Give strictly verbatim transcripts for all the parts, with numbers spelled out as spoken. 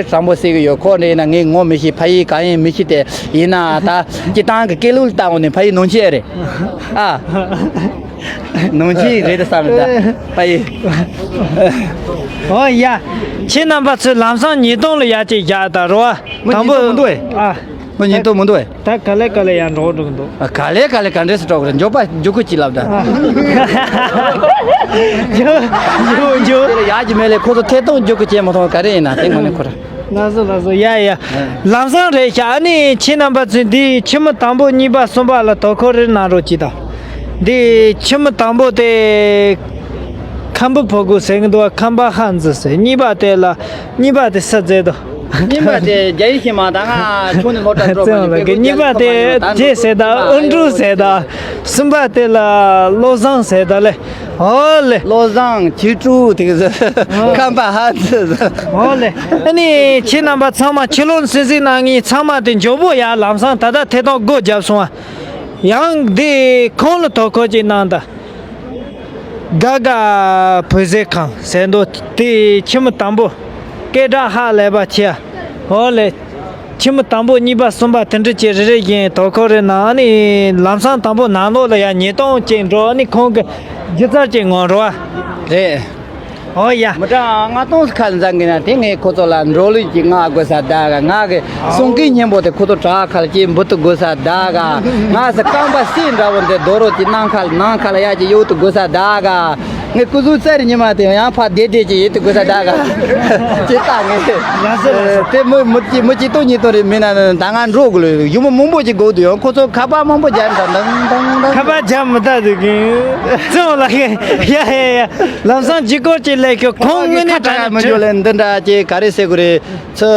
དྲང་པོ་ཟེར་གི་ཡོད། ཁོ་འདྲ་ཡིན་ན་ངས་ངོ་མི་ཤེས། ཕ་ཡུལ་གང་ཡིན་མི་ཤེས་ཏེ། ཡིན་ན་ད་སྤྱིར་བཏང་གི་སྐད་ལུགས་ལྟ་བ་ནས་ཕ་ཡུལ་ནང་ཆེན་རེད། ཨ། ནང་ཆེན་རེད་དེ་བསམ་ད། ཕ་ཡུལ། ཨོ་ཡ། ཁྱེད་རྣམ་པ་ཚོས་ལམ་སང་ཉིས་སྟོང་ལ་ཡར་ཅིག་བཞག་ད་རོ། མི་ཉིས་སྟོང་མི་འདུག་ཨེ། ཨ། མི་ཉིས་སྟོང་མི་འདུག་ཨེ། ད་ག་ལེ་ག་ལེ་ཡར་འགྲོ་འགྲོ་གི་འདུག་ཨ། ག་ལེ་ག་ལེ་ག་འདྲས་སུ་འགྲོ་གི་རེད། མགྱོགས་པ་མགྱོགས་ཁུ་ཅིག་ལབ་ད། མགྱོགས་མགྱོགས་མགྱོགས། དེ་ལ་ཡར་གྱི་མེད་ལས་ཁོ་ཚོ་ཐད་གཏོང་མགྱོགས་ཁུ་བྱས་མ་ཐོང་། ག་རེ་ཡིན་ན་དེ་ངོ་ནས་ཁོ་ར། ལགས་སོ་ལགས་སོ། ཡ་ཡ། ལམ་སང་རེད་ཤག་ཨ་ནི་ཁྱེད་རྣམ་པ་ཚོས་འདི་ཁྱི་མོ་དང་པོ་གཉིས་པ་གསུམ་པ་ལ་དོ་ཁུར་རེ་གནང་རོགས་གྱིས་དང་། འདི་ཁྱི་མོ་དང་པོ་དེ་ཁམ་བུ་ཕོ་གུ་ཟེར་གི་འདུག་ཁམ་པ་ཧ་འཛི་ཟེར། གཉིས་པ་དེ་ལ་གཉིས་པ་དེ་ས་མཛེས་དོ། གཉིས་པ་དེ་རྒྱ་ཡིག་ཤེས་མ་ད་ང་ཆུང་ནས་སློབ་གྲྭ་འགྲོ་མ་ནས་བལ་པོ་གཉིས་པ་དེ་ཐེ་ཟེར་ད་ཨུན་ཀྲུག་ཟེར་ད། གསུམ་པ་དེ་ལ་བློ་བཟང་ཟེར་ད་ལེ། ཨོ་ལེ། བློ་བཟང་ཁྱི་ཀྲུག་དེ་གི་ཁམ་པ་ཧ་འཛི། ཨོ་ལེ། ཨ་ནི་ཁྱེད་རྣམ་པ་ཚང་མ་ཁྱི་ལོ་སིན་སིན་གནང་ངེས། ཚང་མ་དེ་མགྱོགས་པོ་ཡར་ལམ་སང་ད་ལྟ་ཐད་གཏོང་སྒོ་བརྒྱབ་སོང་ཨ། ཡང་འདི་ཁོང་ལ་དོ་ཁུར་ཅིག་གནང་ད། དགའ་དགའ་བོད་ཟས་ཁང་ཟེར་འདུག་དེ་ཁྱི་མོ་དང་པོ་སྐད་གྲགས་ཧ་ལས་པ་ཆེ། ཨོ་ལེ། ཁྱི་མོ་དང་པོ་གཉིས་པ་གསུམ་པ་དེ་འདྲ་ཅིག་རེ་རེ་བཞིན་དོ་ཁུར་རེ་གནང་། ཨ་ནི་ལམ་སང་དང་པོ་ནང་ལོགས་ལ་ཡང་ཉིས་སྟོང་ཅིག་འགྲོ། ཨ་ནི་ཁོང་གི་སྒྱུ་རྩལ་ཅིག་ངོམ་རོགས་ཨ། རེད། ཨོ་ཡ། མི་གྲངས་ལྔ་སྟོང་ཁ་འཛིན་གི་ན་དེ་ངས་ཁོ་ཚོ་ལ་འགྲོ་ལུགས་ཀྱི་ང་དགོས་ས་ད་ག་ང་གི་གསུང་སྐད་སྙན་པོ་དེ་ཁོ་ཚོ་བྲག་ཁ་ལ་ཅིག་འབུ་ཏུ་དགོས་ས་ད་ག་ང་ས་རྐང་པ་སེ་འདྲ་བོ་འདི་རྡོ་རོ་ཅིག་ནང་ཁ་ལ་ནང་ཁ་ལ་ཡ་ཅིག་གཡུག་ཏུ་དགོས་ས་ད་ག་ངས་སྐུ་གཟུགས་རྩེར་ཉི་མ་དེ་ཡང་ཕ་བདེ་བདེ་ཅིག་ཡེ་ཏུ་དགོས་ས་ད་ག་ཅེ་ད་ངས་དེ་མི་མི་ཅི་མི་ཅི་ཏོ་ཉི་ཏོ་རེ་མིན་ན་ད་ང་འགྲོ་དགོས་ལོ། ཡུ་མོ་མང་པོ་ཅིག་དགོས་དུ་ཡང་ཁོ་ཚོ་ཁ་པར་མང་པོ་རྒྱབ་འདྲ་འདང་འདང་འདང་། ཁ་པར་རྒྱབ་མི་ད་དུ་གིན་ཙོང་ལ་ཡ་ཡ་ཡ། ལམ་སང་ལྗིད་ཁོག་ཅིག་སླེབས་ཤོག་ཁོང་དངོས་གནས་དྲང་ནས་མི་འཇོག་ལས་འདི་འདྲ་ཅེ་ག་རེ་ཟེར་དགོས་རེད། ཚོ་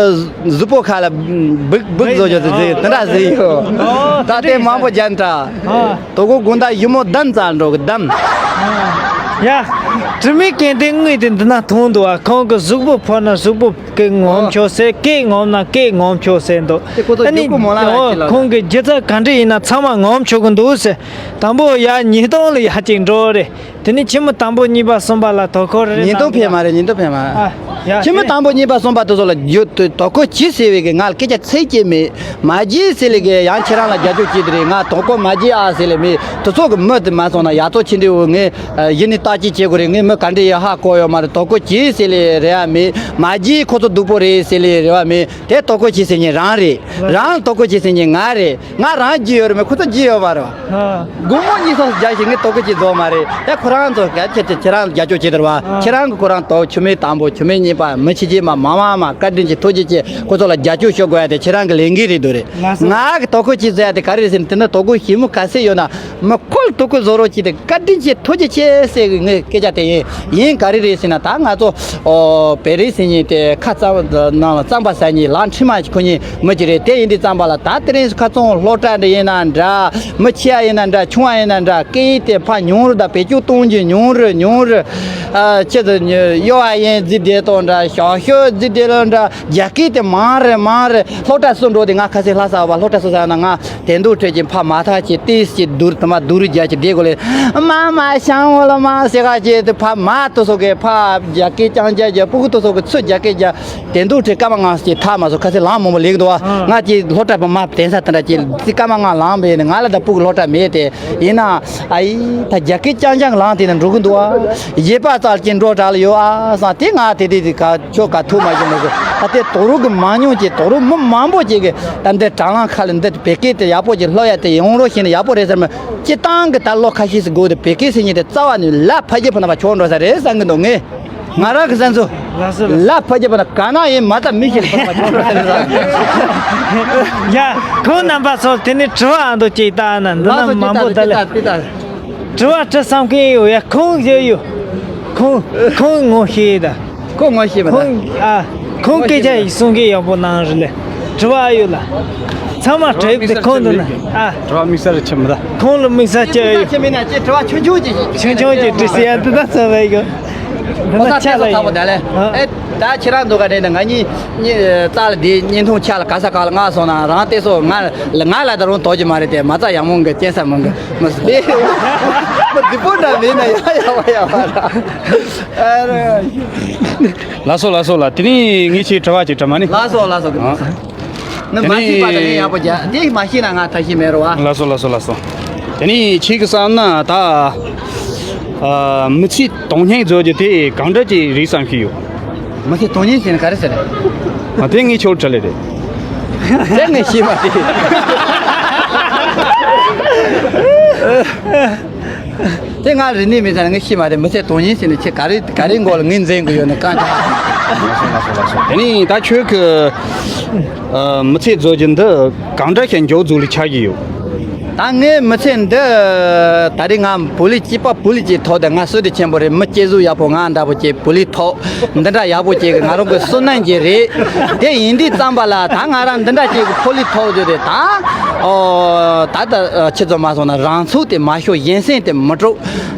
གཟུགས་པོ་ཁ་ལ་སྦུག་སྦུག་བཟོ་རྒྱུ་དེ་དེ་འདྲ་ཟེར་ཡོད། ད་དེ་མང་པོ་རྒྱབ་འདྲ། དོ་གོ་དགོང་དག་ཡུ་མོ་བདམས་ཙང་འགྲོ་གི་བདམས། ཡ། དྲི་མེད་སྐལ་ལྡན་དངུལ་དེ་འདི་ན་མཐོང་འདུག་ཨ། ཁོང་གི་གཟུགས་པོ་ཕོར་ན་གཟུགས་པོ་སྐད་ངོམ་ཆོག་ཟེར། སྐད་ངོམ་ན་སྐད་ངོམ་ཆོག་ཟེར་འདུག་ཨ་ནི་ཁོང་གི་སྒྱུ་རྩལ་ག་འདྲ་ཡིན་ན་ཚང་མ་ངོམ་ཆོག་གི་འདུག་ཟེར། དང་པོ་ཡ་ཉིས་སྟོང་ལ་ཡ་ཅིག་འགྲོ་རེད། དེ་ནས་ཁྱི་མོ་དང་པོ་གཉིས་པ་གསུམ་པ་ལ་དོ་ཁུར་རེ་ཉིན་ཐོ་གནང་ཕེབས་མ་རེད། ཉིན་ཐོ་ཕེབས་མ། ཨ། ཡ། ཁྱི་མོ་དང་པོ་གཉིས་པ་གསུམ་པ་དེ་ཚོ་ལ་རྒྱུ་དོ་དོ་ཁུར་བྱེད་ཟེར་བའི་གི་ང་ལ་སྐད་ཆ་ཚིག་གཅིག་མེད། མ་བྱེད་ཟེར་ལེ་གི་ཡང་ཁྱེད་རང་ལ་རྒྱབ་སྐྱོར་བྱེད་དེ་རེད། ང་དོ་ཁུར་མ་བྱེད་ཨ་ཟེར་ལེ་མེད། དེ་ཚོ་གི་མི་དེ་མ་སོང་ན་ཡག་ཐོག་ཕྱིན་དུས་ངས་ཡིན་ནི་ལྟ་ཅི་བྱེད་དགོས་རེད། ངས་མི་ག་འདྲ་ཡ་ཧ་གོ་ཡོད་མ་རེད། དོ་ཁུར་བྱེད་ཟེར་ལེ་རེ་བ་མེད། མ་བྱེད་ཁོ་ཚོ་སྡུག་པོ་རེད་ཟེར་ལེ་རེ་བ་མེད། དེ་དོ་ཁུར་བྱེད་ཟེར་མཁན་རང་རེད། རང་དོ་ཁུར་བྱེད་ཟེར་མཁན་ང་རེད། ང་རང་རྒྱུས་ཡོད་རེད་མེད་ཁོ་ཚོ་རྒྱུས་ཡོད་མ་རེད་བ། ཨ། དགོང་མོ་གཉིད་སོང་རྒྱག་ཞིག་ངས་དོ་ཁུར་ཅིག་རྫོགས་མ་རེད། ཡ་ཁོ་རང་ཚོ་ག་ཁྱེད་ཁྱེད་ཁྱེད་རང་རྒྱབ་སྐྱོར་བྱེད་དར་བ། ཨ། ཁྱེད་རང་གི་ཁོ་རང་དོ་ཁྱུ་མེད་དང་པོ་ཁྱུ་མེད་གཉིས་པ་མི་ཁྱི་རྗེས་མ་མ་མ་མ་བཀའ་དྲིན་ཆེ་ཐུགས་རྗེ་ཆེ། ཁོ་ཚོ་ལ་རྒྱབ་སྐྱོར་ཞུ་དགོས་ཡ་དེ་ཁྱེད་རང་གི་ལས་འགན་རེད་འདུག་རེད། ལགས་སོ། ང་གི་དོ་ཁུར་ཅིག་བཟོ་ཡ་དེ་ག་རེ་རེད་ཟེར་ན་དེ་འདྲ་དོ་ཁུར་ཞིབ་མོ་ག་ཚད་ཡོད་ན་མི་ཁོ་ལ་དོ་ཁུར་བཟོ་རོགས་ཅིག་དེ་བཀའ་དྲིན་ཆེ་ཐུགས་རྗེ་ཆེ་ཟེར་གི་ངས་སྐད་ཆ་དེ་ཡིན། ཡིན་ག་རེ་རེད་ཟེར་ན་ད་ང་ཚོ་ཨོ་བེ་རི་ཟེར་མཁན་དེ་ཁ་གཙང་ནང་ལ་གཙང་པ་ཟ་མཁན་ལག་ཁྲིམས་མ་ཁོ་གཉིས་མི་གཅིག་རེད། དེ་ཡིན་དུས་ཙམ་པ་ལ་ད་དེ་རིང་ཁ་ཚོང་སློབ་གྲྭ་འདྲ་ཡིན་ན་འདྲ། མི་ཆེ་བ་ཡིན་ན་འདྲ། ཆུང་བ་ཡིན་ན་འདྲ། སྐད་ཡིག་དེ་ཕར་ཉུང་རུ་དང་བེད་སྤྱོད་གཏོང་རྒྱུ་ཉུང་རུ་ཉུང་རུ། ཨ་ཆེད་དུ་གཡོ་བ་ཡིན་རྫི་དེ་དང་འདྲ། ཞག་ཤོད་རྫི་དེ་ལ་འདྲ། རྒྱ་སྐད་དེ་མང་རེ་མང་རེ། སློབ་གྲྭ་སུ་འགྲོ་དེ་ང་ཁ་སེ་ལྷ་ས་བ་སློབ་གྲྭ་སུ་ཟ་ན་ང་དེ་འདུག་ཁྲོད་ཀྱི་ཕ་མ་ཐག་ཅིག་ཏིས་ཅིག་བསྡུར་དུ་མ་བསྡུར་རྒྱ་ཅིག་བསྡད་དགོས་ལེ། མ་མ་ཤང་འོ་ལ་མ་ཟེ་ག་ཅེ་དེ་ཕ་མ་དུ་སོ་གེ་ཕ་རྒྱ་སྐད་ཅང་རྒྱ་རྒྱ་སྤུ་གུ་དུ་སོ་གེ་ཚུ་རྒྱ་སྐད་རྒྱ། དེ་འདུག་ཁྲོད་སྐར་མ་ང་ཅིག་ཐག་མ་སོ་ཁ་སེ་ལང་མོ་མོ་ལེགས་འདུག་བ། ང་ཅིག་སློབ་གྲྭ་པ་མ་དེན་ས་དེ་འདྲ་ཅིག་ཙི་སྐར་མ་ང་ལང་བས་ནི་ང་ལ་ད་སྤུ་གུ་སློབ་གྲྭ་མེད་དེ་ཡིན་ན། ཨ་ཡི་ད་རྒྱ་སྐད་རྐྱང་རྐྱང་ལངས་དེ་ན་འགྲོ་གི་འདུག་ཨ། གཞས་པ་ཙལ་གྱི་འགྲོ་དྲག་ལ་ཡོད་ཨ་སང་དེ་ང་དེ་དེ་དེ་ག་ཆོ་ག་ཐུག་མ་བྱུང་མོ་གི། ད་དེ་དོ་རུ་གི་མང་ཉུང་གྱི་དོ་རུ་མི་མང་པོ་ཅིག་གི་ད་འདི་དྲ་ལམ་ཁ་ལ་འདི་བེ་ཀེ་དེ་ཡག་པོ་ཅིག་ལྷོ་ཡ་དེ་ཡོང་རོགས་ཤེས་ན་ཡག་པོ་རེད་ཟེར་མི་སྤྱི་བཏང་གི་ད་ལོ་ཁ་ཤས་སུ་དགོས་དེ་བེ་ཀེ་ཟེར་མཁན་དེ་རྩ་བ་ནས་ལ་ཕ་རྒྱལ་ཕུ་ན་པ་ཆོག་འགྲོ་ས་རེད་བསམ་གི་འདུག་ངས། ང་རང་གི་བསམ་ཚུལ། ལགས་སོ་ལགས། ལ་ཕ་རྒྱལ་ཕུ་ན་ག་ན་ཡིན་མ་ད་མི་ཤེས་ལ་ཕ་ཆོག་འགྲོ་ས་རེད་ཟེར། ཡ། ཁོང་རྣམ་པ་ཚོ་དེ་ནས་དྲི་བ་ཨ་མདོ་ཅིག་ལྟ་ན་འདི་ལགས་སོ། ན་མང་པོ་ད་ལ། དྲི་བ་དྲི་བསམ་མཁན་ཡོད་ཡ། ཁོང་ཡོད་ཡོད། ཁོང་ཁོང་ངོ་ཤེས་ད། ཁོ་ངོ་ཤེས་མ་ད། ཁོང་ཨ་ཁོང་སྐད་ཆ་ཡིག་གསུང་གི་ཡག་པོ་གནང་རེད་ལེ། དྲི་བ་ཡོད་ལ། ཚང་མ་དྲི་བ་ཁོང་དུ་ན་ཨ། དྲི་བ་དམིགས་བསལ་ཆེ་མི་ད། ཁོང་ལ་དམིགས་བསལ་ཅི་ཡོད། ཆེ་མིན་ན་ཅི་དྲི་བ་ཆུང་ཆུང་ཅིག་ཆུང་ཆུང་ཅིག་དྲི་སྲིད་ཡ་འདི་ད་ཚ་བའི་གི། འདི་ན་ཆ་ལ་ཡིན། ཨ། ད་ཁྱེད་རང་འདུག་ག་དྲན་ནས་ང་གཉིས་གཉིས་རྩ་ལ་དེ་བརྙན་ཐུང་ཆ་ལ་ག་ས་ག་ལ་ང་སོང་ན་རང་བལྟས་སོ། ང་ང་ལ་ད་རུང་དོགས་ཀྱི་མ་རེད་དེ། མ་རྩ་ཡག་མོ་གི་སྐྱེན་ས་མང་གི་མི་སྲིད་དེ། མི་སྡུག་པོ་འདྲ་མེད་ན་ཡག་ཡག་པ་ཡག་པ་ར། ཨ་ར། ལགས་སོ་ལགས་སོ་ལགས། དེ་ནས་ངས་ཁྱེད་དྲི་བ་ཅིག་དྲི་མ་ནི། ལགས་སོ་ལགས་སོ་གི། ཨ། ནི་མ་ཤེས་པ་དང་ངས་ཡག་པོ་རྒྱག་དེ་མ་ཤེས་ན་ང་ཐབས་ཤེས་མེད་རོ་བ། ལགས་སོ་ལགས་སོ་ལགས་སོ། དེ་ནས་ཁྱེད་ཀྱི་བསམ་ན་ད། ཨ། མི་ཚེ་དོན་སྙིང་བཟོ་རྒྱུ་དེ་གང་འདྲ་ཅིག་རེད་བསམ་གྱི་ཡོད། མི་ཚེ་དོན་སྙིང་ཟེར་ན་ག་རེ་ཟེར་རེད། ཨ། དེ་ངས་ཁྱོད་དྲིས་ལེ་རེད། དེ་ངས་ཤེས་མ་རེད། དེ་ང་རིག་གནས་མེད་ཙང་ངས་ཤེས་མ་རེད། མི་ཚེ་དོན་སྙིང་ཟེར་ནས་ཁྱེད་ག་རེ་ག་རེ་མགོ་ལ་ངོས་འཛིན་གི་ཡོད་ན་གང་ལྟར། དེ་ནས་ད་ཁྱོད་ཀྱི་ཨ། མི་ཚེ་རྫོགས་རྒྱུ་འདི་གང་འདྲ་ཞིག་མགྱོགས་རྫོགས་ལ་ཆགས་ཀྱི་ཡོད། ད་ངའི་མི་ཚེ་འདི་ད་རེས་ང་བོད་ལི་སྐྱིད་པ་བོད་ལི་ཅིག་ཐོག་དེ་ང་བསོད་བདེ་ཆེན་པོ་རེད། མི་སྐྱེ་གཟུགས་ཡག་པོ་ང་འདྲ་པོ་ཅིག་བོད་ལི་ཐོག་འདི་འདྲ་ཡག་པོ་ཅིག་གི་ང་རང་གི་བསོད་ནམས་ཅིག་རེད། དེ་ཡིན་དུས་ཙམ་པ་ལ་ད་ང་རང་འདི་འདྲ་ཅིག་གི་ཕོ་ལི་ཐོག་རྒྱུ་རེད་ད། ཨོ། ད་ལྟ་ཁྱེད་ཚོ་མ་སོང་ན་རང་ཚུགས་དེ་མ་ཤོར། གཞན་སེམས་དེ་མི་དཀྲུག་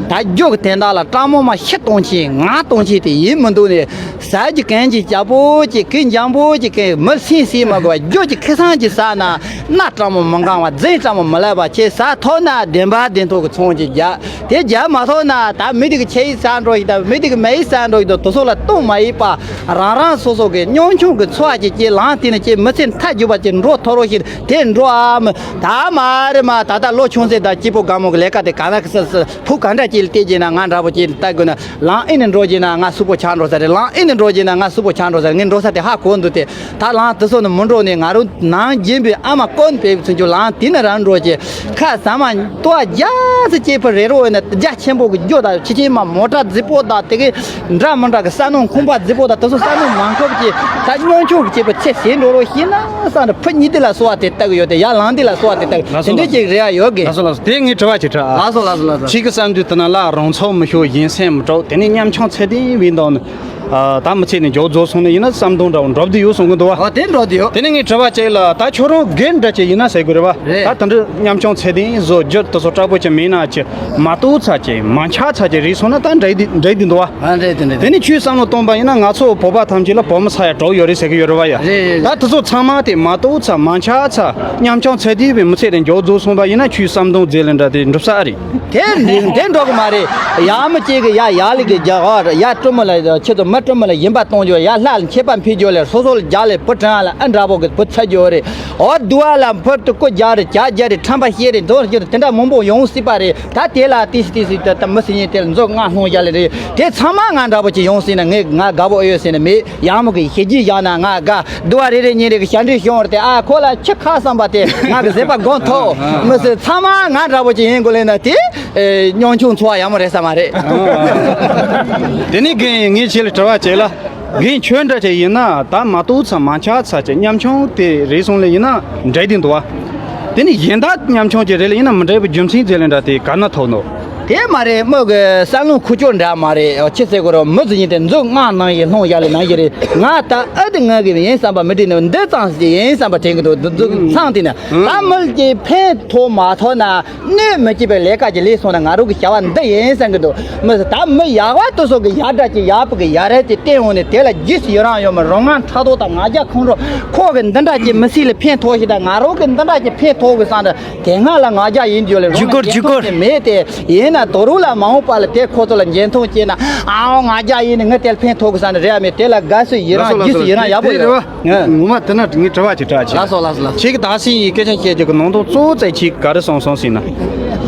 ད་རྒྱུ་གི་དོན་དག་ལ་སྤྲང་མོ་མ་ཤི་གཏོང་ཆེད་ང་གཏོང་ཆེད་དེ་ཡིན་མི་འདུག་ནས། ཟ་རྒྱུ་གོན་རྒྱུ་སྐྱ་པོ་ཅིག་གོན། འཇམ་པོ་ཅིག་གོན། མི་སེམས་སེམས་མ་དགོས་པ་རྒྱུ་ཅིག་ཁེ་སང་ཅིག་ཟ་ན་སྣ་སྤྲང་མོ་མི་འགང་བ། རྫུན་སྤྲང་མོ་མི་ལབ་པ་བྱས། ཟ་ཐོབ་ན་བདེན་པ་བདེན་ཐོག་གི་ཚོང་ཅིག་རྒྱག་དེ་རྒྱག་མ་ཐོབ་ན་ད་མི་དེ་གི་ཆེ་ཡིས་ཟ་འགྲོ་ཞིག་དང་མི་དེ་གི་མེ་ཡིས་ཟ་འགྲོ་ཞིག་དང་དེ་ཚོ་ལ་གཏོང་མ་ཡིན་པ། རང་རང་སོ་སོ་གི་ཉམ་ཆུང་གི་འཚོ་བ་ཅིག་ཅིག་ལངས་ཏེ་ནས་ཅིག་མི་ཚེ་མཐའ་མཇུག་པ་ཅིག་འགྲོ་ཐུབ་རོགས་ཞིག་དེ་འགྲོ་ཨ་མི་ད་མ་རེད་མ། ད་ལྟ་ལོ་ཆུང་ཚེ་དང་སྐྱིད་པོ་དགའ་མོ་གི་ལས་ཀ་དེ་ག་ན་གི་སི་སི་བུ་ག་འདྲ་ཅིག་ལ་བལྟས་ཀྱིན་ན་ང་འདྲ་པོ་ཅིག་ལ་ལྟ་དགོས་ན། ལམ་ཨེ་ནས་འགྲོ་གྱིན་ན་ང་སུ་པོ་ཆགས་འགྲོ་ས་རེད། ལམ་ཨེ་ནས་འགྲོ་གྱིན་ན་ང་སུ་པོ་ཆགས་འགྲོ་ས་རེད། ངས་འགྲོ་ས་དེ་ཧ་གོ་འདུག་སྟེ། ད་ལམ་དེ་ཚོ་ནས་མི་འགྲོ་ནས་ང་རང་ནང་རྒྱུན་པའི་ཨ་མ་ཀོན་པའི་ཚུན་ཆོད་ལམ་དེ་ནས་རང་འགྲོ་གྱི་ཁ་ཟ་མ་ལྟོ་རྒྱ་སེ་སྐྱེས་པ་རེ་རོ་ཡིན་ན་རྒྱ་ཆེན་པོ་གི་རྒྱུ་དང་ཕྱི་ཆེན་མ་མོ་ཊ་རྫིག་པོ་དང་དེ་གི་འདྲ་མི་འདྲ་གི་ས་སྣུམ་ཁུང་པ་རྫིག་པོ་དང་དེ་ཚོ་ས་སྣུམ་མང་ཁོབ་ཀྱི་ད་སྔོན་ཆུང་གི་སྐྱེས་པ་ཚེ་ཟད་འགྲོ་རོ་ཤེས་ན་བསམ་ནས་ཕུ་གཉིས་དེ་ལ་གསོལ་བ་དེ་བཏབ་གི་ཡོད་དེ་ཡར་ལམ་དེ་ལ་གསོལ་བ་དེ་བཏབ་གི་དེ་འདྲའི་ཅིག་རེ་བ་ཡོད་གི། ལགས་སོ་ལགས་སོ། དེ་ངས་དྲི་བ་ཅིག་དྲི་ཨ། ལགས་སོ་ལགས་སོ་ལགས་སོ། ཁྱེད་ཀྱི་བསམ་ཚུལ་དེ་ན་ལ་རང་ཚོགས་མི་ཤོར་གཞན་སེམས་མི་དཀྲུག་དེ་ནས་ཉམ་ཆུང་ཚད་ལྡན་བའི་འདང་ནི། ཨ། ད་མི་ཚེ་ནི་མགྱོགས་རྫོགས་སོང་ནས་ཡིན་ན་བསམ་དོན་འདྲ་བོ་འགྲུབ་བསྡད་ཡོད་གསུང་གི་འདུག་བ། ཨོ་དེ་འགྲོ་བསྡད་ཡོད། དེ་ནས་ངས་དྲི་བ་བཅད་ལ་ད་ཁྱོད་རང་སྒེར་འདྲ་ཅིག་ཡིན་ན་ཟེར་དགོས་རེད་བ། རེད། ད་དེ་འདྲ་ཉམ་ཆུང་ཚད་ལྡན་བཟོ་རྒྱུར་དེ་ཚོ་དྲག་པོ་ཅིག་མིན་ན་ཅི་མ་གཏོགས་ཚ་ཅིག་མ་འཆག་ཚ་ཅིག་རེད་སོང་ན་ད་འགྲིག་འདི་འགྲིག་འདི་འདུག་བ། ཨ་འགྲིག་འདི་འགྲིག་དེ་ནས་ཁྱོད་བསམ་བློ་གཏོང་པ་ཡིན་ན་ང་ཚོ་བོད་པ་ཐམས་ཅད་ལ་བོད་མི་ཚ་ཡ་གྲོགས་ཡོད་རེད་ཟེར་གི་ཡོད་རེད་བ་ཡ། རེད་རེད། ད་དེ་ཚོ་ཚང་མ་དེ་མ་གཏོགས་ཚ་མ་འཆག་ཚ་ཉམ་ཆུང་ཚད་ལྡན་བའི་མི་ཚེ་རེ་མགྱོགས་རྫོགས་སོང་པ་ཡིན་ན་ཁྱོད་བསམ་དོན་མཛད་ལེ་འདྲ་དེ་འགྲུབ་ས་ཨ་རེད། དེ་འདི་འདི་འགྲོ་གི་མ་རེད། ཡ་མི་གཅིག་གི་ཡ་ཡ་ལི་གི་རྒྱ་གར་ཡ་སྤྲོ་མོ་ལ་ཁྱེད་ཚོ་མི་སྤྲོ་མོ་ལ་ཡིན་པ་གཏོང་རྒྱུ་ཡ་ལྷ་ལ་མཆོད་པ་ཕུལ་རྒྱུ་ལས་སོ་སོ་ལ་རྒྱ་ལས་བུ་དྲང་ལ་ཨ་འདྲ་པོ་གི་བུ་ཚ་རྒྱུ་རེད། ཨོ་དུ་བ་ལ་བུ་དུ་ཀོ་རྒྱ་རེད་རྒྱ་རྒྱ་རེད་ཁྲམ་པ་ཤེས་རེད་མདོ་རྒྱུ་རེད་དེ་འདྲ་མང་པོ་ཡོང་སྲིད་པ་རེད། ད་དེ་ལ་ཏི་སི་ཏི་སི་ད་ད་མི་སྲིད་ཉིན་དེ་ལ་མཛོ་ལྔ་སློང་རྒྱ་ལས་རེད། དེ་ཚང་མ་ང་འདྲ་པོ་ཅིག་ཡོང་སྲིད་ན་ངས་ང་དགའ་པོ་ཨེ་ཡོད་ཟེར་ན་མེད། ཡག་མོ་གི་ཞེ་གྱིས་བཞག་ན་ང་དགའ། དུ་བ་རེ་རེ་གཉིས་རེ་གི་ཞབས་འདྲེན་བྱུང་བར་དེ་ཨ་ཁོ་ལ་ཁྱི་ཁ་བསམ་པ་དེ་ང་གི་བཟོད་པ་སྒོམ་ཐོག་མི་སྲིད་ཚང་མ་ང་འདྲ་པོ་ཅིག་ཡིན་དགོས་ལེ་ན་དེ་ཉམ་ཆུང་འཚོ་བ་ཡག་མོ་རེད་ས་མ་རེད། དེ་ནས་རྒན་ངས་ཁྱེད་ལ་དྲི་བ་བྱེད་ལ་རྒན་ཁྱོད་འདྲ་ཅིག་ཡིན་ན་ད་མ་གཏོགས་ཚ་མ་ཆགས་ཚ་ཅིག་ཉམ་ཆུང་དེ་རེད་སོང་ལེ་ཡིན་ན་འདྲ་དེ་འདུག་བ། དེ་ནས་གཞན་དག་ཉམ་ཆུང་ཅིག་རེད་ལེ་ཡིན་ན་མི་འདྲ་བའི་རྒྱུ་མཚན་ཟེར་ལེ་འདྲ་དེ་ག་ན་ཐོག་ནོ། དེ་མ་རེད་མོ་གི་བསམ་བློ་ཁུ་ཅོ་འདྲ་མ་རེད་ཨོ་ཁྱི་ཟེར་གོ་རོ་མི་ཟིག་ཡིན་ཏེ་མཛོ་ལྔ་ནང་ཡིན་སློང་ཡ་ལེ་ནང་ཡི་རེད། ང་ད་ཨ་དེ་ང་གི་ཡིན་བསམ་པ་མི་དྲན་ནི་འདི་ཙང་ཟིག་ཡིན་བསམ་པ་དྲན་གི་འདུག་འདི་འཛུགས་ཚང་དེ་ནི་ད་མི་གི་ཕན་ཐོགས་མ་ཐོགས་ན་གནོད་མི་སྐྱིད་པའི་ལས་ཀ་གི་ལས་སོང་ན་ང་རང་གི་བྱ་བ་འདི་ཡིན་བསམ་གི་འདུག་མི་ད་མི་ཡག་པ་དེ་ཚོ་གི་ཡག་འདྲ་གི་ཡག་པོ་གི་ཡག་རེད་དེ་བསྟན་འོང་ནས་དེ་ལ་རྗེས་སུ་ཡི་རང་ཡོད་མི་རང་ང་ཕྲག་དོག་དང་ང་རྒྱལ་ཁོང་ཁྲོ་ཁོ་གི་འདི་འདྲ་གི་མི་སྲིད་ལ་ཕན་ཐོགས་ཤིག་དང་ང་རང་གི་འདི་འདྲ་གི་ཕན་ཐོགས་གི་བསམ་འདྲ། དེ་སྔ་ལ་ང་རྒྱལ་ཡིན་རྒྱུ་ལས་རང་ལ་འཇིགས་སྐུལ་འཇིགས་སྐུལ་མེད་དེ་ཡིན་ན་དོ་རུང་ལ་མ་འོངས་པ་ལ་དེ་ཁོ་ཚོ་ལ་འཇོན་ཐང་སྐྱེས་ན་ཨའོ་ང་རྒྱལ་ཡིན་ནི་ངས་དེ་ལ་ཕན་ཐོགས་གི་ས་ནི་རེད་མེད་དེ་ལ་དགའ་སུ་ཡི་རང་རྗེས་སུ་ཡི་རང་ཡག་པོ་ཡོད། ངོ་མ་དེ་ན་ངས་དྲི་བ་ཅིག་དྲི་བ་ཅིག་ལགས་སོ་ལགས་སོ་ལགས། ཁྱེད་ཀྱི་ད་སི་ཡི་སྐད་ཆ་བཤད་རྒྱུ་གི་ནང་དོན་གཙོ་བོ་ཙེ་ཁྱེད་ག་རེ་གསུངས་སོང་ཟེར་ན།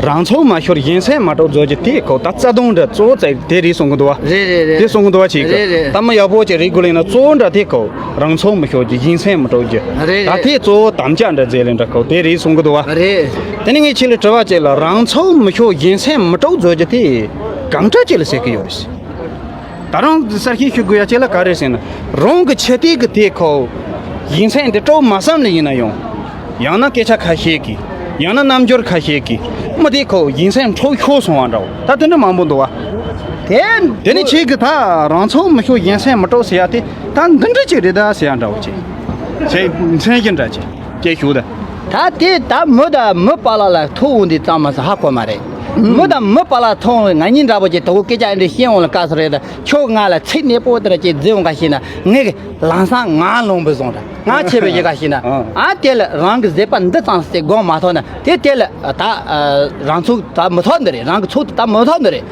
རང་ཚོགས་མ་ཤོར་གཞན་སེམས་མ་དཀྲུག་བཟོ་རྒྱུ་དེ་ཁོ་ད་རྩ་དོན་འདྲ་གཙོ་བོ་ཙེ་དེ་རེད་གསུང་གི་འདུག་བ། རེད་རེད་རེད། དེ་གསུང་གི་འདུག་བ་ཁྱེད་ཀྱི་རེད་རེད། ད་མི་ཡག་པོ་ཅིག་རེད་དགོས་ལེ་ན་གཙོ་བོ་འདྲ་དེ་ཁོ། རང་ཚོགས་མི་ཤོར་རྒྱུ་གཞན་སེམས་མི་དཀྲུག་རྒྱུ། རེད་རེད། ད་དེ་གཙོ་བོ་དམ་བཅའ་འདྲ་མཛད་ལེ་འདྲ་ཁོ་དེ་རེད་གསུང་གི་འདུག་བ། རེད། དེ་ནས་ངས་ཁྱེད་ལ་དྲི་བ་བྱེད་ལ་རང་ཚོགས་མི་ཤོར་གཞན་སེམས་མི་དཀྲུག་བཟོ་རྒྱུ་དེ་གང་འདྲ་ཅིག་ལ་ཟེར་གི་ཡོད་རེད། ད་རང་གསར་ཤེས་ཞུ་དགོས་ཡ་ཅིག་ལ་ག་རེ་ཟེར་ན་རང་གི་ཆེ་ལྟས་ཀྱི་དེ་ཁོ་གཞན་སེམས་དེ་དཀྲུག་མ་བསམ་ནས་ཡིན་ན་ཡང་། ཡང་ན་སྐད་ཆ་ཁ་ཤས་ཀྱིས། ཡང་ན་རྣམ་འགྱུར་ཁ་ཤས་ཀྱིས། མི་དེ་ཁོ་གཞན་སེམས་འཁྲུག་ཤོར་སོང་བ་འདྲ་བོ་ད་དེ་འདྲ་མང་པོ་འདུག་བ། དེ། དེ་ནི་ཁྱེད་ཀྱི་ད་རང་ཚོགས་མི་ཤོར་གཞན་སེམས་མི་དཀྲུག་ཟེར་ཡ་དེ་ད་འདི་འདྲ་ཅིག་རེད་ད་ཟེར་ཡ་འདྲ་བོ་ཅིག་ཁྱེད་མཚན་གཞི་འདྲ་ཅིག་ཅེས་ཞུ་ད། ད་དེ་ད་མི་ད་མི་པ་ལ་ལ་ཐུག་འོང་དུས་ཙམ་མ་ཟ་ཧ་གོ་མ་རེད། མི་དང་མི་བར་ལ་ཐོང་ང་གཉིས་འདྲ་པོ་ཅིག་དོ་གོ་སྐད་ཆ་འདི་བཤད་འོང་ལ་དཀའ་སོ་རེད། ད་ཁྱོད་ང་ལ་ཚིག་གནས་པོ་དེ་ར་ཅིག་རྫི་འོང་ག་ཤེ་ན་ངས་གི་ལམ་སང་ང་ལོང་བུ་བཟུང་ར་ང་ཆེ་བའི་ཡི་ག་ཤེ་ན། ཨ་དེ་ལ་རང་གི་བཟོད་པ་འདི་ཙམ་ཞིག་སྒོམ་མ་ཐོག་ན་དེ་དེ་ལ་ད་རང་ཚུགས་ད་མི་ཐོག་འདི་རེད། རང་གི་ཚུགས་དེ་ད་མི་ཐོག་འདི་རེད།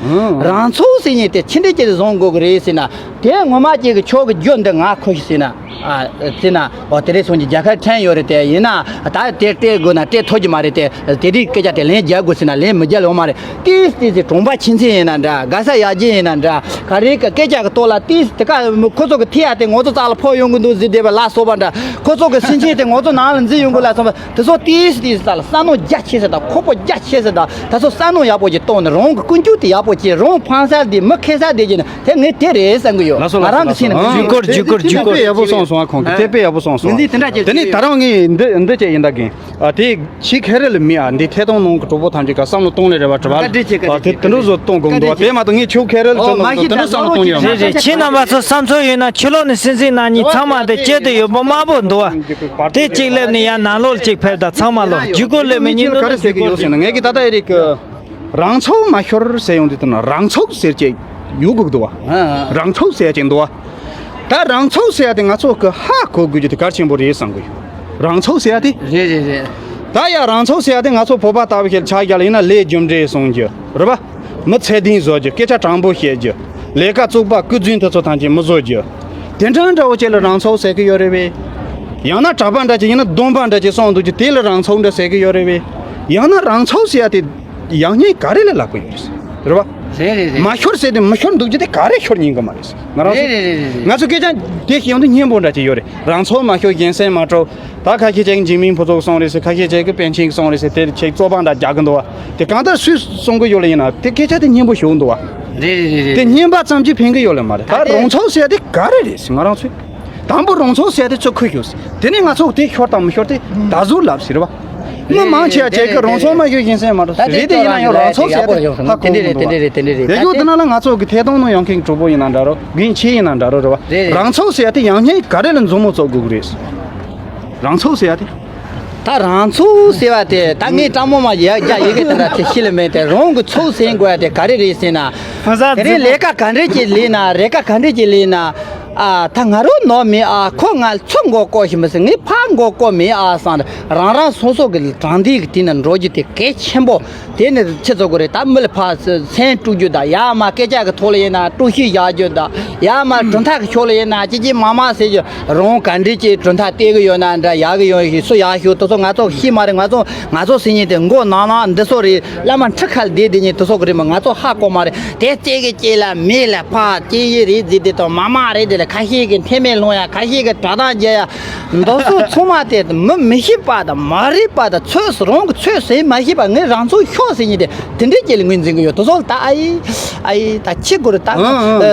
རང་ཚུགས་ཟེར་ཉིན་དེ་ཕྱི་འདྲེ་ཅིག་བཟུང་དགོས་གི་རེད་ཟེར་ན། དེ་ངོ་མ་ཅིག་གི་ཆོག་གི་རྒྱུ་འདི་ང་ཁོ་ཤི་ཟེར་ན། ཨ་ཙི་ན་འོ་དེ་རེད་སོང་གི་རྒྱལ་ཁབ་ཕྲན་ཡོད་རེད། དེ་ཡིན་ན་ད་དེ་སྤྲད་དགོས་ན་སྤྲད་ཐུབ་ཀྱི་མ་རེད། དེ་དེ་རིགས་སྐད་ཆ་དེ་ལན་རྒྱག་དགོས་ཟེར་ན་ལན་མི་རྒྱག་ཡོང་མ་རེད། ཏིས་ཏིས་ཏིས་གྲོང་པ་ཁྱིམ་མཚེས་ཡིན་ན་འདྲ། དགའ་ས་ཡག་རྗེས་ཡིན་ན་འདྲ། ག་རེ་གི་སྐད་ཆ་གི་ཐོག་ལ་ཏིས་དེ་ཀ་ཁོ་ཚོ་གི་ཐེ་ཡ་དེ་ངོ་ཚོ་རྩ་ལ་ཕོག་ཡོང་གི་འདུག་ཟེར་བསྡད་པ་ལ་སོགས་པ་འདྲ། ཁོ་ཚོ་གི་སེམས་ཅན་དེ་ངོ་ཚོ་ནང་ལ་འཛུལ་ཡོང་གི་ལ་སོགས་པ། དེ་ཚོ་ཏིས་ཏིས་ས་ལ་བསམ་བློ་རྒྱ་ཆེ་ས་དང་ཁོག་པོ་རྒྱ་ཆེ་ས་དང་ད་ཚོ་བསམ་བློ་ཡག་པོ་ཅིག་གཏོང་ནས་རང་གི་ཀུན་སྤྱོད་དེ་ཡག་པོ་བྱེད། རང་ཕངས་ས་དེ་མི་ཁེ་ས་དེ་བྱེད་ན་དེ་ངས་དེ་རེད་བསམ་གི་ཡོད། ལགས་སོ། ང་རང་གི་ལགས་སོ། སེམས་ནང་ལགས་སོ། ཇུས་འགོད་ཇུས་འགོད་ཇུས་འགོད། དཔེ་ཡག་པོ་གསུངས་སོང་། ཨ་ཁོང་གིས་དེ་དཔེ་ཡག་པོ་གསུངས་སོང་། ངས་འདི་དེ་འདྲ་ཅིག་དེ་ནས་ད་རུང་ངས་འདི་འདི་ཅིག་ཡིན་ད་གིན། ཨ་དེ་ཆེས་ཁེ་རེ་ལ་མི་ཨ་འདི་ཐད་གཏོང་ནང་གི་གྲོགས་པོ་ཐམས་ཅད་ཀ་བསམ་བློ་གཏོང་ལེ་རེ་བ་དྲི་བ། བཀའ་དྲིན་ཆེ། བཀའ་དྲིན་ཆེ། ཨ་དེ་དེ་འདྲ་བཟོ་གཏོང་དགོས་འདུག་བ། དེ་མ་གཏོགས་ངས་ཆོས་ཁེ་རེ་ལ་ཨོ་ཆོས་མ་ནང་གཞི་དེ་འདྲ་ད་བསམ་བློ་གཏོང་ཡོད་མ་རེད། རེད་རེད། ཁྱེད་རྣམ་པ་ཚོ་བསམ་ཚུལ་ཡོད་ན་ཕྱི་ལོགས་ནས་སེམས་ཚིག་གནང་མཁན་ཚང་མ་དེ་སྐྱིད་དུ་ཡོད་པོ་དམར་པོ་འདུག་བ། དེ་གཅིག་སླེབས་ནས་ཡང་ནང་ལོགས་གཅིག་ཕེབས་དང་ཚང་མ་ལོག་ཇུས་འགོད་སླེབས་མི་ཉིན་ག་རེ་ཟེར་གི་ཡོད་ཟེར་ན། ངས་གི་ད་ལྟ་ཨེ་རིག་གི་རང་ཚུགས་མ་ཤོར་ཟེར་ཡོང་དུས་ད་ན་རང་ཚུགས་ཟེར་གྱི་ཡོད་དགོས་འདུག་བ། རང་ཚུགས་ཟེར་གྱི་འདུག་བ། ད་རང་ཚུགས་ཟེར་ཡ་དེ་ང་ཚོ་གི་ཧ་གོ་དགོས་རྒྱུ་དེ་གལ་ཆེན་པོ་རེད་བསམ་གི་ཡོད། རང་ཚུགས་ཟེར་ཡ་དེ། རེད་རེད་རེད། ད་ཡ་རང་ཚུགས་ཟེར་ཡ་དེ་ང་ཚོ་བོད་པ་ལྟ་བུ་ཞིག་ཆ་བཞག་ལ་ཡིན་ན་ལས་རྒྱུ་འབྲས་སྲུང་རྒྱུ་རེད་པ། མི་ཚད་ལྡན་བཟོ་རྒྱུ། སྐད་ཆ་དྲང་པོ་བཤད་རྒྱུ། ལས་ཀ་བཙུགས་པ་སྐུ་རྫུན་དེ་ཚོ་ཐམས་ཅད་མི་བཟོ་རྒྱུ། དེ་འདྲ་འདྲ་བོ་ཅིག་ལ་རང་ཚུགས་ཟེར་གི་ཡོད་རེད་པས། ཡང་ན་གྲྭ་པ་འདྲ་ཅིག་ཡིན་ན་སྡོམ་པ་འདྲ་ཅིག་སྲུང་འདུག་རྒྱུ་དེ་ལ་རང་ཚུགས་འདྲ་ཟེར་གི་ཡོད་རེད་པས། ཡང་ན་རང་ཚུགས་ཟེར་ཡ་དེ་ཡང་སྙིང་ག་རེ་ལ་ལབ་གི་ཡོད་རེད། རེད་པ། རེད་རེད་རེད། མ་ཤོར་ཟེར་དེ་མི་ཤོར་འདུག་རྒྱུ་དེ་ག་རེ་ཤོར་ཉན་གི་མ་རེད། ང་རང་ཚོ། རེད་རེད་རེད་རེད། ང་ཚོ་སྐད་ཆ་དེ་ཤེས་ཡོང་དུས་སྙན་པོ་འདྲ་ཅིག་ཡོད་རེད། རང་ཚུགས་མ་ཤོར་གཞན་སེམས་མ་སྐྲོ། ད་ཁ་ཤས་ཅིག་འཇིགས་མེད་ཕུན་ཚོགས་གསུངས་རེད་ཟེར། ཁ་ཤས་ཅིག་གིས་པཎ་ཆེན་གསུངས་རེད་ཟེར། དེ་ཅིག་རྩོད་པ་འདྲ་རྒྱག་གི་འདུག་བ། དེ་གང་ལྟར་སུས་གསུང་གི་ཡོད་ལ་ཡིན་ན་དེ་སྐད་ཆ་དེ་སྙན་པོ་ཞིག་འདུག་བ། རེད་རེད་རེད་རེད། དེ་སྙན་པ་ཙམ་གྱིས་ཕན་གི་ཡོད་ལ་མ་རེད། ད་ད་དེ་རང་ཚུགས་ཟེར་དེ་ག་རེ་རེད་ཟེར་ང་རང་ཚོས། དང་པོ་རང་ཚུགས་ཟེར་དེ་ཚུགས་ཁུལ་ཞིག་ཟེར། དེ་ནས་ང་ཚོ་དེ་ཤོར་དང་མི་ཤོར་དེ་ད་གཟོད་ལབ་ཟེར་བ། མི་མང་ཆེ་བ་ཅིག་གིས་རང་ཚུགས་མ་ཤོར་གཞན་སེམས་མ་སྐྲོ་ཟེར། རེད་དེ་ཡིན་ན་ཡང་རང་ཚུགས་ཟེར་དེ་ཧ་གོ་གི་འདུག་བ། དེ་ཡོད་དེ་ན་ལ་ང་ཚོ་གི་ཐད་གཏོང་ནང་ཡོང་མཁན་གྲོགས་པོ་ཡིན་ན་འདྲ་རོ། རྒན་ཆེ་ཡིན་ན་འདྲ་རོ། རེད་བ། རེད། རང་ཚུགས་ཟེར་ཡ་དེ་ཡང་སྙིང་ག་རེ་ལ་མཛུབ་མོ་བཙུགས་དགོས་ཀྱི་རེད། རང་ཚུགས་ཟེར་ཡ་དེ། ད་རང་ཚུགས་ཟེར་བ་དེ་ད་ངས་སྤྲང་མོ་མ་ཡ་རྒྱ་ཡི་གེ་དེ་འདྲ་དེ་ཤི་ལ་མེད་དེ། རང་གི་ཚུགས་ཟེར་དགོས་ཡ་དེ་ག་རེ་རེད་ཟེར་ན། དེ་རིང་ལས་ཀ་ག་འདྲས་ཅིག་ལས་ན་རེ་ཀ་ག་འདྲས་ཅིག་ལས་ན། ཨ་ད་ང་རང་ནོར་མེད་ཨ། ཁོ་ང་ཚུར་མགོ་སྐོར་ཞིག་མི་སྲིད། ངས་ཕར་མགོ་སྐོར་མེད་ཨ་བསམ། རང་རང་སོ་སོ་གི་དྲང་བདེན་གི་དེ་ན་འགྲོ་རྒྱུ་དེ་གལ་ཆེན་པོ། དེ་ནི་ཆི་ཚོ་གི་རེད། ད་མི་ལ་ཕར་སེམས་དཀྲུག་རྒྱུ་དང་། ཡར་མར་སྐད་ཆ་གི་ཐོག་ལ་ཡིན་ན་དཀྲུག་ཤིང་བཞག་རྒྱུ་དང་། ཡར་མར་གྲུབ་མཐའ་གི་ཕྱོགས་ལ་ཡིན་ན་ཅི་ཅི་མ་མ་ཟེར་རྒྱུ། རང་ག་འདྲས་ཀྱི་གྲུབ་མཐའ་བལྟས་གི་ཡོད་ན་འདྲ། ཡག་གི་ཡོད་ཞིག་སུ་ཡག་ཤོས་དེ་ཚོ་ང་ཚོ་ཤེས་མ་རེད། ང་ཚོ་ང་ཚོ་སེམས་ཉིད་དེ་མགོ་ནག་ནག་འདི་ཚོ་རེད། བླ་མ་ཁྲི་ཁར་བསྡད་དེ་ཉིད་དེ་ཚོ་གི་རེད་མ། ང་ཚོ་ཧ་གོ་མ་རེད། དེ་རྩེ་གི་ཅེ་ལ་མེ་ལ་ཕར་སྐྱེ་ཡི་རེད་ཟེར་དེ་དང་། མ་མ་རེད་དེ་ལ་ཁ་ཤས་ཀྱི་མཐེ་མེ་སློང་ཡ། ཁ་ཤས་ཀྱི་དྲ་ཐག་རྒྱག་ཡ། འདི་ཚོ་ཚང་མ་དེ་མི་མི་ཤེས་པ་དང་མ་རིག་པ་དང་། ཚོད་རང་གི་ཚོད་ཟིན་མ་ཤེས་པ། ངས་རང་ཚུགས་ཤོར་ཟེར་ཉིན་དེ་དེ་འདྲའི་སྐྱེ་ལ་ངོས་འཛིན་གི་ཡོད། དེ་ཚོ་ལ་ད་ཨ་ཡི་ཨ་ཡི་ད་ཁྱི་གུ་རུ་ད་ཨ་ཨ་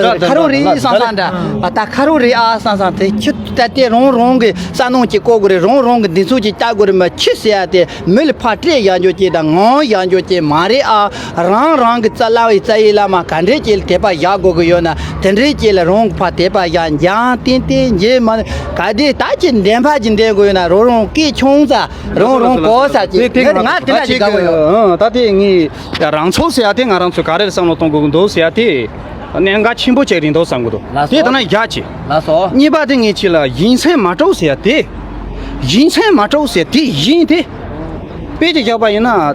ཨ་ཁ་རོ་རེད་བསམ་བསམ་འདྲ། ཨ་ད་ཁ་རོ་རེད་ཨ་བསམ་བསམ་དེ་ཁྱི་ད་དེ་རང་རང་གི་ས་ནང་གི་བཀོག་གི་རེད། རང་རང་གི་འདི་ཚོ་གི་ལྟ་དགོས་རེད་མ། ཁྱི་ཟེར་ཡ་དེ་མི་ལ་ཕར་སྤྲད་ཡག་འཇོག་ཅིག་དང་ངང་ཡག་འཇོག་ཅིག་མ་རེད་ཨ། རང་རང་གི་རྩ་བའི་རྩ་ཡི་བླ་མ་ག་འདྲའི་སྐྱེ་ལ་དད་པ་བཞག་དགོས་ཀྱི་ཡོད་ན། དེ་འདྲའི་སྐྱེ་ལ་རང་གི་ཕར་དད་པ་བཞག་འཇང་ཏན་ཏན་རྗེས་མ་ག་དེ་ད་ཅི་འདེམས་པ་ཅི་འདེམས་དགོས་ཡོད་ན། རོ་རང་སྐད་ཆུང་ཙག་རང་རང་གོ་ས་ཅིག་དེ་དེ་ང་ང་དེ་འདྲ་ཅིག་དགའ་བོ་ཡོད། ཨ་ད་དེ་ངས་རང་ཚུགས་ཟེར་ཡ་དེ་ང་རང་ཚོས་ག་རེ་བསམ་བློ་གཏོང་དགོས་ཀྱི་འདུག་ཟེར་ཡ་དེ་གནད་འགག་ཆེན་པོ་ཅིག་རེད་འདུག་བསམ་གི་འདུག། ལགས་སོ། དེ་ད་ན་རྒྱ་ཆེ། ལགས་སོ། གཉིས་པ་དེ་ངས་ཁྱེད་ལ་ཡིན་སེམས་མ་སྤྲོ་ཟེར་ཡ་དེ། ཡིན་སེམས་མ་སྤྲོ་ཟེར་དེ་ཡིན་དེ། དཔེ་ཅིག་བཞག་པ་ཡིན་ན།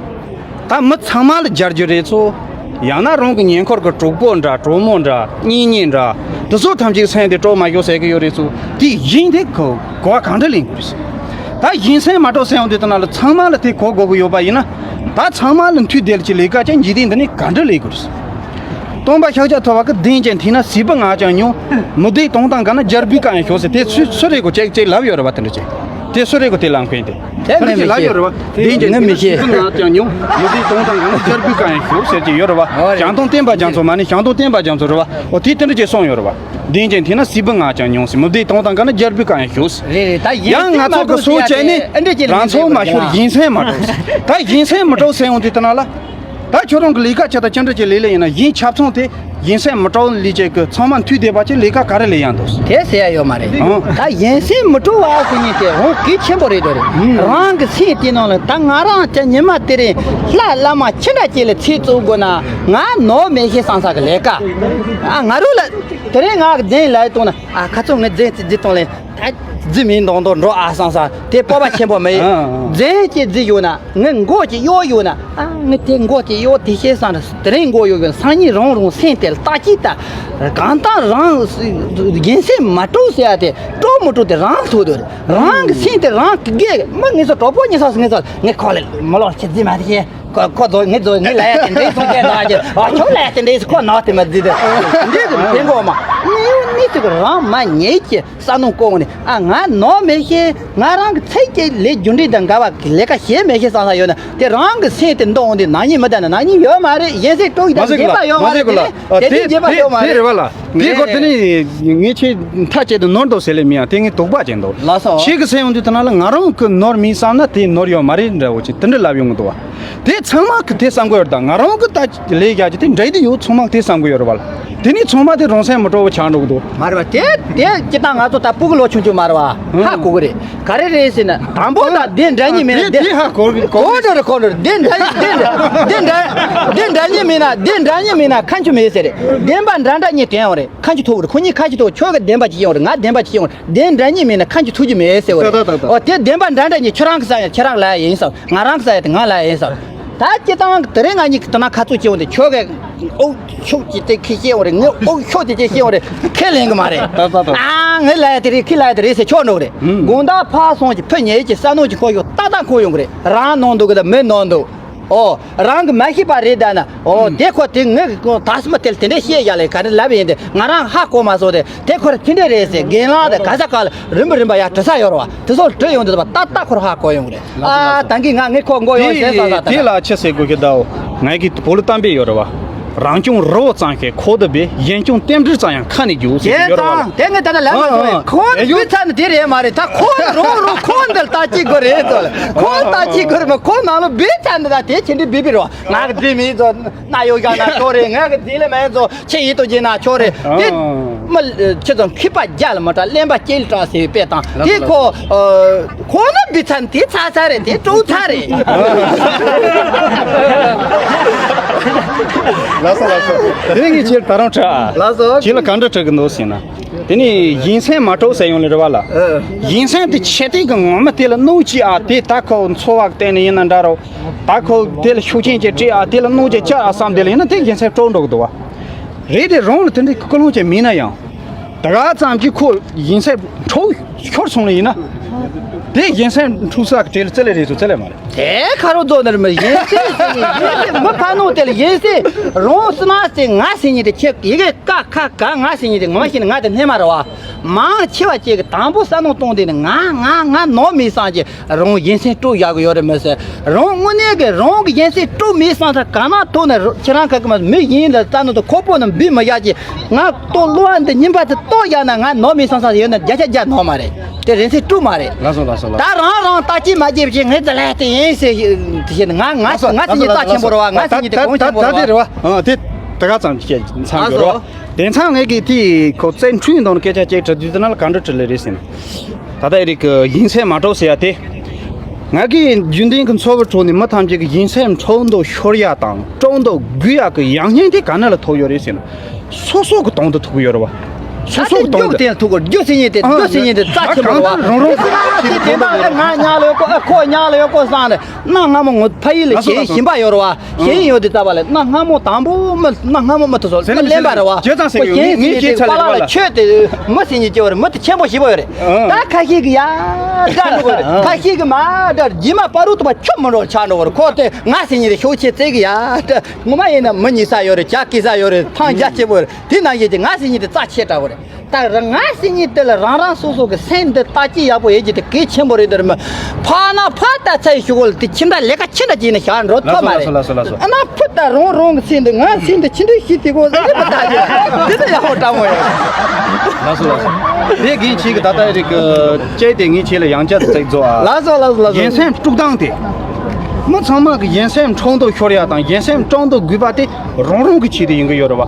ད་མི་ཚང་མ་ལ་སྦྱར་རྒྱུ་རེད་ཚོ། ཡང་ན་རང་གི་ཉེ་འཁོར་གྱི་གྲོགས་པོ་འདྲ་གྲོགས་མོ་འདྲ་གཉེན་ཉེ་འདྲ་དེ་ཚོ་ཐམས་ཅད་སེམས་དེ་སྤྲོ་མ་ཤོག་ཟེར་གི་ཡོད་རེད་ཚོ། དེ་ཡིན་དེ་གོ་གོ་བ་གང་འདྲ་ལེན་དགོས་རེད། ད་ཡིན་སེམས་མ་སྤྲོ་ཟེར་ཡོང་དུས་དེ་ན་ལ་ཚང་མ་ལ་དེ་གོ་དགོས་གི་ཡོད་པ་ཡིན་ན། ད་ཚང་མ་ལ་མཐུན་བསྡད་ཀྱི་ལས་ཀ་ཅན་འཇིག་རྟེན་འདི་ནས་ག་འདྲ་ལས་དགོས་རེད། སྟོན་པ་ཤཱཀྱ་ཐུབ་པ་གི་བདེན་ཅན་ཐོས་ན་སྲིད་པའི་ངར་ཀྱང་ཉུང་། མི་བདེ་གཏོང་དང་ག་ན་རྒྱལ་པོའི་བཀའ་ཡང་ཞུ་ཟེར། དེ་སུ་སུ་རེད་གོ་ཅེག་ཅེག་ལབ་ཡོད་རེད་བ། དེ་འདྲ་ཅེག་དེ་སུ་རེད་གོ་དེ་ལ་མཁན་དེ། དེ་ངས་མི་ཤེས། ལབ་ཡོད་རེད་བ། བདེན་ཅན་ངས་མི་ཐོས་ན་ཤེས། སྲིད་པའི་ངར་ཀྱང་ཉུང་། མི་བདེ་གཏོང་དང་ག་ན་རྒྱལ་པོའི་བཀའ་ཡང་ཞུ་ཟེར་གྱི་ཡོད་རེད་བ། ཨོ་རེད། ཞང་སྟོང་བསྟན་པ་རྒྱ་མཚོ་མ་ནི་ཞང་སྟོང་བསྟན་པ་རྒྱ་མཚོ་རེད་བ། ཨོ་དེ་དེ་འདྲ་ཅེག་གསུངས་ཡོད་རེད་བ། བདེན་ཅན་ཐོས་ན་སྲིད་པའི་ངར་ཀྱང་ཉུང་ཟེར། མི་བདེ་གཏོང་དང་ག་ན་རྒྱལ་པོའི་བཀའ་ཡང་ཞུ་ཟེར། རེད་རེད། ད་ཡིན་ཡང་ང་ཚོ་གི་སྲོག་བཅད་ནས་རང་ཚུགས་མ་ཤོར་ཡིན་སེམས་མ་སྤྲོ་ཟེར། ད་ཡིན་སེམས་མ་སྤྲོ་ཟེར་ཡོང་དུས་དེ་ན་ལ། ད་ཁྱོད་རང་གི་ལས་ཀ་ཆེ་ད་ཅི་འདྲ་ཅིག་ལས་ལས་ཡིན་ན་གཞན་ཆ་ཚང་དེ་ གཞན་སེམས་མི་སྤྲོ་ལས་བྱེད་ཀྱི་ཚང་མ་མཐུད་བསྡད་པ་ཅིག་ལས་ཀ་ག་རེ་ལས་ཡང་འདུག་དེ་ཟེར་ཡ་ཡོད་མ་རེད། ཨང་། ད་གཞན་སེམས་མི་སྤྲོ་བ་ཟེར་མཁན་དེ་འོང་གལ་ཆེན་པོ་རེད་འདུག་རེད། ཨང་། རང་གི་སེམས་དེ་ནང་ལ་ད་ང་རང་ཅག་ཉི་མ་དེ་རིང་ལྷ་བླ་མ་ཁྱི་འདྲ་ཅིག་ལ་ཚིག་བཙུགས་དགོས་ན་ང་ནོར་མེད་ཤེས་བསམ་ས་གི་ལས་ཀ། ཨ། ང་རང་ལ་དེ་རིང་ང་གི་རྫུན་ལབ་བཏང་ན། ཨ། ཁ་ཚོ་ངའི་རྫུན་ཅིག་བརྗེད་བཏང་ལས། ད་རྫུན་མིན་མདོག་མདོག་འགྲོ་ཨ་བསམ་ས་དེ་སྤོབས་པ་ཆེན་པོ་མེད། ཨ། ཨ། རྫུན་ཅིག་བརྗེད་ཡོད་ན། ངའི་མགོ་ཅིག་གཡོག་ཡོད་ན། ཨ། ངའི་དེ་མགོ་ཅིག་གཡོག་དེ་ཤེས་སང་དེ་རིང་མགོ་གཡོག་ཡོད་ན། སང་ཉིན་རང་རང་སེམས་དེ་ལ་བརྟག་དཔྱད་ད། གང་ལྟར་རང་གཞན་སེམས་མ་སྤྲོ་ཟེར་ཡ་དེ་སྤྲོ་མི་སྤྲོ་དེ་རང་ཐུག་འདུག་རང་གི་སེམས་དེ་རང་གི་དགེ་མ། ངེད་ཚོ་གྲོགས་པོ་ཉེ་ས་སུ་ངེད་ཚོ་ངས་ཁོ་ལ་མི་ལོག་ཁྱི་རྫི་མ་དེ་ཤེས། ཁོ་ཁོ་ཚོ་ངེད་ཚོ་ངས་ལབ་ཡ་དེ་འདྲའི་སོང་ཁྱེད་ད་ཀྱི། ཨ། ཁྱོད་ལབ་ཡ་དེ་འདྲའི་ཁོ་ནག་དེ་མ་རྫི་དེ་འདི་གི་དེ་མགོ་མ་ངས་ཡོད་ནི་ཚོ་གི་རང་མ་ཉེས་ཀྱི། ས་ནོ་ཀོང་ནས། ཨ། ང་ནོར་མེད་ཤེས། ང་རང་གི་ཚེ་སྐྱེལ་ལས་རྒྱུ་འབྲས་དང་འགལ་བ་གི་ལས་ཀ་བྱེད་མེད་ཤེས་བསམ་ས་ཡོད་ན། དེ་རང་གི་སེམས་དེ་འདོང་འོང་དེ་ནག་ཉེས་མི་ལྡན་ན་ནག་ཉེས་ཡོད་མ་རེད། གཞན་སེམས་སྤྲོ་གི་དང་མ་ཟེར་གི་ལ། རྗེས་པ་ཡོད་མ་མ་ཟེར་རེད། གི་ལ། དེ་དེ་དེ་རྗེས་པ་ཡོད་མ་དེ་རེད། རེད་བ་ལ། དེ་ཁོ་དེ་ནི་ངས་ཆེས་མཐའ་བཅད་དུ་ནོར་འདུག་ཟེར་ལེ་མི་ཡང་དེ་ངས་དོགས་པ་བྱས་འདུག་ལགས་སོ། ཁྱེད་ཀྱི་སེམས་འོང་དུས་དེ་ན་ལ་ང་རང་གི་ནོར་མིན་བསམ་ན་དེ་ནོར་ཡོད་མ་རེད་འདྲ་བོ་ཅིག་དེ་འདྲ་ལབ་ཡོང་གི་འདུག་བ། དེ་ཚང་མ་གི་དེ་བསམ་གི་ཡོད་ད། ང་རང་གི་ད་ལས་རྒྱག་གི་དེ་འདྲ་དེ་ཡོད། ཚང་མ་གི་དེ་བསམ་གི་ཡོད་རེད་བ་ལ། དེ་ནི་ཚང་མ་དེ་རང་སེམས་མི་སྤྲོ་བོ་ཆགས་འགྲོ་གི་འདུག་མ་རེད་བ། དེ་དེ་སྤྱི་བཏང་ང་ཚོ་ད་སྤུ་གུ་ལོ་ཆུང་ཆུང་མ་རེད་བ། ཧ་གོ་གི་རེད། ག་རེ་རེད་ཟེར་ན། དང་པོ་ད་དེ་འདྲ་ཉིད་མེད་ན། དེ་དེ་ཧ་གོ་གི་གོ་གི་འགྲོ་རེད། གོ་འགྲོ་རེད། དེ་འདྲ་དེ་འདྲ་དེ་འདྲ་ཉིད་མེད་ན། དེ་འདྲ་ཉིད་མེད་ན་ཁ་མཆུ་མེད་ཟེར་རེད། བདེན་པ་འདྲ་འདྲ་ཉིད་དྲན་ཡོང་རེད། ཁ་མཆུ་ཐུག་རེད། ཁོ་གཉིས་ཁ་མཆུ་ཐུག་ཁྱོད་ཀྱི་བདེན་པ་ཅིག་ཡོང་རེད། ང་བདེན་པ་ཅིག་ཡོང་རེད། དེ་འདྲ་ཉིད་མེད་ན་ཁ་མཆུ་ཐུག་རྒྱུ་མེད་ཟེར་བ་རེད། ད་ད་ད་ད། ཨོ་དེ་བདེན་པ་འདྲ་འདྲ་ཉིད་ཁྱོད་རང་གི་ས་ཡ་ཁྱོད་རང་ལ་ཡིན་ས། ང་རང་གི་ས་ཡ་དེ་ང་ལ་ཡིན་ས། ད་སྤྱི་བཏང་དེ་རིང་ང་གཉིས་ཀྱི་དེ་ན་ཁ་ཚུགས་བྱེད་འོང་དེ་ཁྱོད་ཀྱི་ཨོ་ཤོག་ཅིག་དེ་ཁི་བཤད་འོང་རེད། ངས་ཨོ་ཤོག་དེ་ཅིག་བཤད་འོང་རེད། ཁས་ལེན་གི་མ་རེད། ད་ད་ད། ཨ་ངས་ལ་ཡ་དེ་རེད། ཁི་ལ་ཡ་དེ་རེད་ཟེར་ཆོག་འགྲོ་གི་རེད། ཨུམ། དགོང་དག་ཕར་སོང་ཅིག་ཕུ་ཉལ་ཅིག་ས་ནོ་ཅིག་ཁོ་ཡོད་ཏག་ཏག་ཁོ་ཡོང་གི་རེད། རང་ནང་འདུག་གི་ད་མི་ནང་འདུག་ཨོ། རང་གི་མ་ཤེས་པ་རེད་ད་ན། ཨོ། ཨུམ། དེ་ཁོ་དེ་ངས་ད་སི་མ་དེ་དེ་འདྲས་བཤད་ཡ་ལས་ག་རེ་ལབ་ཡིན་དེ་ང་རང་ཧ་གོ་མ་སོང་དེ། དེ་ཁོ་ར་དེ་འདྲས་རེད་ཟེར། རྒན་ལགས་དེ་ག་ས་ག་ལ་རིམ་པ་རིམ་པ་ཡ་དྲི་ས་ཡོད་རེད་བ། དེ་ཚོ་དྲི་ཡོང་དུས་ད་ཏག་ཏག་ཁོ་ར་ཧ་གོ་ཡོང་གི་རེད། ཨ་ད་གིན་ང་ངས་ཁོ་མགོ་ཡོང་ཟེར་ས་ད་ད། དེ་ལ་ཆི་ཟེར་དགོས་ཀྱི་ད། ཨོ། ངས་ཀྱི་བོད་ལ་གཏམ་དཔེ་ཡོད་རེད་བ། རང་སྐྱོང་རི་བོ་གཙང་ཞིང་ཁོག་ཏུ་སྦས། གཞན་སྐྱོང་རྟེན་འབྲེལ་གཙང་ཡང་ཁ་ནས་རྒྱུག་ཟེར་གྱི་ཡོད་རེད་བ། དེ་ངས་ད་ལྟ་ལབ་མ་སོང་བས། ཁོ་ཡོད། བུད་ཚར་ནི་དེ་རེད་མ་རེད། ད་ཁོ་རང་རང་ཁོ་འདི་ལ་ལྟ་ཅི་དགོས་རེད་ཚོ། ཁོ་ལྟ་ཅི་དགོས་རེད་མ། ཁོ་ནང་ལ་བུད་ཚར་ནི་ད་དེ་ཆི་འདྲ་བུད་བུད་རེད་བ། ང་གི་དེ་མི་ཚོ་ན་ཡོད་ཀྱང་ན་ཁྱོད་རེད། ང་གི་དེ་ལས་མེད་ཚོ་ཆེ་ཡིད་དུ་འགྱེད་ན་ཁྱོད་རེད། དེ་ཨ། མི་ཁྱེད་ཚོ་མཁས་པ་རྒྱ་ལ་མི་དྲག་གླེན་པ་སྐྱེལ་དྲག་ཟེར་བའི་དཔེ་དང་། དེ་ཁོ་ཨ། ཁོ་ན་བུད་ཚར་ནི་དེ་ཚར་ཚར་རེད། དེ་སྤྲོ་ཚར་རེད། ལགས་སོ་ལགས་སོ། དེ་ངས་ཁྱེད་ད་རུང་དྲི་ཨ། ལགས་སོ། ཁྱེད་ལ་གང་འདྲ་དྲི་གི་འདུག་ཟེར་ན། དེ་ནས་གཞན་སེམས་མ་སྤྲོ་ཟེར་ཡོང་ལེ་རེད་བ་ལ། ཨ། གཞན་སེམས་དེ་ཆེ་དེ་གི་ངོ་མ་དེ་ལ་གནོད་ཅི་ཨ། དེ་ད་ཁོ་འཚོ་བ་བརྟེན་ནས་ཡིན་ན་འདྲ་རོ། ད་ཁོ་དེ་ལ་ཤུགས་རྐྱེན་ཅིག་སྤྲད་ཨ། དེ་ལ་གནོད་ཅིག་བཅག་ཨ་བསམ་དེ་ལ་ཡིན་ན་དེ་གཞན་སེམས་སྤྲོ་འགྲོ་གི་འདུག་བ། རེད་དེ་རང་ལ་དེ་འདྲའི་ཀུན་སློང་ཅིག་མིན་ན་ཡང་། ད་ག་ཙམ་གྱིས་ཁོ་གཞན་སེམས་འཁྲུག་ཤོར་སོང་ལེ་ཡིན་ན། དེ་གཞན་སེམས་འཁྲུག་ས་གི་གྲས་ལ་རྩི་ལེ་རེད་ཚོ་རྩི་ལེ་མ་རེད། དེ་ཁ་རོག་རྡོ་ནར་མི་གཞན་སེམས་ཟེར་ནས་གཞན་སེམས་མི་ཁ་ནོ་དེ་ལ་གཞན་སེམས་རང་སུ་ན་སེ་ང་སེ་ཉིད་དེ་ཁྱེད་ཡི་གེ་ཀ་ཁ་ག་ང་སེ་ཉིད་དེ་ངོ་མ་ཤེས་ན་ང་དེ་སྣེ་མ་རེད་བ། མང་ཆེ་བ་ཅིག་གི་དང་པོ་ས་ནོ་གཏོང་དེ་ནི་ང་ང་ང་ནོ་མི་སང་ཅི། རང་གཞན་སེམས་དཀྲུག་བཞག་གི་ཡོད་རེད་མི་ཟེར། རང་དངོས་གནས་ཀྱི་རང་གི་གཞན་སེམས་དཀྲུག་མེད་བསམ་ས་ག་ན་ཐོག་ནས་ར་ཁྱེད་རང་ཁ་ཀི་མ་མི་གཞན་ལ་རྩ་ནང་དུ་ཁོ་པོ་ནི་འབུད་མི་བཞག་ཅིག་ང་ལྟོ་གློ་བ་འདི་ཉིན་པ་དེ་ལྟོ་བཞག་ན་ང་ནོར་མེད་བསམ་ས་ཡོད་ན་བརྒྱ་ཆ་བརྒྱ་ནོར་མ་རེད། དེ་རང་སེམས་དཀྲུག་མ་རེད། ལགས་སོ་ལགས་སོ་ལགས། ད་རང་རང་ལྟ་ཅི་མ་བྱེད་བྱེད་ངས་འདི་ལས་དེ་ཡིན་ཟེར་དེ་བྱེད་ན་ང་ང་ལགས་སོ་ང་སེམས་ཉིད་ལགས་སོ་རྩ་ཆེན་པོ་རེད་བ། ང་སེམས་ཉིད་དེ་གོང་ཆེན་པོ་རེད་བ། ད་ད་ད་ད་དེ་རེད་བ། ཨ་དེ་ད་ག་ཙམ་ཅིག་ཚང་གི་རེད་བ། ལགས་སོ། དེང་སང་ངས་ཀྱིས་དེའི་ཁོ་བཙན་འཁྲུན་དང་སྐད་ཆ་ཅིག་དྲི་དུས་དེ་ན་ལ་ག་འདྲ་དྲི་ལེ་རེད་ཟེར་ན། ད་ལྟ་ཨེ་རིག་གི་གཞན་སེམས་མ་སྤྲོ་ཟེར་ཡ་དེ། ང་གིས་རྒྱུན་ལྡན་གྱི་འཚོ་བའི་ཁྲོད་ནས་མི་ཐམས་ཅད་ཀྱི་གཞན་སེམས་འཁྲུག་འདུག་ཤོར་ཡ་དང་སྤྲོ་འདུག་རྒུད་ཡ་གི་ཡང་སྙིང་དེ་ག་ནས་ལ་ཐོབ་ཡོད་རེད་ཟེར་ན། སོ་སོ་གི་དོན་དུ་ཐུག་ཡོད་རེད་བ། སོ་སོ་གི་དོན་དུ། རྒྱུ་དེ་ཐུག་གོ་རྒྱུ་ཟེར་མཁན་དེ་རྒྱུ་ཟེར་མཁན་དེ་རྩ་ཆེན་པོ་རེད་བ། རང་རང་སོ་སོ་གི་དེ་དོན་དུ་ཡོད་རེད། ང་ཉག་ལ་ཡོད་གོ་ཨ་ཁོ་ཉག་ལ་ཡོད་གོ་བསམ་ནས། གནའ་སྔ་མོ་ངོ་ཕ་ཡུལ་ལ་ལགས་སོ་ཞེན་ཞེན་པ་ཡོད་རེད་བ། ཞེན་ཡོད་དེ་ལྟ་བ་ལས་གནའ་སྔ་མོ་དང་པོ་མི་གནའ་སྔ་མོ་མི་དེ་ཚོ་ཟེར་ན་གླེན་པ་རེད་བ། བྱས་ཙང་ཟེར་གི་ཡོད། ངས་ངས་བྱས་ཚར་ལེ་བ་ལ། ཁྱོད་དེ་མི་ཟེར་མཁན་ཅིག་ཡོད་རེད། མི་དེ་ཆེན་པོ་ཞེ་པོ་ཡོད་རེད། ཨ། ད་ཁ་ཤས་ཀྱི་ཡ་འདྲ་འགྲོ་གི་རེད། ཨ། ཁ་ཤས་ཀྱི་མ་འདྲ་རྗེས་མ་པ་རུ་ཐུབ་པ་ཆུ་མི་འགྲོ་ཆགས་འགྲོ་གི་རེད། ཁོ་དེ་ང་ཟེར་མཁན་དེ་ཤོག་ཆེ་བརྩེ་གི་ཡ་འདྲ། ངོ་མ་ཡིན་ན་མི་ཉེ་ས་ཡོད་རེད། ཇ་སྐྱེ་ས་ཡོད་རེད། ཐང་རྒྱ་ཆེ་པོ་ཡོད་རེད། དེ་ནང་བཞིན་དེ་ང་ཟེར་མཁན་དེ་རྩ་ཆེ་དྲགས་པོ་རེད། ད་རང་ང་ཟེར་མཁན་དེ་ལ་རང་རང་སོ་སོ་གི་སེམས་འདི་བརྟག་དཔྱད་ཡག་པོ་ཡེད་རྒྱུ་དེ་གལ་ཆེན་པོ་རེད་འདུག་རེད་མོད། ཕར་ན་ཕར་ལྟ་ཚར་ཡི་ཞུ་གོ་ལ་དེ་ཁྱིམ་བདག་ལས་ཀ་ཁྱི་འདྲ་བྱས་ནས་བཞག་འགྲོ་ཐུབ་མ་རེད། ལགས་སོ་ལགས་སོ་ལགས་སོ། ཨ་ན་ཕུ་ད་རང་རང་གི་སེམས་འདི་ང་སེམས་འདི་ཁྱི་འདྲ་ཞིག་དེ་གོ་ཟེར་མ་ཐག་ཆོད་འདི་ད་ཡག་པོ་དྲང་མོ་ཡོད། ལགས་སོ་ལགས་སོ། དེ་རྒན་ཁྱེད་ཀྱི་ད་ལྟ་རིག་གི་ཅེ་དེ་ངས་ཁྱེད་ལ་ཡང་བསྐྱར་དུ་ཚིག་རྫོགས་ཨ། ལགས་སོ་ལགས་སོ་ལགས་སོ། གཞན་སེམས་དཀྲུག་སྟངས་དེ། མི་ཚང་མ་གི་གཞན་སེམས་འཁྲུག་འདུག་ཤོར་ཡ་དང་གཞན་སེམས་སྤྲོ་འདུག་རྒུད་པ་དེ་རང་རང་གི་ཆེད་དུ་ཡིན་གི་ཡོད་རེད་བ།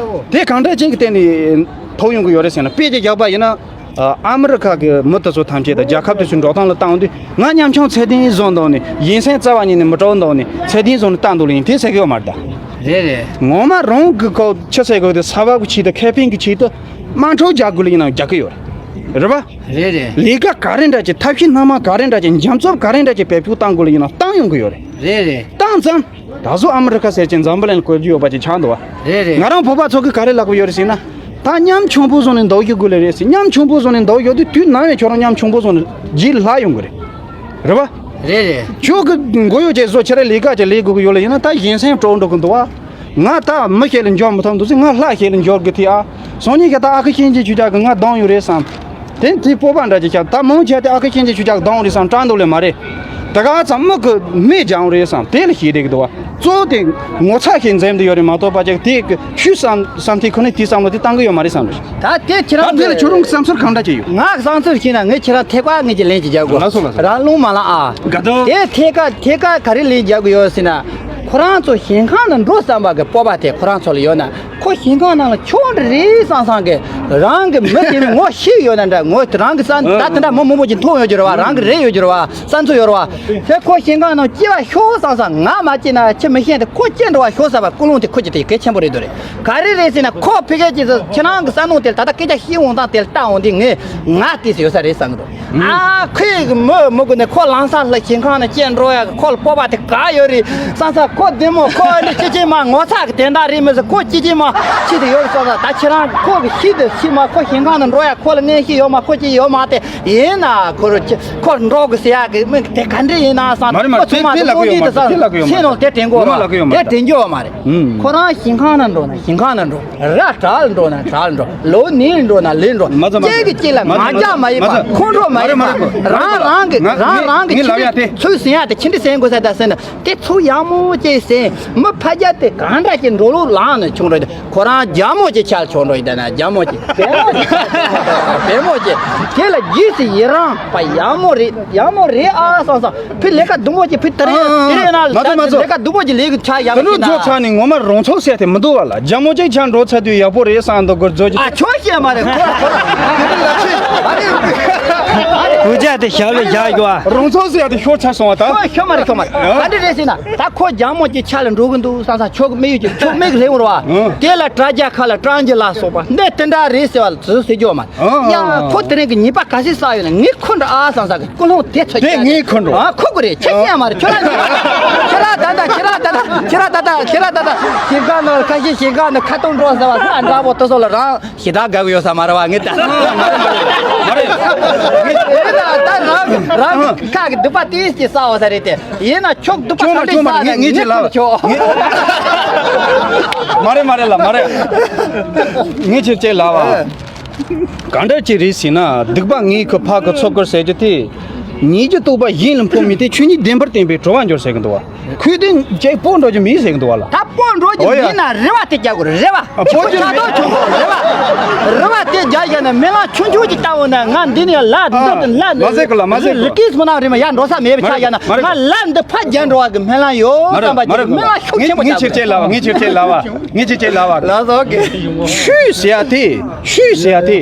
དེ་གང་འདྲ་ཅིག་གི་སྟེང་ནས་ཐོབ་ཡོང་གི་ཡོད་རེད་ཟེར་ན། དཔེ་ཅིག་བཞག་པ་ཡིན་ན། ཨ་ཨ་མི་རི་ཁ་གི་མི་དེ་ཚོ་ཐམས་ཅད་དང་རྒྱལ་ཁབ་དེ་ཚོའི་འགྲོ་སྟངས་ལ་བལྟས་ཡོང་དུས། ང་ཉམ་ཆུང་ཚད་ལྡན་བཟོ་འདུག་ནས། ཡིན་སེམས་རྩ་བ་ཉིད་ནས་མི་སྤྲོ་འདུག་ནས། ཚད་ལྡན་བཟོ་ནས་བལྟས་འདུག་ལ་ཡིན་དེ་ཟེར་གི་ཡོད་མ་རེད་ད། རེད་རེད། ངོ་མ་རང་གི་ཁོ་ཆི་ཟེར་དགོས་དེ། ས་བབ་ཀྱི་ཆེད་དུ། ཁེ་ཕན་གྱི་ཆེད་དུ། དམངས་ཁྲོད་རྒྱག་དགོས་ལ་ཡིན་ན་རྒྱག་གི་ཡོད་རེད། རེད་རེད། ལས་ཀ་ག་རེ་འདྲ་ཅིག་ཐབས་ཤེས་སྣ་མང་ག་རེ་འདྲ་ཅིག་འཇམ་རྩུབ་ག་རེ་འདྲ་ཅིག་བེད་སྤྱོད་བཏང་དགོས་ལ་ཡིན་ན་བཏང་ཡོང་གི་ཡོད་རེད། རེད་རེད། བཏང་ཙང་། ད་གཟོད་ཨ་མི་རི་ཁ་ཟེར་གྱི་འཛམ་བུ་གླིང་ལ་བཀོད་རྒྱུ་ཡོད་པ་ཅིག་ཆགས་འདུག་བ། རེད་རེད། ང་རང་བོད་པ་ཚོ་གི་ག་རེ་ལབ་གི་ཡོད་རེད་ཟེར་ན། ད་ཉམ་ཆུང་པོ་བཟོ་ནས་འདུག་རྒྱུ་དགོས་ལེ་རེད་ཟེར། ཉམ་ཆུང་པོ་བཟོ་ནས་འདུག་ཡོད་དུས། དུས་ནམ་ཡང་ཁྱོད་རང་ཉམ་ཆུང་པོ་བཟོ་ནས་རྗེས་ལ་ལྷག་ཡོང་གི་རེད། རེད་བ། རེད་རེད། ཁྱོད་ཀྱི་མགོ་གཡོག་ཅིག་བཟོ། ཁྱེད་རང་ལས་ཀ་ཅིག་ལས་དགོས་ཀྱི་ཡོད་ལ་ཡིན་ན། ད་གཞན་སེམས་སྤྲོ་འགྲོ་གི་འདུག་བ། ང་ད་མི་ཞིག་ལ་འགྱུར་མི་ཐུབ་འདུག་ཟེར། ང་ལྷ་ཞིག་ལ་འགྱུར་དགོས་ཐལ་ཨ། སང་ཉིན་ཁྱེད་ད་ཨ་ཁུ་གཤིན་རྗེ་ཁྱོད་ཅག་གིས་ང་སྡོམ་ཡོད་རེད་བསམ། དེ་དེ་སྤོབས་པ་འདྲ་ཅིག་བྱ། ད་མང་ཆེ་དེ་ཨ་ཁུ་གཤིན་རྗེ་ཁྱོད་ཅག་གིས་སྡོམ་རེད་བསམ་དྲན་འདུག་ལེ་མ་རེད། དེ་ག་ཙམ་མི་གི་མི་སྦྱང་རེད་བསམ་དེ་ལ་ཞེད་བསྡད་ཀྱི་འདུག་བ། གཙོ་བོ་དེ་ངོ་ཚ་ཞིག་འཛེམ་དུ་ཡོད་རེད་མ་གཏོགས་པ་ཅིག་དེ་གི་ཆུ་བསམ་བསམ་ཐིག་ཁོ་ནས་དེ་བསམ་བློ་དེ་བཏང་གི་ཡོད་མ་རེད་བསམ་རེད། ད་དེ་ཁྱེད་རང་ད་དེ་ལ་ཁྱོད་རང་གི་བསམ་ཚུལ་གང་འདྲ་ཅིག་ཡོད། ང་བསམ་ཚུལ་བྱས་ན། ངས་ཁྱེད་རང་ཐད་ཀར་ངས་ཀྱི་ལན་ཅིག་རྒྱག་དགོས། ལགས་སོ་ལགས་སོ། རང་ལུང་མ་ལངས་ཨ། དགའ་འདུག་དེ་ཐད་ཀར་ཐད་ཀར་ག་རེ་ལན་རྒྱག་དགོས་ཡོད་ཟེར་ན། ཁོ་རང་ཚོ་ཞིང་ཁང་ནང་འགྲོ་བསམ་པ་གི་སྤོབས་པ་དེ་ཁོ་རང་ཚོ་ལ་ཡོད་ན། ཁོ་ཞིང་ཁང་ནང་ལ་ཆོག་འདྲ་རེད་བསམ་བསམ་གི། རང་གི་མི་དེ་ནི་ངོ་ཤེས་ཡོད་ན་འདྲ། ངོ་རང་གི་བསམ་ད་དེ་འདྲ་མི་མང་པོ་ཅིག་མཐོང་ཡོད་ཀྱི་རེད་བ། རང་གི་རེད་ཡོད་ཀྱི་རེད་བ། བསམ་ཚུལ་ཡོད་རེད་བ། དེ་ཁོ་ཞིང་ཁང་ནང་སྐྱེ་བ་ཤོག་བསམ་བསམ། ང་མ་སྐྱེས་ན་ཁྱི་མི་ཤེས་ཏེ། ཁོ་སྐྱེ་འགྲོ་བ་ཤོག་བསམ་པ་ཀུན་སློང་དེ་ཁོ་ཀྱི་དེ་གལ་ཆེན་པོ་རེད་འདུག་རེད། ག་རེ་རེད་ཟེར་ན། ཁོ་ཕ་གི་ཅིག་ཁྱེད་རང་གི་བསམ་བློ་དེ་ལ་ད་ལྟ་སྐད་ཆ་བཤད་འོང་སྟངས་དེ་ལ་ལྟ་འོང་དུས་ངས་ང་དེ་ཡོད་ས་རེད་བསམ་གི་འདུག་ཨ་ཁོས་གི་མི་མི་དགོས་ནས་ཁོ་ལམ་སང་ལ་ཞིང་ཁང་ནང་སྐྱེ་འགྲོ་ཡ་གི་ཁོ་ལ་སྤོབས་པ་དེ་ག་ཡོད་རེད་བསམ་ས། ཁོ་བདེ་མོ་ཁོ་ཨ་ནི་ཅི་ཅི་མ་ངོ་ཚ་གི་དེ་འདྲ་རེད་མི་ཟེར། ཁོ་ཅི་ཅི་མ་ཅི་དེ་ཡོད་རེད་བསམ་ས། ད་ཁྱེད་རང་ཁོ་གི་ཤི་དེ་ཤི་མ། ཁོ་ཞིང་ཁང་ནང་འགྲོ་ཡ་ཁོ་ལ་ངན་ཤེས་ཡོད་མ། ཁོ་ཅི་ཡོད་མ་དེ་ཡིན་ན་ཁོ་རུ་ཅི་ཁོ་འགྲོ་གི་ཟེར་ཡ་གི་མི་དེ་ག་འདྲ་ཡིན་ན་བསམ། མ་རེད་མ་རེད། ཁོ་ཚང་མ་དེ་དེ་ལབ་གི་ཡོད་མ་རེད། དེ་ལབ་གི་ཡོད་མ་རེད། ཤེས་ནོ་དེ་དྲན་གོ་མ་ངོ་མ་ལབ་གི་ཡོད་མ་དེ་རེད། དྲན་གོ་མ་རེད། ཁོ་རང་ཞིང་ཁང་ནང་འགྲོ་ན་ཞིང་ཁང་ནང་འགྲོ། ར་བྲག་ལ་འགྲོ་ན་བྲག་ལ་འགྲོ། ལོ་ནས་འགྲོ་ན་ལས་འགྲོ། མ་ཚོ་མ་ཚོ། གཅིག་གིས་གཅིག་ལ་མ་ཚོ་ང་རྒྱལ་མ་ཡིན་པ། མ་ཚོ། ཁོང་ཁྲོ་མ་ཡིན་པ། མ་རེད་མ་རེད། རང་རང་གི་ངས་རང་རང་གི་ངས་ལབ་ཡ་དེ། ཚུལ་ཟིན་ཡ་དེ་ཅི་འདྲ་ཟིན་དགོས་ས་ད་ཟིན་ན། དེ་ཚུལ་ཡག་མོ་ཅིག་ཟིན། མི་ཕ་རྒྱ་དེ་གང་འདྲ་ཅིག་འགྲོ་ལུགས་ལངས་ནས་ཆུང་འགྲོ། དེ་ཁོ་རང་རྒྱ་མོ་ཅིག་ཆགས་ཆུང་འགྲོ་ཡི་ད་ན་རྒྱ་མོ་ཅིག་བེམ་མོ་ཅིག་བེམ་མོ་ཅིག་དེ་ལ་རྗེས་སུ་ཡི་རང་བ་ཡག་མོ་རེད། ཡག་མོ་རེད་ཨ་བསམ་བསམ། ཕི་ལས་ཀ་སྡུག་མོ་ཅིག་ཕི་ཏི་རེ་ཨ་ཨ་ཨ། ཏི་རེ་ན་མ་ཚོ་མ་ཚོ། ལས་ཀ་སྡུག་མོ་ཅིག་ལས་ཀྱི་ཆ་ཡག་ད་ནུ་ཅིག་ན། ཚོ་ཚ་ནི་ངོ་མ་རང་ཚོ་ཟེར་དེ་མི་འདུག་བ་ལ། རྒྱ་མོ་ཅིག་ཆ་འགྲོ་ཚར་དུས་ཡག་པོ་རེད་བསམ་འདུག་གོ་ཚོ་ཅིག་ཨ་ཁྱོད་ཤེས་མ་རེད་ཁོ་ཁོ། བུ་ཅག་དེ་ཞབས་ལ་བཞག་གི་བ། རང་ཚོ་ཟེར་དེ་ཤོར་ཚར་སོང་བ་ད། ཁྱོད་ཤོ་མ་རེད་ཤོ་མ་རེད། ཨ། ག་འདྲ་རེད་ཟེར་ན། ད་ཁོ་རྒྱ་མོ་ཅིག་ཆ་ལ་འགྲོ་གི་འདུག་བསམ་བསམ། ཁྱོད་ཀྱི་དམིགས་ཡུལ་ཅིག་ཁྱོད་མིག་ལྷེ་འོང་ར་བ། ཨ། དེ་ལ་དྲ་རྒྱ་ཁ་ལ་ཀྲང་ཅི་ལ་སོགས་པ་འདི་དེ་འདྲ་རེད་ཟེར་བ་ལ་ཚོད་ཟེར་རྒྱུ་མ་རེད། ཡ། ཁོ་དེ་རིང་གི་ཉེས་པ་ག་ཚོད་བསགས་ཡོད་ན་ངས་ཁོ་འདྲ་ཨ་བསམ་བསམ་གི་ཀུན་སློང་དེ་ཚོད་དེ་ངས་ཁོ་འདྲ། ཨ། ཁོ་གི་རེད། ཁྱེད་ཀྱི་ཡ་མ་རེད། ཁྱོད་ར་ཁྱེད་ར་ད་ད་ཁྱེད་ར་ད་ད་ཁྱེད་ར་ད་ད་ཁྱེད་ར་ད་ད་ཞིང་ཁ་ནང་ཁ་ཤས་ཞིང་ཁ་ནང་ཁ་ཏོན་འགྲོ་ཟེར་བ་ས་འདྲ་པོ་དེ་ཚོ་ལ་རང་ཞེ་དྲག་དགའ་གི་ཡོད་ས་མ་རེད་བ། ངས་ད་མ་རེད། ད་རང་རང་ཁ་གི་སྡུག་པ་ཏིས་ཀྱི་བསགས་བ་ས་རེད་དེ། ཡིན་ན་ཁྱོད་སྡུག་པ་ཆོག་མ་ག་འདྲ་ཆོག་མ་བསགས་ན་ངས་ངས་ངས་ཁྱེད་ལ་ཁྱོད་མ་རེད་མ་རེད་ལ་མ་རེད། ངས་ཁྱེད་ཅེས་ལབ་བ། གང་འདྲ་ཅིག་རེད་ཟེར་ན། སྡིག་པ་ངའི་ཁུ་ཕ་གི་ཚོགས་ཀར་ཟེར་རྒྱུ་དེ། ཉེས་ཀྱི་རྟོག་པ་གཞན་ལ་འཕོ་མི་དེ། ཆོས་ཉིད་བདེན་པར་བསྟན་པའི་གྲོལ་བ་འབྱོར་ཟེར་གི་འདུག་བ། ཁོས་དེ་ཅིག་སྤོ་འགྲོ་རྒྱུ་མེད་ཟེར་གི་འདུག་བ་ལ། ད་ སྤོ་འགྲོ་གི་ཨོ་ཡ། མིན་ན་རེ་བ་དེ་རྒྱག་དགོས་རེད། རེ་བ། ཨ། སྤོ་ཆུ་ཆ་ཆོག་ཆོག་རེ་བ། རེ་བ་དེ་རྒྱག་བཞག་ན་སྨོན་ལམ་ཆུང་ཆུང་ཅིག་བཏབ་འོང་ན། ང་འདི་ནས་ལ་འདི་ལ་མ་ཟེར་གི་ལ། མ་ཟེར་གི། རི་སྐྱེས་སུ་ནང་རེ་མ་ཡར་འགྲོ་ས་མེད་པ་ཆགས་བཞག་ན། མ་རེད། ང་ལ་འདི་ཕར་རྒྱག་འགྲོ་བ་གི་སྨོན་ལམ་ཡོད་བསམ་པ་ཅིག་སྨོན་ལམ་ཤུགས་ཆེན་པོ་ངས་ཆེར་ཆེར་ལབ་པ། ངས་ཆེར་ཆེར་ལབ་པ། ངས་ཆེར་ཆེར་ལབ་པ། ལགས་སོ། ཆོས་ཟེར་ཡ་དེ། ཆོས་ཟེར་ཡ་དེ།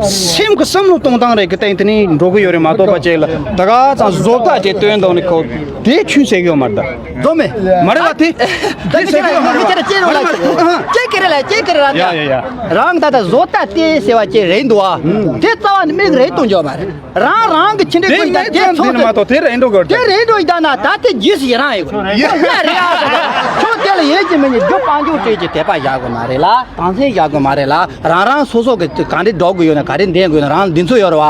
སེམས་ཀྱི་བསམ་བློ་གཏོང་སྟངས་རེ་གི་སྟེང་དེ་ནས་འགྲོ་གི་ཡོད་རེད་མ་གཏོགས་པ། ཅིག་ལ་ད་ག་ཙམ་བཟོ་ལྟ་ཅིག་སྟོན་དང་ནི་ཁོ་དེ་ཆོས་ཟེར་གི་ཡོད་མ་རེད་ད། བཟོ་མེད། མ་རེད་བ། དེ་དེ་ཟེར་གི་ཡོད་མ་རེད་བ། ཅེ་ཀེ་རེ་ལ་ཅེ་ཀེ་རེ་ལ། ཡ་ཡ་ཡ། རང་ད་ལྟ་བཟོ་ལྟ་དེ་ཟེར་བ་ཅིག་རེད་འདུག་བ། དེ་རྩ་བ་ནས་མིག་རེད་གཏོང་རྒྱུ་མ་རེད། རང་རང་གི་ཕྱི་འབྲེལ་དེ་ཀུན་ཀྱང་མེད་དེ་ཚོགས་དེ་ནི་མ་གཏོགས་དེ་རེད་འགྲོ་དགོས་དེ་རེད་འགྲོ་ཡིན་ད་ན། ད་དེ་རྗེས་སུ་ཡི་རང་ཡི་དགོས་ཡ་རེད་ཡ། ཁྱོད་དེ་ལ་ཡིན་གྱི་མིན་གྱི་རྒྱུ་སྤང་རྒྱུ་སྤྲོད་ཀྱི་དད་པ་བཞག་དགོས་མ་རེད་ལ། དང་སེམས་བཞག་དགོས་མ་རེད་ལ། རང་རང་སོ་སོ་གི་ག་འདྲས་འགྲོ་དགོས་ཡོད་ན། ག་འདྲས་འདེང་དགོས་ཡོད་ན། རང་འདི་ཚོ་ཡོད་རེད་བ།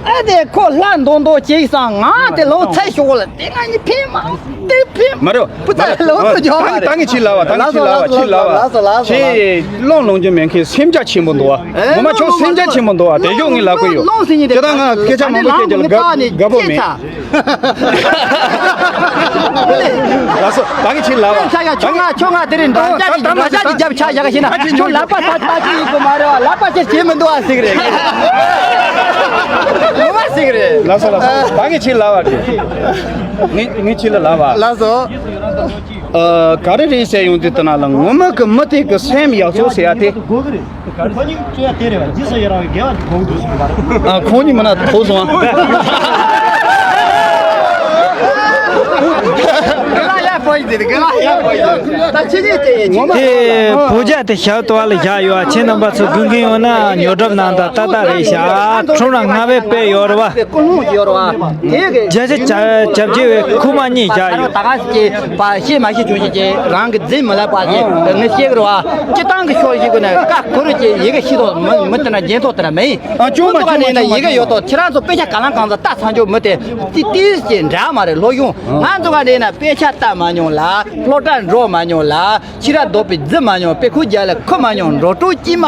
ཨ་དེ་ཁོ་ལྷ་མདོག་མདོག་ཅིག་སང་ང་དེ་ལོ་ཚད་ཤོག་ལ་དེ་ང་གཉིས་ཕན་མ་དེ་ཕན་མ་རེད། བུ་ཚ་ལོ་ཚོ་ཇོ་བ་རེད། ད་ངས་ཆི་ལབ་པ། ད་ངས་ཆི་ལབ་པ། ཆི་ལབ་པ། ལགས་སོ། ལགས་སོ། ལགས་སོ། ཆི་ལོང་ལོང་རྒྱུ་མེད་མཁན་སེམས་རྒྱ་ཆེན་པོ་འདུག་བ། ངོ་མ་ཁྱོད་སེམས་རྒྱ་ཆེན་པོ་འདུག་བ། དེ་ཡོད་ངས་ལབ་གི་ཡོད། ལོང་སེམས་ཉིད་དེ་ད་ང་སྐད་ཆ་མང་པོ་བཤད་རྒྱུ་ལ་དགའ་དགའ་པོ་མེད། ལགས་སོ། ད་ངས་ཆི་ལབ་པ། ཆ་ཡ་ཁྱོད་ང་ཁྱོད་ང་དེ་རིང་འདྲ་ཆ་ཅིག་འདྲ་ཆ་ཅིག་རྒྱབ་ཆ་བཞག་ཤེ་ན། ཁྱོད་ལབ་པ་ད་ད་ཅི་ཡིན་གོ་མ་རེད་བ། ལབ་པ་ཅི་བྱེད་མི་འདུག་ཨ་ཟིག་རེད། ངོ་མ་ཟིག་རེད། ལགས་སོ། ལགས་སོ། ད་ངས་ཆི་ལབ་པ་རེད། ངས་ངས་ཆི་ལ་ལབ་པ། ལགས་སོ། ཨ། ག་རེ་རེད་ཟེར་ཡོང་དུས་དེ་ན་ལ་ངོ་མ་གི་མི་དེ་གི་སེམས་ཡག་སོང་ཟེར་ཡ་དེ། ཁོ་གཉིས་གཅོད་ཡ་དེ་རེད་བ། རྗེས་སུ་ཡི་རང་བའི་དགེ་བ་ཐོབ་འདུག་ཟེར་བ་རེད། ཨ། ཁོ་གཉིས་མིན་ན་ཐོབ་སོང་ཨ། དེ་བོད་རྒྱ་དེ་ཞབས་ཏོག་ལ་བཞག་ཡོད། ཁྱེད་རྣམ་པ་ཚོ་དགོས་མཁན་ཡོད་ན་ཉོ་སྒྲུབ་གནང་དང་། ཏག་ཏག་རེད་ཤག་ཁྲོམ་ར་ལྔ་པའི་དཔེ་ཡོད་རེད་བ། ཀུན་སློང་ཡོད་རེད་བ། དེ་གི་རྒྱ་ཆེ་བྱ་བྱ་བྱེད་པའི་ཁུག་མ་གཉིས་བཞག་ཡོད། ད་ག་ཅེས་པ་ཤེས་མ་ཤེས་བྱུང་ཞིག་ཅེས་རང་གི་རྫུན་མི་ལབ་པ་ཅེས་ངས་བཤད་གི་རེད་བ། སྤྱི་བཏང་གི་ཕྱོགས་ཞིག་གི་ནས་བཀའ་འཁུར་ཅེས་ཡི་གེ་ཤེས་ཐོག་མི་མི་དེ་འདྲ་རྒྱན་ཐོག་དེ་འདྲ་མེད། ཨ། ཅུང་མ་ཅུང་མ་ཅུང་མ་ཡི་གེ་ཡོད་དོ། ཁྱེད་རང་ཚོ་དཔེ་ཆ་ག་ལང་གང་ཚ་ལྟ་ཚང་ཆོག་མི་དེ་ཏི་ཏིས་ཅེས་འདྲ་མ་རེད། ལོ་གཞུང་ང་ཚོ་ག་འདྲ་ན་དཔེ་ཆ་ལྟ་མ་མྱོང་ལ། སློབ་གྲྭ་འགྲོ་མ་མྱོང་ལ། ཕྱི་ར་རྡོ་པའི་རྫི་མ་མྱོང་། དཔེ་ཁུག་རྒྱག་ལ་ཁུ་མ་མྱོང་། འགྲོ་དྲུག་སྐྱིད་མ་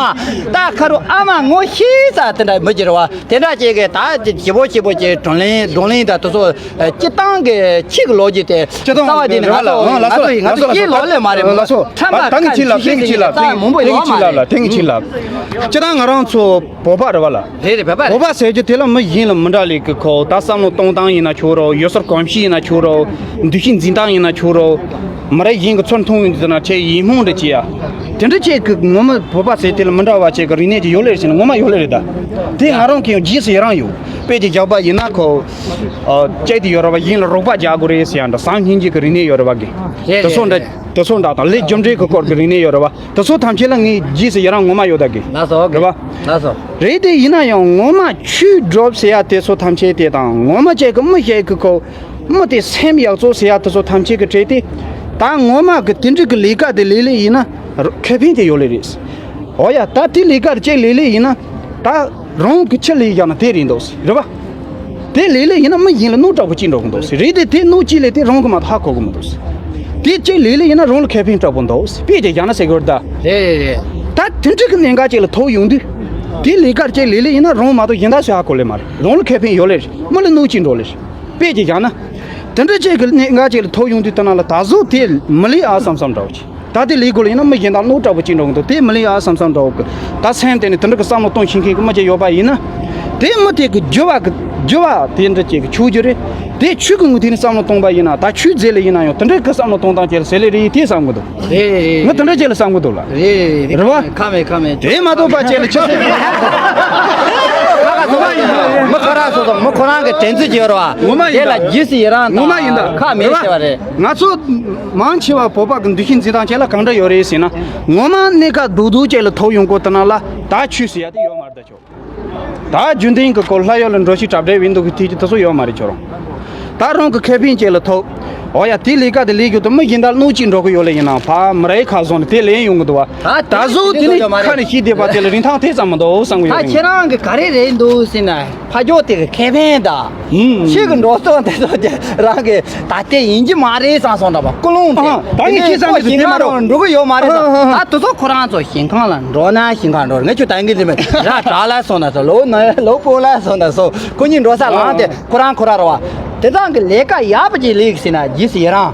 ད་ཁ་རུ་ཨ་མ་ངོ་ཤེས་ས་དེ་འདྲ་མི་བྱེད་ར་བ། དེ་འདྲ་ཅིག་གི་ད་ཅི་བོ་ཅི་བོ་ཅིག་བགྲོ་གླེང་བགྲོ་གླེང་ད་དེ་ཚོ་སྤྱི་བཏང་གི་ཕྱི་གི་ལོ་རྒྱུས་དེ་སྤྱི་བཏང་རྩ་བ་དེ་ནི་ང་ཚོ་ང་ཚོ་ཡིན་ང་ཚོ་ཤེས་ལོ་ལེ་མ་རེད་མོ། ལགས་སོ། ཁྲམ་པ་ད་ངས་ཁ་ཆི་ལ་ཆི་ཤེས་ཐེངས་ཆི་ལ་ས་མང་པོ་ཡོད་མ་རེད། ཐེངས་ཆི་ལ་ཐེངས་ཆི་ལ། སྤྱི་བཏང་ང་རང་ཚོ་བོད་པ་རེད་བ་ལ། རེད་རེད། བོད་པ་རེད། བོད་པ་ཟེར་རྒྱུ་དེ་ལ་མི་གཞན་ལ་མི་འདྲ་ལེ་གི་ཁོ། ད་བསམ་བློ་གཏོང་སྟངས་ཡིན་ན་ཆོག་རོགས། ཡུལ་སྲོལ་གོམས་གཤིས་ཡིན་ན་ཆོག་རོགས། འདུ་ཤེས་འཛིན་སྟངས་ཡིན་ན་ཆོག་རོགས། མི་རབས་གཞན་གྱི་ཚུར་མཐོང་ཡོང་དུས་ན་ཆེ་ཡིད་སྨོན་འདྲ་ཅི་ཡ། དེ་འདྲ་ཅིག་གི་ངོ་མ་བོད་པ་ཟེར་དེ་ལ་མི་འདྲ་བ་ཅིག་གི་རིག་གནས་ཅིག་ཡོད་ལེ་རེད་ཟེར་ན་ངོ་མ་ཡོད་ལེ་རེད་ད། དེ་ང་རང་གི་ཡང་རྗེས་སུ་ཡི་རང་ཡོད། དཔེ་ཅིག་རྒྱག་པ་ཡིན་ན་ཁོ། ཨ། བཅད་དེ་ཡོད་ར་བ། གཞན་ལ་རོགས་པ་རྒྱག་དགོས་རེད་ཟེར་ཡ་འདྲ། བཟང་སྙིང་རྗེ་གི་རིག་གནས་ཡོད་ར་བ་གི། རེད་དེ་ཚོ་རེད་འདྲ་རེད། དེ་ཚོ་འདྲ་དང་ལས་རྒྱུ་འབྲས་ཀྱི་སྐོར་གྱི་རིག་གནས་ཡོད་རེད་བ། དེ་ཚོ་ཐམས་ཅད་ལ་ངས་རྗེས་སུ་ཡི་རང་ངོ་མ་ཡོད་ད་གི། ལགས་སོ། རེད་བ། ལགས་སོ། རེད་དེ་ཡིན་ན་ཡང་ངོ་མ་ཆོས་སྒྲུབ་ཟེར་ཡ་དེ་ཚོ་ཐམས་ཅད་དེ་དང་ངོ་མ་ཅིག་གི་མི་ཞིག་གི་ཁོ་མི་དེ་སེམས་ཡག་བཙོག་ཟེར་ཡ་དེ་ཚོ་ཐམས་ཅད་ཀྱི་གྲས་དེ། ད་ངོ་མ་གི་དེ་འདྲ་གི་ལས་ཀ་དེ་ལས་ལས་ཡིན་ན་ཁེ་ཕན་དེ་ཡོད་ལེ་རེད། འོ་ཡ། ད་དེ་ལས་ཀ་ཅིག་ལས་ལས་ཡིན་ན་ད། རང་གི་ཆི་ལས་ཡང་ན་དེ་རེད་འདུག་ཟེར་རེད་བ། དེ་ལས་ལས་ཡིན་ན་མི་གཞན་ལ་གནོད་དྲག་པོ་ཅིག་འགྲོ་གི་འདུག་ཟེར། རེད་དེ་དེ་གནོད་ཅིག་ལས་དེ་རང་གི་མ་ཧ་གོ་གི་མི་འདུག་ཟེར། དེ་ཅིག་ལས་ལས་ཡིན་ན་རང་ལ་ཁེ་ཕན་དྲག་པོ་འདུག་ཟེར། དཔེ་དེ་ཡང་ན་ཟེར་གི་རེད་ད། རེད་རེད་རེད། ད་དེ་འདྲ་གི་གནད་འགག་ཅིག་ལ་ཐུག་ཡོང་དུས། དེ་ལས་ཀ་ཅིག་ལས་ལས་ཡིན་ན་རང་མ་གཏོགས་གཞན་དག་སུས་ཧ་གོ་ལེ་མ་རེད། རང་ལ་ཁེ་ཕན་ཡོད་ལེ་རེད། མི་ལ་གནོད་ཅིག་འགྲོ་ལེ་རེད། དཔེ་དེ་ཡང་ན། དེ་འདྲ་ཅིག་གི་གནད་འགག་ཅིག་ལ་ཐུག་ཡོང་དུས་དེ་ན་ལ་ད་གཟོད་དེ་མི་ལས་ཨ་བསམ་བསམ་འདྲ་བོ་ཅིག་ད་དེ་ལས་དགོས་ལ་ཡིན་ན་མི་གཞན་དག་གནོད་དྲག་པོ་ཅིག་འགྲོ་གི་འདུག་དེ་མི་ལས་ཨ་བསམ་བསམ་འདྲ་བོ་གི། ད་སེམས་དེ་ནི་དེ་འདྲ་གི་བསམ་བློ་གཏོང་ཤེས་མཁན་གི་མི་ཅིག་ཡོད་པ་ཡིན་ན། དེ་མི་དེ་གི་འགྱུར་བ་གི་འགྱུར་བ་དེ་འདྲ་ཅིག་གི་ཆོག་རྒྱུ་རེད། དེ་ཆོས་གི་ངོས་ཐད་ནས་བསམ་བློ་གཏོང་པ་ཡིན་ན། ད་ཆོས་མཛད་ལ་ཡིན་ན་ཡང་དེ་འདྲ་གི་བསམ་བློ་གཏོང་སྟངས་ཅིག་ལ་ཟེར་ལེ་རེད་དེ་བསམ་གི་འདུག་རེད་རེད་རེད། ང་དེ་འདྲ་ཅིག་ལ་བསམ་གི་འདུག་ལ། རེད་རེད་རེད། རེད་བ། ཁ་མེད་ཁ་མེད། དེ་མ་གཏོགས་པ་ཅིག་ལ་ཆི་ཟེར། ཁ་ཁ་སོ་སོ་མི་ཁོ་རང་སོ་སོ་མི་ཁོ་རང་གི་དྲན་ཚུལ་ཅིག་ཡོད་རེད་བ། ངོ་མ་ཡིན་དེ་ད། ལ་རྗེས་སུ་ཡི་རང་ངོ་མ་ཡིན་ད། དང་ཁ་མེད་རེད་བ། ཟེར་བ་རེད། ང་ཚོ་མང་ཆེ་བ་བོད་པ་གི་འདུ་ཤེས་འཛིན་སྟངས་ཅིག་ལ་གང་འདྲ་ཡོད་རེད་ཟེར་ན། ངོ་མ་གནས་སྐབས་རྡོག་རྡོག་ཅིག་ལ་ཐུག་ཡོང་གོ་དེ་ན་ལ་ད་ཆོས་ཟེར་ཡ་དེ་ཡོད་མ་རེད་ད་ཆོག་ད་རྒྱུན་ལྡན་གྱི་སྐོར་ལྷ་ཡུལ་ལ་འགྲོ་ཤི་གྲབས་འདྲ་བའི་འདུག་གི་དུས་ཀྱི་དེ་ཚོ་ཡོད་མ་རེད་ཁྱོད་རང་། ད་རང་གི་ཁེ་ཕན་ཅིག་ལ་ཐོག་འོ་ཡ། དེ་ལས་ཀ་དེ་ལས་རྒྱུ་དུ་མི་གཞན་དག་གནོད་ཅིག་འགྲོ་གི་ཡོད་ལེ་ཡིན་ན་ཕ་མི་རའི་ཁ་བཟུང་ནས་དེ་ལེན་ཡོང་གི་འདུག་བ། ད་ད་གཟོད་དེ་ནི་ཁ་ནས་ཤི་བསྡད་པ་དེ་ལ་རིན་ཐང་དེ་ཙམ་མི་འདུག་བསམ་གི་ཡོད་ད་རེད། ཁྱེད་རང་གི་ག་རེ་རེད་འདུག་ཟེར་ན་ཕ་ཇོ་དེ་གི་ཁེ་ཕན་དང་། ཕྱི་གི་འགྲོ་སོང་དེ་ཚོ་དེ་རང་གི་ད་ལྟའི་ཡིན་གྱི་མ་རེད་བསམ་སོང་འདྲ་བ་ཀུན་སློང་དེ། ཨ། ད་ངས་ཁྱེད་ཚང་གི་ཞིང་ཁ་རོ་འགྲོ་གི་ཡོད་མ་རེད་ད། ཨ། ད་དེ་ཚོ་ཁོ་རང་ཚོ་ཞིང་ཁང་ལ་འགྲོ་ན་ཞིང་ཁ་འགྲོ་རེད། ངས་ཁྱོད་ད་ངས་དེ་མེད་ར་དྲག་ལ་སོང་ན་སོ་ལོ་ན་ལོ་པོ་ལ་སོང་ན་སོ་ཁོ་གཉིས་འགྲོ་ས་ལངས་ཏེ་ཁོ་རང་ཁོ་ར་རོ་བ། དེ་ཚང་གི་ལས་ཀ་ཡག་པོ་ཅིག་ལས་ཟིན་ན་རྗེས་སུ་ཡི་རང་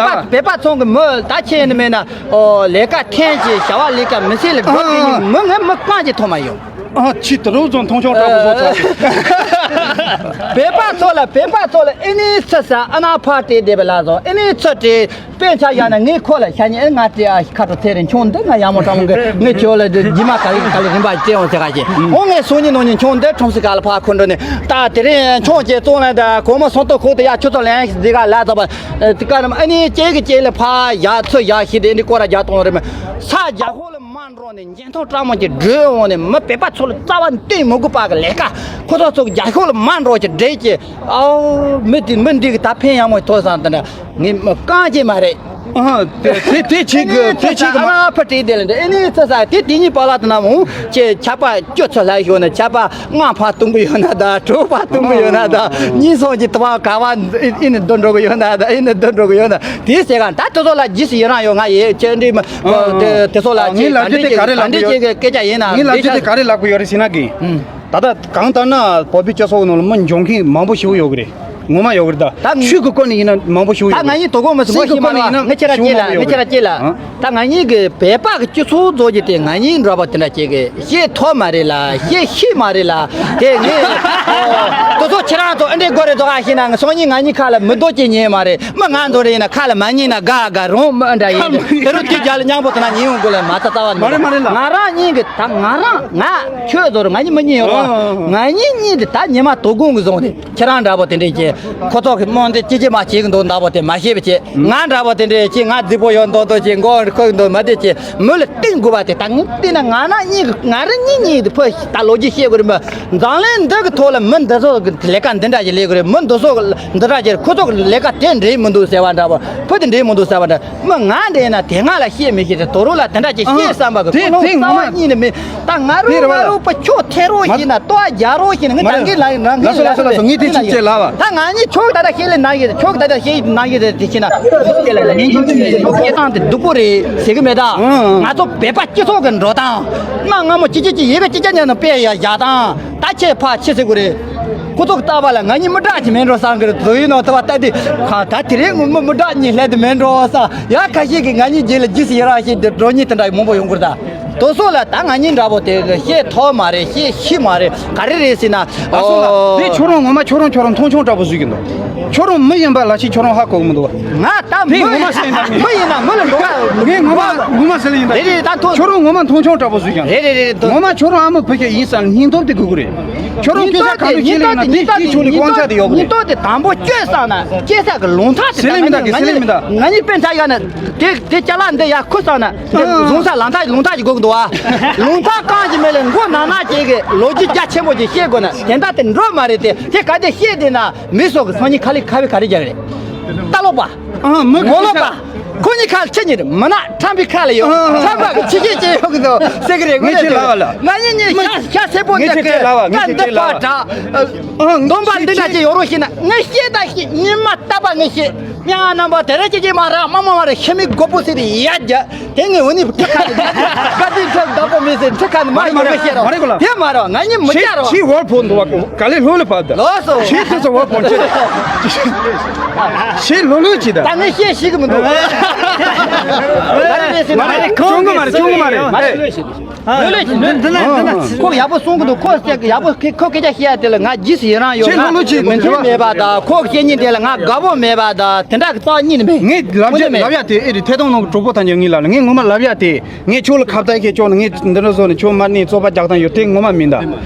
ལ། བོད་པ་ཚོང་གི་མི་ད་ཁྱེད་ནི་མེད་ན། ཨོ་ལས་ཀ་འཐེན་ཅིག་བྱ་བ་ལས་ཀ་མི་སེ་ལ་སྒོ་དེ་ནི་མི་ངན་མི་རྐང་ཅིག་མཐོང་མ་ཡོང་། ཨ་ཕྱི་དུ་རུ་ཚོང་མཐོང་ཆུང་དྲག་པོ་བཟོ་ཚར་ཅིག་བོད་པ་ཚོ་ལ་བོད་པ་ཚོ་ལ་ཨེ་ནི་ཚོ་ས་ཨ་ན་ཕ་དེ་བསྡད་པ་ལ་བཟོ་ཨེ་ནི་ཚོ་དེ། དཔེ་ཆ་ཡང་ན་ངས་ཁོ་ལ་ཤ་ཉེ་ང་དེ་ཨ་ཁ་དྲོ་ཚེ་རིང་ཆུང་འདི་ང་ཡག་མོ་དྲང་གི་ངས་ཁྱོད་ལ་རྗེས་མ་ག་ལེ་ག་ལེ་རིམ་པ་སྤྲད་འོང་ཟེར་ག་ཅེ་འོ་ངས་སོང་ཉིན་ནོ་ཉིན་ཆུང་འདི་ཁྲོམ་སི་ག་ལ་ཕ་ཁོ་འགྲོ་ནས་ད་དེ་རིང་ཆུང་ཅེ་བཙོང་ལ་ད་གོ་མོ་སོང་ཏོ་ཁོ་དེ་ཡ་ཆུ་ཚོད་ལན་ཞིག་འདི་ག་ལ་ད་པ་དེ་ག་རམ་ཨ་ནི་ཅེ་གི་ཅེ་ལ་ཕ་ཡ་ཚོ་ཡ་ཤི་དེ་འདི་ཀོ་ར་རྒྱ་གཏོང་རེ་མ་ས་རྒྱ་ཧོ་ལ་མ་འགྲོ་ནས་འཇན་ཐོ་ཀྲ་མོ་ཅེ་འགྲོ་འོང་ནས་མི་བེ་པ་ཚོ་ལ་རྩ་བ་བསྟན་མི་དགོས་པ་གི་ལས་ཀ་ཁོ་ཚོ་ཚོ་རྒྱ་ཧོ་ལ་མ་འགྲོ་ཅེ་འདྲེ་ཅེ། ཨའོ་མི་དེ་མི་འདི་གི་ད་ཕན་ཡག་མོ་ཐོས་སང་དེ་འདྲ་ངས་མི་རྐང་ཅེས་མ་རེད། ཨ་དེ་དེ་དེ་ཆིག་གི་དེ་ཆིག་གི་མ་ཨ་ཕ་དྲིས་དེ་ལ་འདྲ་ཨེ་ནི་ཚ་ས་དེ་དེ་གཉིས་པ་ལ་དེ་ན་མོ་ཅེ་ཆ་པ་བཅུ་ཚོ་ལ་ཡོད་ན་ཆ་པ་ལྔ་ཕ་གཏོང་གི་ཡོད་ན་ད་དྲུག་ཕ་གཏོང་གི་ཡོད་ན་ད་གཉིས་སོང་གི་དུ་བ་ག་བ་ཨེ་ནི་འདོན་འགྲོ་གི་ཡོད་ན་ད་ཨེ་ནི་འདོན་འགྲོ་གི་ཡོད་ན་དེ་ཟེར་ག་ད་དེ་ཚོ་ལ་རྗེས་སུ་ཡི་རང་ཡོད་ང་ཡི་ཅེ་འདྲི་མ་དེ་ཚོ་ལ་ཅེ་ག་འདྲི་ཅེ་ག་འདྲི་ཅེ་གི་སྐད་ཆ་ཡིན་ན་ངའི་ལ་རྒྱུ་དེ་ག་རེ་ལབ་གི་ཡོད་རེད་ཟེར་ན་གི་ད་ལྟ་གང་ལྟར་ན་བོད་པའི་སྤྱི་ཚོགས་ནང་ལ་མི་འཇོན་མཁན་མང་པོ་ཞིག་ཡོད་གི་རེད། ངོ་མ་ཡོད་གི་རེད་ད། ད་ཆོས་ཀྱི་སྐོར་ནས་ཡིན་ན་མང་པོ་ཞིག་ད་ཡོད་ང་གི་རེད། གཉིས་དོ་དགོང་མི་སེམས་ཁོ་ཤེས་མ་རེད་ང་ཁྱེད་ར་སྐྱེས་ལ་ང་ཁྱེད་ར་སྐྱེས་ལ་ད་ང་གཉིས་ཀྱི་བོད་པ་གི་སྤྱི་ཚོགས་རྫོགས་ཀྱི་དེ་ང་གཉིས་འདྲ་པོ་དེ་འདྲ་སྐྱེས་གི་ཤེས་ཐོབ་མ་རེད་ལ་ཤེས་ཤེས་མ་རེད་ལ་དེ་ངས་དོ་ཚོ་ཁྱེད་རང་ཚོ་ཨ་འདྲས་དགོས་རེད་དོ་ག་ཤེས་ན་ང་སང་ཉིན་ང་གཉིས་ཁ་ལ་མི་འདོད་ཀྱི་ཉེས་མ་རེད་མི་ང་འདོད་རེད་ཡིན་ན་ཁ་ལ་མ་ཉན་ན་དགའ་དགའ་རང་མི་ཨ་འདྲ་ཡིན་དེ་རུ་དུས་རྒྱ་ལ་མཉམ་པོ་དེ་ན་ཉིན་ཡོང་དགོས་ལ་མ་ད་ལྟ་བ་མ་རེད་མ་རེད་ལ་ང་རང་གཉིས་ཀྱི་ད་ང་རང་ང་ཁྱོད་ཚོ་རུ་ང་གཉིས་མི་གཉིས་ཡོད་རོ། ང་གཉིས་གཉིས་དེ་ད་ཉི་མ་དོ་དགོང་གི་བཟུང་ནས་ཁྱེད་རང་འདྲ་པོ་དེ་འདྲས་ཀྱི་ཁོ་ཚོ་གི་རྨོངས་དེ་ཅི་ཅི་མ་བྱེད་གི་འདུག་འདྲ་པོ་དེ་མ་ཤེས་པ་བྱེད། ང་འདྲ་པོ་དེ་འདྲས་ཀྱི་ང་རྫིག་པོ་ཡོད་མདོག་མདོག་ཅིག་མགོ་ཁོག་གི་འདུག་མ་བདེ་ཅིག་མི་ལ་བསྟེན་དགོས་པ་དེ་ད་ངས་བལྟས་ན་ང་རང་གཉིས་ཀྱི་ང་རང་གཉིས་གཉིས་དེ་ཕོ་ད་ལོ་རྒྱུས་བཤད་དགོས་རེད་མ། འཛམ་གླིང་འདི་གི་ཐོག་ལ་མི་འདི་ཚོ་གི་ལས་ཀ་འདི་འདྲ་ཞིག་ལས་དགོས་རེད། མི་འདི་ཚོ་གི་འདི་འདྲ་ཞིག་ཁོ་ཚོ་གི་ལས་ཀ་དེ་འདྲས་མི་འདུག་ཟེར་བ་འདྲ་པོ། ཕུ་དེ་འདྲས་མི་འདུག་ཟེར་བ་འདྲ། མི་ང་འདྲས་ན་དེ་སྔ་ལ་བཤད་མི་ཤེས་ཏེ་དོ་རུ་ལ་དེ་འདྲ་ཅིག་བཤད་བསམ་པ་གི་ཀུན་སློང་རྩ་བ་ཉིད་ནས་མེད། ད་ང་རུ་ང་རུ་པ་ཁྱོད་ཐེ་རོ་ཞིག་ན་ལྟོ་རྒྱ་རོ་ཞིག་ན་ངི་ད་གི་ལ་ང་གི་ལ་སོ་ལ་སོ་ངི་དེ་ཅིག་ཅེ་ལ་བ། ད་ང་ ཨ་ནི་ཁྱོད་ད་ལྟ་ཤེས་ལེ་ན་ཡོད། ཁྱོད་ད་ལྟ་ཤེས་ན་ཡོད་དེ་ཤེས་ན། སྐྱེ་སྟངས་དེ་སྡུག་པོ་རེད་ཟེར་གི་མེད་ད། ང་ཚོ་བོད་པ་སྤྱི་ཚོགས་ཀྱི་འགྲོ་སྟངས། གནའ་སྔ་མོ་ཅི་ཅི་ཅི་ཡོད་པའི་ཅི་ཅི་ཉན་ན་དཔེ་ཡ་ཡ་དང་། ད་ཁྱེད་ཕ་ཁྱེད་ཟེར་གི་རེད། ཁོ་ཚོ་ལྟ་བ་ལ་ང་གཉིས་མི་དྲག་ཅིག་མེད་འགྲོ་བསམ་གི་རེད། དུ་ཡིན་ནོ་ཐུ་བ་ལྟ་དུས་ཁ་ད་དེ་རིང་ངོ་མི་མི་དྲག་གཉིས་སླེབས་དུ་མེད་འགྲོ་བསམ། ཡ་ཁ་ཤས་ཀྱིས་ང་གཉིས་རྗེས་ལ་རྗེས་སུ་ཡི་རང་བྱེད་དུ་འགྲོ་མཁན་དེ་འདྲ་མང་པོ་ཡོང་གི་རེད་ད། དེ་ཚོ་ལ་ད་ང་གཉིས་འདྲ་པོ་དེ་བཤད་ཐུབ་མ་རེད། བཤད་ཤེས་མ་རེད། ག་རེ་རེད་ཟེར་ན། ཨ་སོང་ལ། དེ་ཁྱོད་རང་ངོ་མ་ཁྱོད་རང་ཁྱོད་རང་མཐོང་ཆུང་འདྲ་པོ་བཟོས་ཀྱི་འདུག་ཁྱོད་རང་མི་ཡིན་པ་ལ་ཞིག་ཁྱོད་རང་ཧ་གོ་གི་མི་འདུག་ང་ད་དེ་མི་ངོ་མ་ཟེར་ཡིན་ད་མི་ཡིན་ན་མི་ལ་འགྲོ་ག་ངས་ངོ་མ་ངོ་མ་ཟེར་ལ་ཡིན་ད། རེད་རེད་ད་ཐོ། ཁྱོད་རང་ངོ་མ་མཐོང་ཆུང་འདྲ་པོ་བཟོས་ཀྱང་། རེད་རེད་རེད་ཐོ། ངོ་མ་ཁྱོད་རང་ཨ་མ་བུ་སྐྱེ་ཡིན་ས་སྙིང་སྟོབས་དེ་དགོས་ཀྱི་རེད། ཁྱོད་རང་སྐྱེ་ས་ག་རེ་སྐྱེ་ལེ་ཡིན་ན་དེ་དེ་ཁྱོད་ལ་དབང་ཆ་དེ་ཡོད་གི་རེད། སྙིང་སྟོབས་དེ་དང་པོ་སྐྱེ་ས་ན་སྐྱེ་ས་གི་ལུང་ཐག་དེ་ཟེར་ལེ་མི་ད་གི་ཟེར་ལེ་མི་ད། ང་གཉིས་པན་ཆ་ཡ་ན་དེ་དེ་ཅ་ལག་འདི་ཡ་ཁུ་ས་ན་དེ་ལུང་ས་ལང་ཐག་ལུང་ཐག་ཅིག་དགོས་གི་འདུག་ཨ། ལུང་ཐག་རྐང་གཅིག་མེད་ལ་མགོ་ནག་ནག་ཅིག་གི་ལོ་རྒྱུས་རྒྱ་ཆེན་པོ་ཅིག་བཤད་དགོས་ན་དེ་འདྲ་དེ་འགྲོ་མ་རེད་དེ། དེ་ག་དེ་བཤད་དེ་ན་མི་སོགས་ཀྱི་སང་ཉིན་ཁ་ལི་ཁ་བི་ག་རེ་རྒྱག་རེད། ལྟ་ལོག་པ། ཨ་མི་ངོ་ལོག་པ། ཁོ་གཉིས་ཁ་ལ་ཁྱི་གཉིས་རེད། མི་ནག་ཁྲམ་པའི་ཁ་ལ་ཡོད། ཁྲམ་པ་གི་ཁྱི་ཁྱི་ཅེས་ཡོད་གི་འདུག་ཟེར་གི་རེད། ངས་ཁྱི་ལབ་པ་ལ། ང་གཉིས་གཉིས་ཤ་ཤ་སེར་པོ་ངས་འདི་ཁྱི་གི་ཁྱི་ལབ་པ་ངས་ཁྱི་ཁྱི་ལབ་པ། ཨ་འདོམ་པ་འདི་འདྲ་ཅིག་ཡོད་རོགས་ཤེས་ན་ངས་ཤེས་ད་ཤེས་ཉི་མ་ལྟ་བ་ངས་ཤེས། མྱང་རྣམ་པ་དེ་ར་ཅི་ཅི་མ་ར་མ་མ་མ་ར་ཤི་མི་དགོ་པོ་ཟེར་ཡ་རྒྱ། དེ་ངས་འོ་ནི་ཁྲི་ཁ་ནི་བཀའ་དྲིན་ཁྲི་བདག་པོ་མི་ཟེར་ཁྲི་ཁ་ནི་མ་ཡོང་བ་ཤེས་རོགས། དེ་མ་ར་ང་གཉིས་མི་རྒྱ་རོགས། ཆི་ཝར་ཕོན་འདུག་བ་ག་ལེ་ལྷོད་ལེ་བབ་ད། ལོས་སོ། ཆི་དེ་ཚོ་ཝར་ཕོན་ཆི། ཆི་ལྷོད་ལྷོད་ཅི་ད། ད་ངས་ཤེས་ཤེས་གི་མི་འདུག་ང་རེ་ཟེར་ན། ཅུང་གི་མ་རེད་ཅུང་གི་མ་རེད། ལོས་ལོས་ལོས་ལོས། འདི་ན་འདི་ན། ཁོ་ཡག་པོ་གསུང་གི་འདུག་ཁོ་སྐད་ཡག་པོ་ཁོ་སྐད་ཆ་བཤད་ཡ་དེ་ལ་ང་རྗེས་སུ་ཡི་རང་ཡོད། ཁྱེད་ལྷོད་ལྷོད་ཅིག་མི་མཐུན་མེད་པ་དང་ཁོ་བཤད་ཉིན་དེ་ལ་ང་དགའ་པོ་མེད་པ་དང་དེ་འདྲ་གི་རྩ་གཉིས་ནི་མེད། ངས་ལབ་རྒྱུ་ལབ་ཡ་དེ་ཨེ་རེད། ཐད་གཏོང་ནང་གི་གྲོགས་པོ་ཐམས་ཅད་ངས་ལབ་ལ་ངས་ངོ་མ་ལབ་ཡ་དེ་ངས་ཁྱོད་ལ་ཁ་བརྡ་ཁྱེད་ཅོག་ནས་ངས་འདི་འདྲ་བཟོ་ནས་ཁྱོད་མར་ནས་རྩོད་པ་རྒྱག་སྟངས་ཡོད་དེ་ངོ་མ་མིན་ད།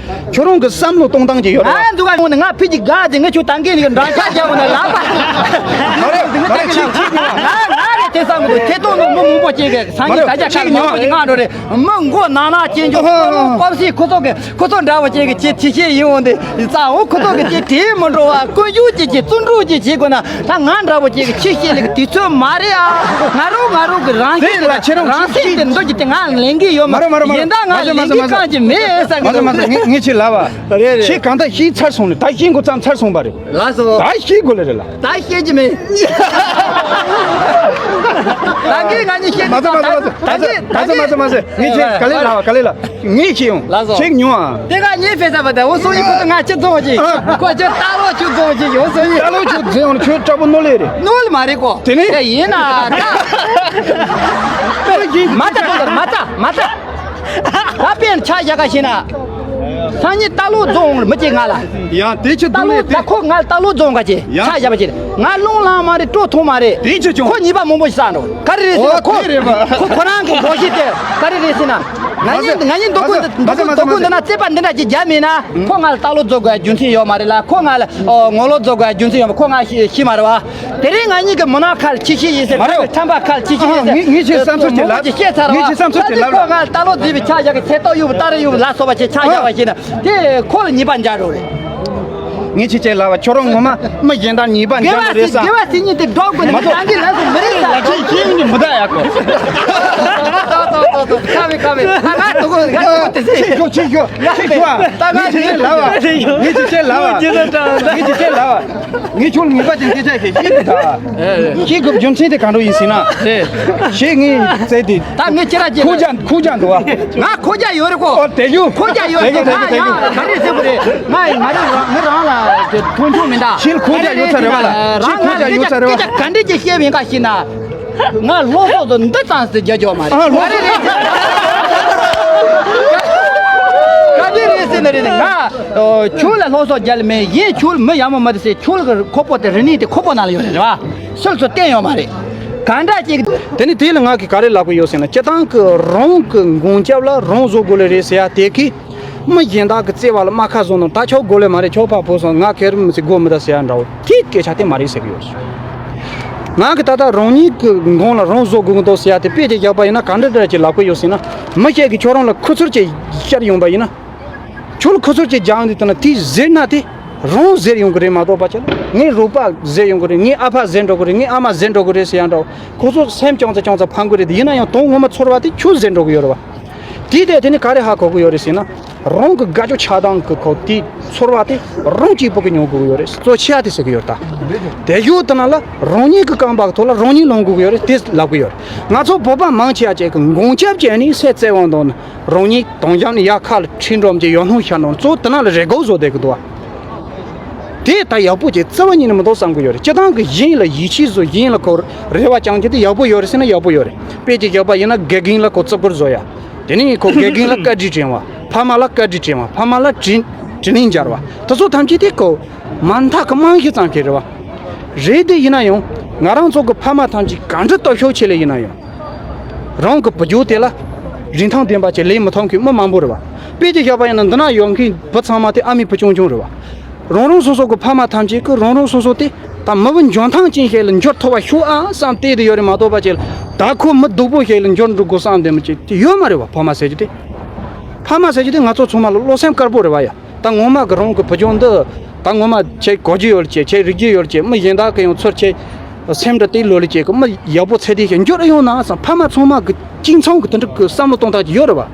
ཁྱོད་རང་གི་བསམ་བློ་གཏོང་སྟངས་ཀྱི་ཡོད་རེད་བ། ང་འདུག་ག་ཡོང་ནས་ང་ཕི་གི་དགའ་ཟེར་ངས་ཁྱོད་ད་གིན་ནས་འདྲ་ཆགས་རྒྱག་འོང་ན་ལབ་པ། མ་རེད་མ་རེད་ཁྱེད་ཁྱེད་ཀྱི་ང་ང་རེད་དེ་བསམ་གི་འདུག་ཐད་གཏོང་ནང་མི་མང་པོ་སྐྱེས་གི་སང་ཉིན་ད་ཆ་ཁ་མང་པོ་ཅིག་ང་འགྲོ་རེད། མི་མགོ་ནག་ནག་ཅན་ཅོ་ཀོ་ལོ་ཀོབ་སི་ཁོ་ཚོ་གི་ཁོ་ཚོ་འདྲ་བོ་ཅན་གི་ཅི་ཅི་ཤེས་ཡིན་འོང་དེ་ཙང་འོ་ཁོ་ཚོ་གི་ཅི་དེ་མི་འགྲོ་བ་ཀུན་སྤྱོད་ཅི་ཅི་བརྩོན་འགྲུས་ཅི་བྱེད་དགོས་ན་ད་ང་འདྲ་བོ་ཅན་གི་ཅི་ཤེས་ལེ་གི་དུས་ཚོད་མ་རེད་ཨ། ང་རང་ང་རང་གི་རང་སེམས་ལ་ཁྱེད་རང་རང་སེམས་དེ་འདོད་ཀྱི་དེ་ང་ལེན་གི་ཡོད་མ་རེད་མ་རེད་མ་རེད་ཡིན་ད་ང་མ་ཟེར་ལེན་མ་གི་ཟེར་གང་ཅི་མེད་ཟེར་གི་མ་ཟེར་མ་ཟེར་ངས་ངས་ཁྱེད་ལབ་པ། རེད་རེད། ཁྱེད་གང་ལྟར་ཤི་ཚར་སོང་ནས་ད་ཤི་འགོ་བརྩམས་ཚར་སོང་པ་རེད། ལགས་སོ། ད་ཤི་དགོས་ལེ་རེད་ལ། ད་ཤེས་ཀྱི་མེད། ད་གིན་ང་གཉིས་ཤེས་མ་ཟེར་མ་ཟེར་མ་ཟེར་ད་གིན་ད་མ་ཟེར་གིན་མ་ཟེར་མ་ཟེར་ངས་ཁྱེད་ག་ལེ་ལབ་ག་ལེ་ལབ་ངས་ཁྱེད་ཡོང་ལགས་སོ། ཁྱེད་ཉོ་ཨ། དེ་ག་ཉེ་ཕེ་ས་བ་ད་འོ་སོ་ཡི་ཁོ་ང་ཅི་ཚོ་ཅི་ཁོ་ཅི་ལྟ་ལོ་ཅི་ཚོ་ཅི་འོ་སོ་ཡི་ལྟ་ལོ་ཅི་ཚོ་ཡོང་ཁྱོད་དྲག་པོ་ནོར་ལེ་རེད། ནོར་ལེ་མ་རེད་གོ། དེ་ནི་དེ་ཡིན་ན་ད་མ་ད་མ་ད་མ་ད། ད་དཔེར་ཆ་བཞག་ག་ཤེ་ན། སང་ཉིན་རྟ་ལོག་རྫོང་མི་གཅིག་ང་ལ། ཡང་དེ་ཆུ་རྟ་ལོག་ད་ཁོ་ང་རྟ་ལོག་རྫོང་ག་ཅེ་ཡང་ཆ་བཞག་པ་ཅེ་ང་རླུང་ལངས་མ་རེད་སྤྲོ་ཐུང་མ་རེད། དེ་ཆུ་ཆུང་ཁོ་ཉིས་པ་མང་པོ་ཞིག་ཟ་འགྲོ་ག་རེ་རེད་ཟེར་ན་ཨོ་ཁོ་དེ་རེད་པ། ཁོ་ཁོ་རང་གི་འགོག་གཞི་དེ་ག་རེ་རེད་ཟེར་ན། ང་གཉིས་ང་གཉིས་མདོ་དགོན་འདི་མདོ་དགོན་འདི་ན་རྩེད་པ་འདི་འདྲ་ཅིག་རྒྱབ་མེད་ན་ཁོ་ང་ལ་རྟ་ལོག་རྫོགས་དགོས་རྒྱུ་མཚན་ཡོད་མ་རེད་ལ་ཁོ་ང་ལ་ངོ་ལོག་རྫོགས་དགོས་རྒྱུ་མཚན་ཡོད་མ་ཁོ་ང་ཤི་མ་རེད་བ། དེ་རིང་ང་གཉིས་ཀྱི་མི་ནག་ཁ་ལ་ཁྱི་ཤི་ཡིན་ཟེར། མ་རེད། ཁྲམ་པ་ཁ་ལ་ཁྱི་ཤི་ཡིན་ཟེར། ངས་ཁྱེད་བསམ་ཚུལ་དེ་ལབ། ངས་ཁྱེད་བཤད་ཚར་བ། ངས་ཁྱེད་བསམ་ཚུལ་དེ་ལབ་ལ། ཁོ་ང་ལ་ལྟ་ལོ་བརྫིས་པའི་ཆ་བཞག་གི་ཚེ་ཏོག་གཡུག་པ་སྟ་རེ་གཡུག་པ་ལ་སོགས་པ་ཆེ་ཆ་བཞག་པ་ཤེས་ན་དེ་ཁོ་ལ་ཉེས་པ་འཇལ་རོགས་རེད། ངས་ཁྱེད་ཅེས་ལབ་པ་ཁྱོད་རང་ངོ་མ་མི་གཞན་དག་ཉེས་པ་འཇལ་རོགས་རེད་ས། དགེ་བ་སྲིད་ཉེས་དེ་སྒྲོག་དགོས་ནས་མི་ཚང་གི་ལས་སུ་མི་རེད་ས། ཁྱེད་ཁྱེད་ནི་མི་ད་ཡག་གོ། ཁ་བའི་ཁ་བའི་ཁ་ང་དུ་གོ་ང་དུ་གོ་དེ་སྲིད། ཁྱེད་ཁྱོད་ཁྱེད་ཁྱོད་ཁྱེད་ཁྱོད་ངས་ཁྱེད་ཅེས་ལབ་པ་ངས་ཁྱེད་ཅེས་ལབ་པ་ངས་ཁྱེད་ཅེས་ལབ་པ། ངས་ཁྱོད་ངེས་པ་ཅན་སྐད་ཆ་ཞིག་བཤད་དུ་ད། ཤེས་དགོས་རྒྱུ་མཚན་དེ་གང་འདྲ་ཡིན་ཟེར་ན། ཤེས་ངས་བཙལ་དེ། ད་ངས་ཁྱེད་ར་ཁོ་རྒྱ་ཁོ་རྒྱ་འདུག་བ། ང་ཁོ་རྒྱ་ཡོད་རེད་གོ། ཨོ་དེ་ཡོད། ཁོ་རྒྱ་ཡོད་རེད་ང་ཡང་ག་རེ་ཟེར་དགོས་རེད། ང་ང་རེ་རང་ང་རང་ལ་དེ་མཐོང་ཆུང་མིན་ད། ཤེས་ཁོ་རྒྱ་ཡོད་ཚར་རེད་བ་ལ། ཤེས་ཁོ་རྒྱ་ཡོད་ཚར་རེད་བ། སྐད་ཆ་ག་འདྲ་ཅིག་བཤད་པ་ཡིན་ག་ཤེས་ན། ང་སློབ་གསོ་དང་འདི་ཙམ་ཟེར་རྒྱ་ཆོག་མ་རེད། ཨ་སློབ་གསོ། ག་འདི་རེད་ཟེར་ན་རེད་ང་། ཁྱོད་ལ་སློབ་གསོ་རྒྱག་ལ་མེད་ཡིན་ཁྱོད་མི་ཡག་མོ་མ་རེད་ཟེར་ཁྱོད་ལ་ཁོ་པོ་དེ་རི་ནི་དེ་ཁོ་པོ་ནང་ལ་ཡོད་རེད་རེད་བ། སུས་སུ་བསྟན་ཡོད་མ་རེད། ག་འདྲ་ཅིག་དེ་ནི་དེ་ལ་ང་གི་ག་རེ་ལབ་གི་ཡོད་ཟེར་ན་སྤྱི་བཏང་གི་རང་གི་མགོན་སྐྱབས་ལ་རང་བཟོ་དགོས་ལེ་རེད་ཟེར་ཡ་དེ་གི་མི་གཞན་དག་གི་བརྩེ་བ་ལ་རྨ་ཁ་བཟོ་ནོ་ད་ཆོག་དགོས་ལེ་མ་རེད་ཆོག་ཕ་བུ་སོང་ང་ཁེར་མི་ཚེ་དགོས་མི་ད་ཟེར་ཡ་འདྲ་བོ་དེའི་སྐད་ཆ་དེ་མ་རེད་ཟེར་གི་ཡོད། ང་གི་ད་ལྟ་རང་ཉིད་ཀྱི་མགོན་ལ་རང་བཟོ་དགོས་ཀྱི་འདུག་ཟེར་ཡ་དེ་དཔེ་དེ་བཞག་པ་ཡིན་ན་ག་འདྲ་འདྲ་ཅིག་ལབ་གི་ཡོད་ཟེར་ན་མི་ཞིག་གིས་ཁྱོད་རང་ལ་ཁུ་ཚུར་ཅིག་བཤར་ཡོང་པ་ཡིན་ན། ཁྱོད་ལ་ཁུ་ཚུར་ཅིག་སྦྱངས་དུས་དེ་ན་དེ་ཟེར་ན་དེ་རང་ཟེར་ཡོང་གི་རེད་མ་གཏོགས་པ་ཆ་ལ་ངའི་རོགས་པ་ཟེར་ཡོང་གི་རེད། ངའི་ཨ་ཕ་ཟེར་འགྲོ་གི་རེད། ངའི་ཨ་མ་ཟེར་འགྲོ་གི་རེད་ཟེར་ཡ་འདྲ་བོ་ཁོ་ཚོ་སེམས་ཅུང་ཙམ་ཅུང་ཙམ་ཕམ་གི་རེད། དེ་ཡིན་ན་ཡང་དོན་ངོ་མ་ཚོར་བ་དེ་ཁྱོད་ཟེར་འགྲོ་གི་ཡོད་རེད་བ། དེ་དེ་དེ་ནི་ག་རེ་ཧ་གོ་གི་ཡོད་རེད་ཟེར་ན། རང་གི་དགའ་སྐྱོ་ཆགས་སྡང་གི་ཁོ་དེའི་ཚོར་བ་དེ་རང་གཅིག་པུ་གིས་མྱོང་དགོས་ཀྱི་ཡོད་རེད། གཙོ་ཆེ་བ་དེ་ཟེར་གྱི་ཡོད་རེད་ད། དེ་ཡོད་དེ་ན་ལ་རང་ཉིད་ཀྱི་རྐང་པ་གི་ཐོག་ལ་རང་ཉིད་ལངས་དགོས་ཀྱི་ཡོད་རེད། དེ་ལབ་ཀྱི་ཡོད་རེད། ང་ཚོ་བོད་པ་མང་ཆེ་བ་ཅིག་གིས་མགོན་སྐྱབས་བྱས་ནས་སེམས་བརྩེ་བ་འདོན་ནས་རང་ཉིད་དོན་རྐྱེན་ནི་ཡར་ཁ་ལ་ཁྲིད་འགྲོ་མཁན་ཡོད་སྣང་ཤར་འགྲོ་གཙོ་དེ་ན་ལ་རེ་སྒུག་བཟོ་བསྡད་ཀྱི་འདུག་བ། དེ་ད་ཡག་པོ་ཅིག་རྩ་བ་ཉིད་ནས་མི་འདུག་བསམ་གྱི་ཡོད་རེད། སྤྱིར་བཏང་གི་གཞན་ལ་ཡིད་ཆེས་བཟོ། གཞན་ལ་ཁོ་རེ་བ་བཅང་རྒྱུ་དེ་ཡག་པོ་ཡོད་རེད་ཟེར་ན་ཡག་པོ་ཡོད་རེད། དཔེ་ཅིག་བཞག་པ་ཡིན་ན་དགེ་རྒན་ལ་ཁོ་བརྩི་བཀུར་བཟོ་ཡ། དེ་ནས་ཁོ་དགེ་རྒན་ལ་བཀའ་དྲིན་དྲན་བ། ཕ་མ་ལ་བཀའ་དྲིན་དྲན་བ། ཕ་མ་ལ་དྲིན་དྲིན་ལན་འཇལ་བ། དེ་ཚོ་ཐམས་ཅད་དེ་ཁོ་མ་མཐའ་གི་རྨང་གཞི་ཙམ་ཞིག་རེད་བ། རེད་དེ་ཡིན་ན་ཡང་ང་རང་ཚོ་གི་ཕ་མ་ཐམས་ཅད་ག་འདྲ་སྟོབས་ཤུགས་ཆེ་ལེ་ཡིན་ན་ཡང་། རང་གི་བུ་རྒྱུད་དེ་ལ་རིན་ཐང་ལྡན་པ་ཅིག་ལེན་མི་ཐུབ་མཁན་མི་མང་པོ་རེད་བ། དཔེ་ཅིག་བཞག་པ་ཡིན་ན་འདི་ན་ཡོད་མཁན་བུ་ཚང་མ་དེ་ཨ་མའི་བུ་ཆུང་ཆུང་རེད་བ། རང་རང་སོ་སོ་གི་ཕ་མ་ཐམས་ཅད་ཀྱིས་རང་རང་སོ་སོ་དེ་ད་མི་བུ་འཇོན་ཐང་ཅན་ཞིག་ལ་འགྱུར་ཐུབ་པ་ཤོག་ཨ་བསམ་བསྡད་དེ་ཡོད་རེད་མ་གཏོགས་པ་ཅིག་ད་ཁོ་མི་སྡུག་པོ་ཞིག་ལ་འགྱུར་འགྲོ་དགོས་བསམ་བསྡད་མི་ཅིག་དེ་ཡོད་མ་རེད་བ། ཕ་མ་ཟེར་རྒྱུ་དེ། ཕ་མ་ཟེར་རྒྱུ་དེ་ང་ཚོ་ཚང་མ་ལ་བློ་སེམས་དཀར་པོ་རེད་བ་ཡ། ད་ངོ་མ་གི་རང་གི་བུ་ཆུང་འདི་ད་ངོ་མ་ཁྱེད་གོ་རྒྱུ་ཡོད་ལ་ཁྱེད་ཁྱེད་རིག་རྒྱུ་ཡོད་ལ་ཁྱེད་མི་གཞན་དག་གི་ཡང་ཚུར་ཁྱེད་སེམས་འདྲ་དེ་ལོ་ལ་ཁྱེད་གི་མི་ཡག་པོ་ཚད་དེ་ཞིག་འགྱུར་ཡོང་ན་བསམ། ཕ་མ་ཚང་མ་གི་གཅིག་མཚུངས་གི་དེ་འདྲ་གི་བསམ་བློ་གཏོང་ཐབས་ཀྱི་ཡོད་རེད་བ།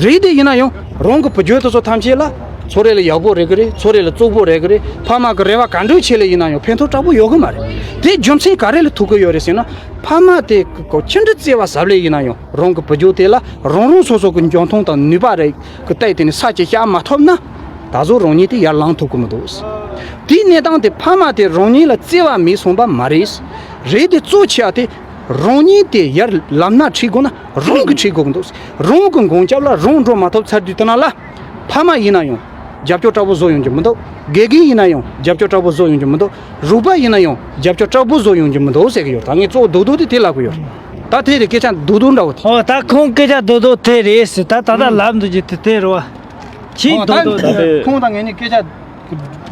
རེད་དེ་ཡིན་ན་ཡང་རང་གི་བུ་རྒྱུད་དེ་ཚོ་ཐམས་ཅད་ལ་ཚོ་རེ་ལ་ཡག་པོ་རེད་གི་རེད། ཚོ་རེ་ལ་བཙོག་པོ་རེད་གི་རེད། ཕ་མ་གི་རེ་བ་ག་འདྲ་ཆེ་ལེ་ཡིན་ན་ཡང་ཕན་ཐོགས་དྲག་པོ་ཡོད་གི་མ་རེད། དེ་རྒྱུ་མཚན་ག་རེ་ལ་ཐུག་གི་ཡོད་རེད་ཟེར་ན། ཕ་མ་དེ་གི་ཁོ་ཅི་འདྲ་བརྩེ་བ་ཟབ་ལེ་ཡིན་ན་ཡང་རང་གི་བུ་རྒྱུད་དེ་ལ་རང་རང་སོ་སོ་གི་འཇོན་ཐང་དང་ནུས་པ་རེ་གི་སྟེང་དེ་ནས་ས་ཅིག་བཞག་མ་ཐུབ་ན། ད་གཟོད་རང་ཉིད་དེ་ཡར་ལངས་ཐུབ་ཀྱི་མི་འདུག། དེའི་གནས་སྟངས་དེ་ཕ་མ་དེ་རང་ཉིད་ལ་བརྩེ་བ་མེད་སོང་པ་མ་རེད། རེད་དེ་གཙོ་ཆེ་བ་དེ་རང་ཉིད་དེ་ཡར་ལམ་སྣ་ཁྲིད་དགོས་ན་རང་གིས་ཁྲིད་དགོས་ཀྱི་འདུག། རང་གི་མགོན་སྐྱབས་ལ་རང་འགྲོ་མ་ཐུབ་ཚར་དུས་དེ་ན་ལ་ཕ་མ་ཡིན་ན་ཡང་རྒྱབ་སྐྱོར་དྲག་པོ་བཟོ་ཡོང་རྒྱུ་མི་འདུག། དགེ་རྒན་ཡིན་ན་ཡང་རྒྱབ་སྐྱོར་དྲག་པོ་བཟོ་ཡོང་རྒྱུ་མི་འདུག། རོགས་པ་ཡིན་ན་ཡང་རྒྱབ་སྐྱོར་དྲག་པོ་བཟོ་ཡོང་རྒྱུ་མི་འདུག་ཟེར་གྱི་ཡོད། ད་ངས་གཙོ་བོ་རྡོག་རྡོག་དེ་དེ་ལབ་གི་ཡོད། ད་དེ་རེད། སྐད་ཆ་རྡོག་རྡོག་འདྲ་བོ་དེ། ཨོ་ད་ཁོང་སྐད་ཆ་རྡོག་རྡོག་དེ་རེད་ཟེར། ད་ད་ལྟ་ལབ་འདུག་རྒྱུ་དེ་དེ་རེད་བ། ཁྱི་ཨོ་རྡོག་རྡོག་ད་དེ། ཁོང་དང་ངེད་གཉིས་སྐད་ཆ་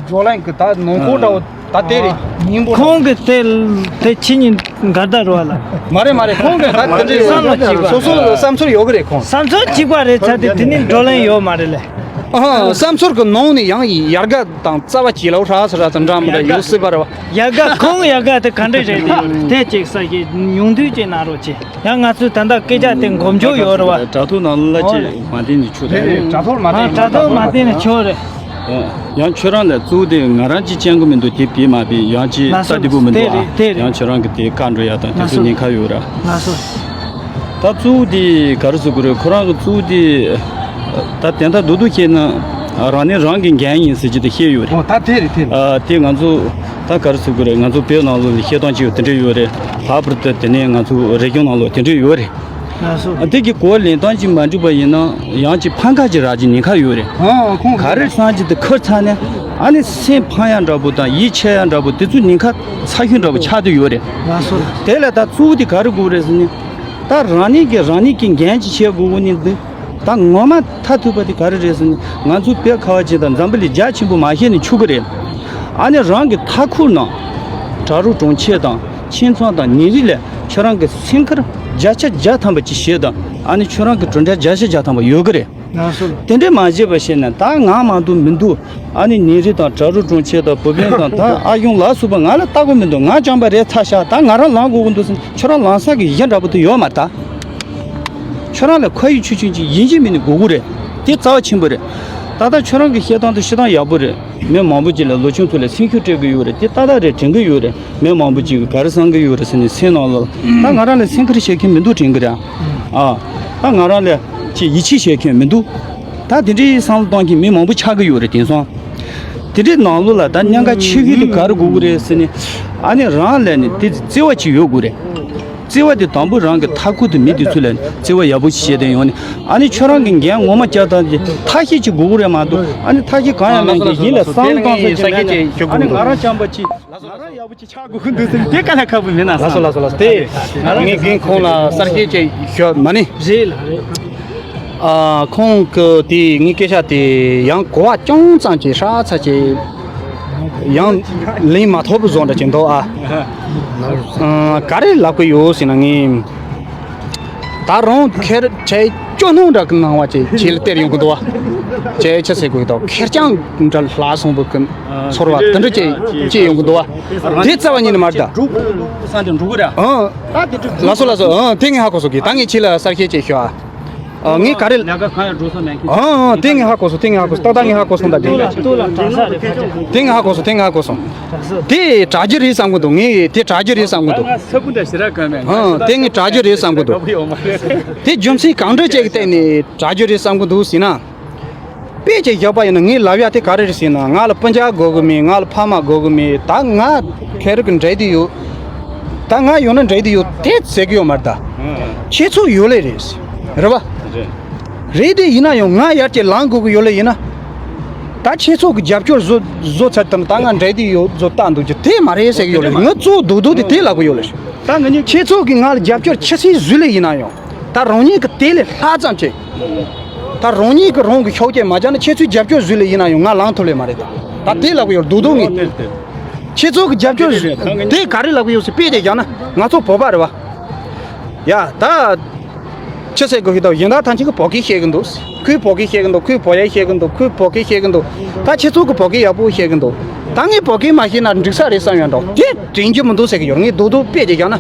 བགྲོ་གླེང་གི་ད་ནང་ཁོག་འདྲ་བོ་ད་དེ་རེད། སྙིང་པོ་འདྲ་བོ། ཁོང་གི་དེ་དེ་ཁྱི་གཉིས་འགལ་ཟླ་རེད་བ་ལ། མ་རེད་མ་རེད། ཁོང་གི་ད་དེ་འདྲའི་བསམ་བློ་གཅིག་པ། སོ་སོ་བསམ་ཚུལ་ཡོད་གི་རེད་ཁོང་། བསམ་ཚུལ་གཅིག་པ་རེད་ཚར་དེ་དེ་ནི་བགྲོ་གླེང་ཡོད་མ་རེད་ལེ། ཨ་བསམ་ཚུལ་གི་ནང་ནས་ཡང་ཡར་རྒྱས་དང་རྩ་བ་བྱེད་ལ་ར་ས་ར་ཙམ་འདྲ་མི་འདྲ་ཡོད་སྲིད་པ་རེད་བ། ཡ་ག་ཁོང་ཡ་ག་དེ་ག་འདྲ་རེད་དེ་དེ་ཅིག་ས་ཞིག་ཉུང་འདུས་ཅིག་གནང་རོགས་བྱེད། ཡང་ང་ཚོས་ད་ལྟ་སྐད་ཆ་དེ་འགོ་མཇུག་ཡོད་རེད་བ། དྲ་ཐོག་ནང་ལ་ཅིག་མ་བསྟན་ནས་ཆུ་རེད། རེད་དྲ་ཐོག་མ་ཨ་བསྟན་དྲ་ཐོག་མ་བསྟན་ནས་ཆོག་རེད། ཡང་ཁྱོད་རང་ལ་གཙོ་བོ་དེ་ང་རང་གཅིག་བྱེད་དགོས་མི་འདུག། དེ་བེད་མ་བེད་ཡང་ཅིག་ལགས་སོ། ལྟ་བདེ་པོ་མི་འདུག་དེ་ཨ། རེད་དེ་རེད། ཡང་ཁྱོད་རང་གི་དེ་བཀག་འགྲོ་ཡ་དང་དེ་ལགས་ཚོ་སོ། ཉེན་ཁ་ཡོད་ར། ལགས་སོ། ད་གཙོ་བོ་དེ་ག་རེ་ཟེར་དགོས་རེད། ཁོ་རང་གི་གཙོ་བོ་དེ་ད་དེ་འདྲ་རྡོག་རྡོག་བཤད་ན་རང་ནི་རང་གི་འགན་ཡིན་ཟེར་གྱི་དེ་བཤད་ཡོད་རེད། ཨོ་ད་དེ་རེད་དེ་རེད། ཨ་དེ་ང་ཚོ་ད་ག་རེ་ཟེར་དགོས་རེད། ང་ཚོ་བོད་ནང་ལོགས་ལ་བཤད་སྟངས་ཅིག་ཡོད་དེ་འདྲ་ཡོད་རེད། ལྷག་པར་དུ་དེ་ནས་ང་ཚོ་རེ་ལྗོངས་ནང་ལོགས་དེ་འདྲ་ཡོད་རེད། ལགས་སོ། ཨ་དེ་གི་གོ་བ་ལེན་སྟངས་ཅིག་མ་འགྲིག་པ་ཡིན་ན་ཡང་ཅིག་ཕམ་ཁ་ཅིག་རག་རྒྱུ་ཉེན་ཁ་ཡོད་རེད། ཨ་ཁོང་ག་རེ་སང་ཅིག་དེ་ཁུར་ཚར་ནས་ཨ་ནི་སེམས་ཕམ་ཡ་འདྲ་པོ་དང་ཡིད་ཆད་ཡ་འདྲ་པོ་དེ་ཚོ་ཉེན་ཁ་ཚ་ཤོས་འདྲ་པོ་ཆགས་བསྡད་ཡོད་རེད། ལགས་སོ། དེ་ལ་ད་གཙོ་བོ་དེ་ག་རེ་དགོས་རེད་ཟེར་ན། ད་རང་ཉིད་ཀྱིས་རང་ཉིད་ཀྱི་འགན་ཅིག་བྱེད་དགོས་དགོས་ནི་འདུག། ད་ངོ་མ་མཐར་ཐུག་པ་དེ་ག་རེ་རེད་ཟེར་ན། ང་ཚོ་བོད་ཁ་བ་ཅན་དང་འཛམ་བུ་གླིང་རྒྱ་ཆེན་པོ་མ་ཤེས་ནས་ཆོག་གི་རེད། ཨ་ནི་རང་གི་མཐའ་འཁོར་ནང་དྲ་རོགས་གྲོང་ཁྱེར་དང་ཁྱིམ་ཚང་དང་ཉིན་རེ་ལ་ཁྱོད་རང་གི་སེམས་ཁུར་བརྒྱ་ཆ་བརྒྱ་ཐམ་པ་ཅིག་བྱེད་དང་། ཨ་ནི་ཁྱོད་རང་གི་གྲུབ་འབྲས་བརྒྱ་ཆ་བརྒྱ་ཐམ་པ་ཡོད་གི་རེད། ལགས་སོ། དེ་འདྲས་མ་བྱས་པ་བྱས་ན་ད་ང་མ་གཏོགས་མི་འདུག། ཨ་ནི་ཉིན་རེ་དང་དྲ་རོགས་གྲོང་ཁྱེར་དང་བུ་སྤུན་དང་ད་ཨ་གཞུང་ལ་སོགས་པ་ང་ལ་ལྟ་དགོས་མི་འདུག། ང་རྐྱང་པ་རེད་ཚར་ཤག། ད་ང་རང་ལངས་དགོས་ཀྱི་འདུག་ཟེར་ན་ཁྱོད་རང་ལངས་ས་གི་གཞི་འདྲ་པོ་དེ་ཡོད་མ་རེད་ད། ཁྱོད་རང་ལ་ཁ་ཡིག་ཆུང་ཆུང་ཅིག་ཡིན་གཅིག་མིན་གཅིག་དགོས་ཀྱི་རེད། དེ་རྩ་བ་ཆེན་པོ་རེད། ད་ལྟ་ཁྱོད་རང་གི་བཤད་སྟངས་དེ་བཤད་སྟངས་ཡག་པོ་རེད། མི་མང་པོ་ཅིག་ལ་ལོ་ཆུང་ཚོ་ལ་སེམས་ཤུགས་སྤྲད་ཀྱི་ཡོད་རེད། དེ་ཏག་ཏག་རེད། དྲན་གྱི་ཡོད་རེད། མི་མང་པོ་ཅིག་གིས་ག་རེ་བསམ་གྱི་ཡོད་རེད་ཟེར་ནས་སེམས་ནང་ལ་ད་ང་རང་ལ་སེམས་ཁུར་བྱེད་མཁན་མི་འདུག་དྲན་གྱི་རེད། ཨ་ད་ང་རང་ལ་ཅིག་ཡིད་ཆེས་བྱེད་མཁན་མི་འདུག། ད་དེ་འདྲའི་བསམ་བློ་གཏོང་མཁན་མི་མང་པོ་ཆགས་ཀྱི་ཡོད་རེད། དེང་སང་དེ་འདྲའི་ནང་ལོགས་ལ་ད་གནད་འགག་ཆེ་ཤོས་དེ་ག་རེ་དགོས་ཀྱི་རེད་ཟེར་ནས། ཨ་ནི་རང་ལ་ནི་དེ་བརྩེ་བ་ཅིག་ཡོད་དགོས་རེད། བརྩེ་བ་དེ་དང་པོ་རང་གི་མཐའ་འཁོར་དུ་མི་དེ་ཚོ་ལ་བརྩེ་བ་ཡག་པོ་ཞིག་བྱས་ཏེ་ཡོང་ནས། ཨ་ནི་ཁྱོད་རང་གི་འགན་ངོ་མ་བཅར་སྟངས་ཀྱི་ཐབས་ཤེས་ཅིག་དགོས་ཀྱི་རེད་མ་གཏོགས། ཨ་ནི་ཐབས་ཤེས་གང་ཡང་མེད་མཁན་ཡིན་ལ་བསམ་བློ་གཏོང་ས་ཅིག་མེད་ན། ཨ་ནི་ང་རང་རྐྱང་པ་ཅིག་ང་རང་ཡག་པོ་ཅིག་ཆགས་དགོས་ཀྱི་འདུག་ཟེར་ནས་དེ་དཀའ་ལས་ཁག་པོ་མེད་ན་བསམ། ལགས་སོ་ལགས་སོ་ལགས་སོ། དེ་ང་རང་ངས་རྒན་ཁོང་ལ་གསར་བཤད་ཅིག་ཞུ་མ་ནི། རེད་ལགས་རེད། ཨ་ཁོང་གི་དེ་ངའི་སྐད་ཆ་དེ་ཡང་གོ་བ་ཅུང་ཙམ་ཅིག་ཧྲ་ཚ་ཅིག་ཡང་ལེན་མ་ཐུབ་བཟོ་འདྲ་ཅིག་འདུག་ཨ། ཨ་ག་རེ་ལབ་ཀྱི་ཡོད་ཟེར་ན། ངས་ད་རུང་ཁེར་ཁྱེད་སྐྱོ་སྣང་འདྲ་གི་སྣང་བ་ཅིག་ཁྱེད་ལ་སྟེར་ཡོང་གི་འདུག་ཨ། ཁྱེད་ཆ་ཟེར་དགོས་འདུག། ཁེར་རྐྱང་འདྲ་ལྷག་སོང་བུ་གི་ཚོར་བ་དེ་འདྲ་ཅིག་སྐྱེས་ཡོང་གི་འདུག་ཨ། དེ་རྩ་བ་ཉིད་ནས་མ་རེད་ད། འགྲོ་དགོས་བསམ་སྟེ་འགྲོ་གི་རེད། ཨ་ལགས་སོ་ལགས་སོ། ཨ་དེ་ངས་ཧ་གོ་སོང་གི། ད་ངས་ཁྱེད་ལ་གསར་བཤད་ཅིག་ཞུ་ཨ། ཨ། ངས་ག་རེ། ཉག་ག་གང་ཡང་འགྲོ་ས་མེད་མཁན། ཨ། ཨ། དེ་ངས་ཧ་གོ་སོང་། དེ་ངས་ཧ་གོ་སོང་། ཏག་ཏག་ངས་ཧ་གོ་སོང་། ད་དེ། ལྟོས་ལ་ལྟོས་ལ་དྲག་ས་རེད། དེ་ངས་ཧ་གོ་སོང་། དེ་ངས་ཧ་གོ་སོང་། དེ་དྲག་རྒྱུ་རེད་བསམ་གི་འདུག་ངས་དེ་དྲག་རྒྱུ་རེད་བསམ་གི་འདུག་ང་ས་ཀུན་ད་ཞེ་དྲག་གོ་མེད། ཨ། དེ་ངས་དྲག་རྒྱུ་རེད་བསམ་གི་འདུག་ཡོད་མ་རེད། དེ་རྒྱུ་མཚན་གང་འདྲ་ཅིག་གི་སྟེང་ནས་དྲག་རྒྱུ་རེད་བསམ་གི་འདུག་ཟེར་ན། དཔེ་ཅིག་བཞག་པ་ཡིན་ན། ངའི་ལབ་ཡ་དེ་ག་རེ་རེད་ཟེར་ན། ང་ལ་སྤུན་ཀྱག་དགོས་གི་མེད། ང་ལ་ཕ་མ་དགོས་གི་མེད། ད་ང་ཁེ་རུ་གི་འདྲེ་དེ་ཡོད། ད་ང་ཡོང་ན་འདྲེ་དེ་ཡོད་དེ་ཟེར་གི་ཡོད་མ་རེད། ད་ཁྱེད་ཚོ་ཡོད་ལེ་རེད། རེད་པ། རེད། རེད་དེ་ཡིན་ན་ཡང་ང་ཡར་གྱི་ལངས་དགོས་གི་ཡོད་ལེ་ཡིན་ན། ད་ཁྱེད་ཚོ་གི་རྒྱབ་སྐྱོར་བཟོ་བཟོ་ཚར་དུས་ད་ང་འདྲེ་དེ་ཡོད་བཟོ་ལྟ་འདུག་གི་དེ་མ་རེད་ཟེར་གི་ཡོད་ལེ། ང་གཙོ་བོ་རྡོག་རྡོག་དེ་དེ་ལབ་གི་ཡོད་ལེ། ད་ང་ཁྱེད་ཚོ་གི་ང་ལ་རྒྱབ་སྐྱོར་ཆེ་སེ་བཟོས་ལེ་ཡིན་ན་ཡང་། ད་རང་ཉིད་ཀྱི་དེ་ལས་ལྷག་ཙམ་ཅིག་ད་རང་ཉིད་ཀྱི་རང་གི་ཤོག་ཅེས་མ་བྱས་ན་ཁྱེད་ཚོའི་རྒྱབ་སྐྱོར་བཟོས་ལེ་ཡིན་ན་ཡང་ང་ལངས་ཐུབ་ལེ་མ་རེད། ད་དེ་ལབ་གི་ཡོད་རྡོག་རྡོག་ངས། ཁྱེད་ཚོ་གི་རྒྱབ་སྐྱོར་དེ་ག་རེ་ལབ་གི་ཡོད་ཟེར་དཔེ་དེ་བཞག་ན་ང་ཚོ་བོད་པ་རེད་བ། ཡ་ད། ཆི་ཟེར་དགོས་ཤེས་དང་གཞན་དག་ཐམས་ཅད་ཀྱིས་བོད་སྐད་བཤད་གི་འདུག་ཁོས་བོད་སྐད་བཤད་གི་འདུག་ཁོས་བོད་ཡིག་བཤད་གི་འདུག་ཁོས་བོད་སྐད་བཤད་གི་འདུག་ད་ཁྱེད་ཚོ་གི་བོད་སྐད་ཡག་པོ་བཤད་གི་འདུག་ད་ངས་བོད་སྐད་མ་ཤེས་ན་འགྲིག་ས་རེད་བསམ་ཡོད་འདུག་དེ་དྲན་རྒྱུ་མི་འདུག་ཟེར་གི་ཡོད། ངས་རྡོག་རྡོག་དཔེ་ཅིག་བཞག་ན།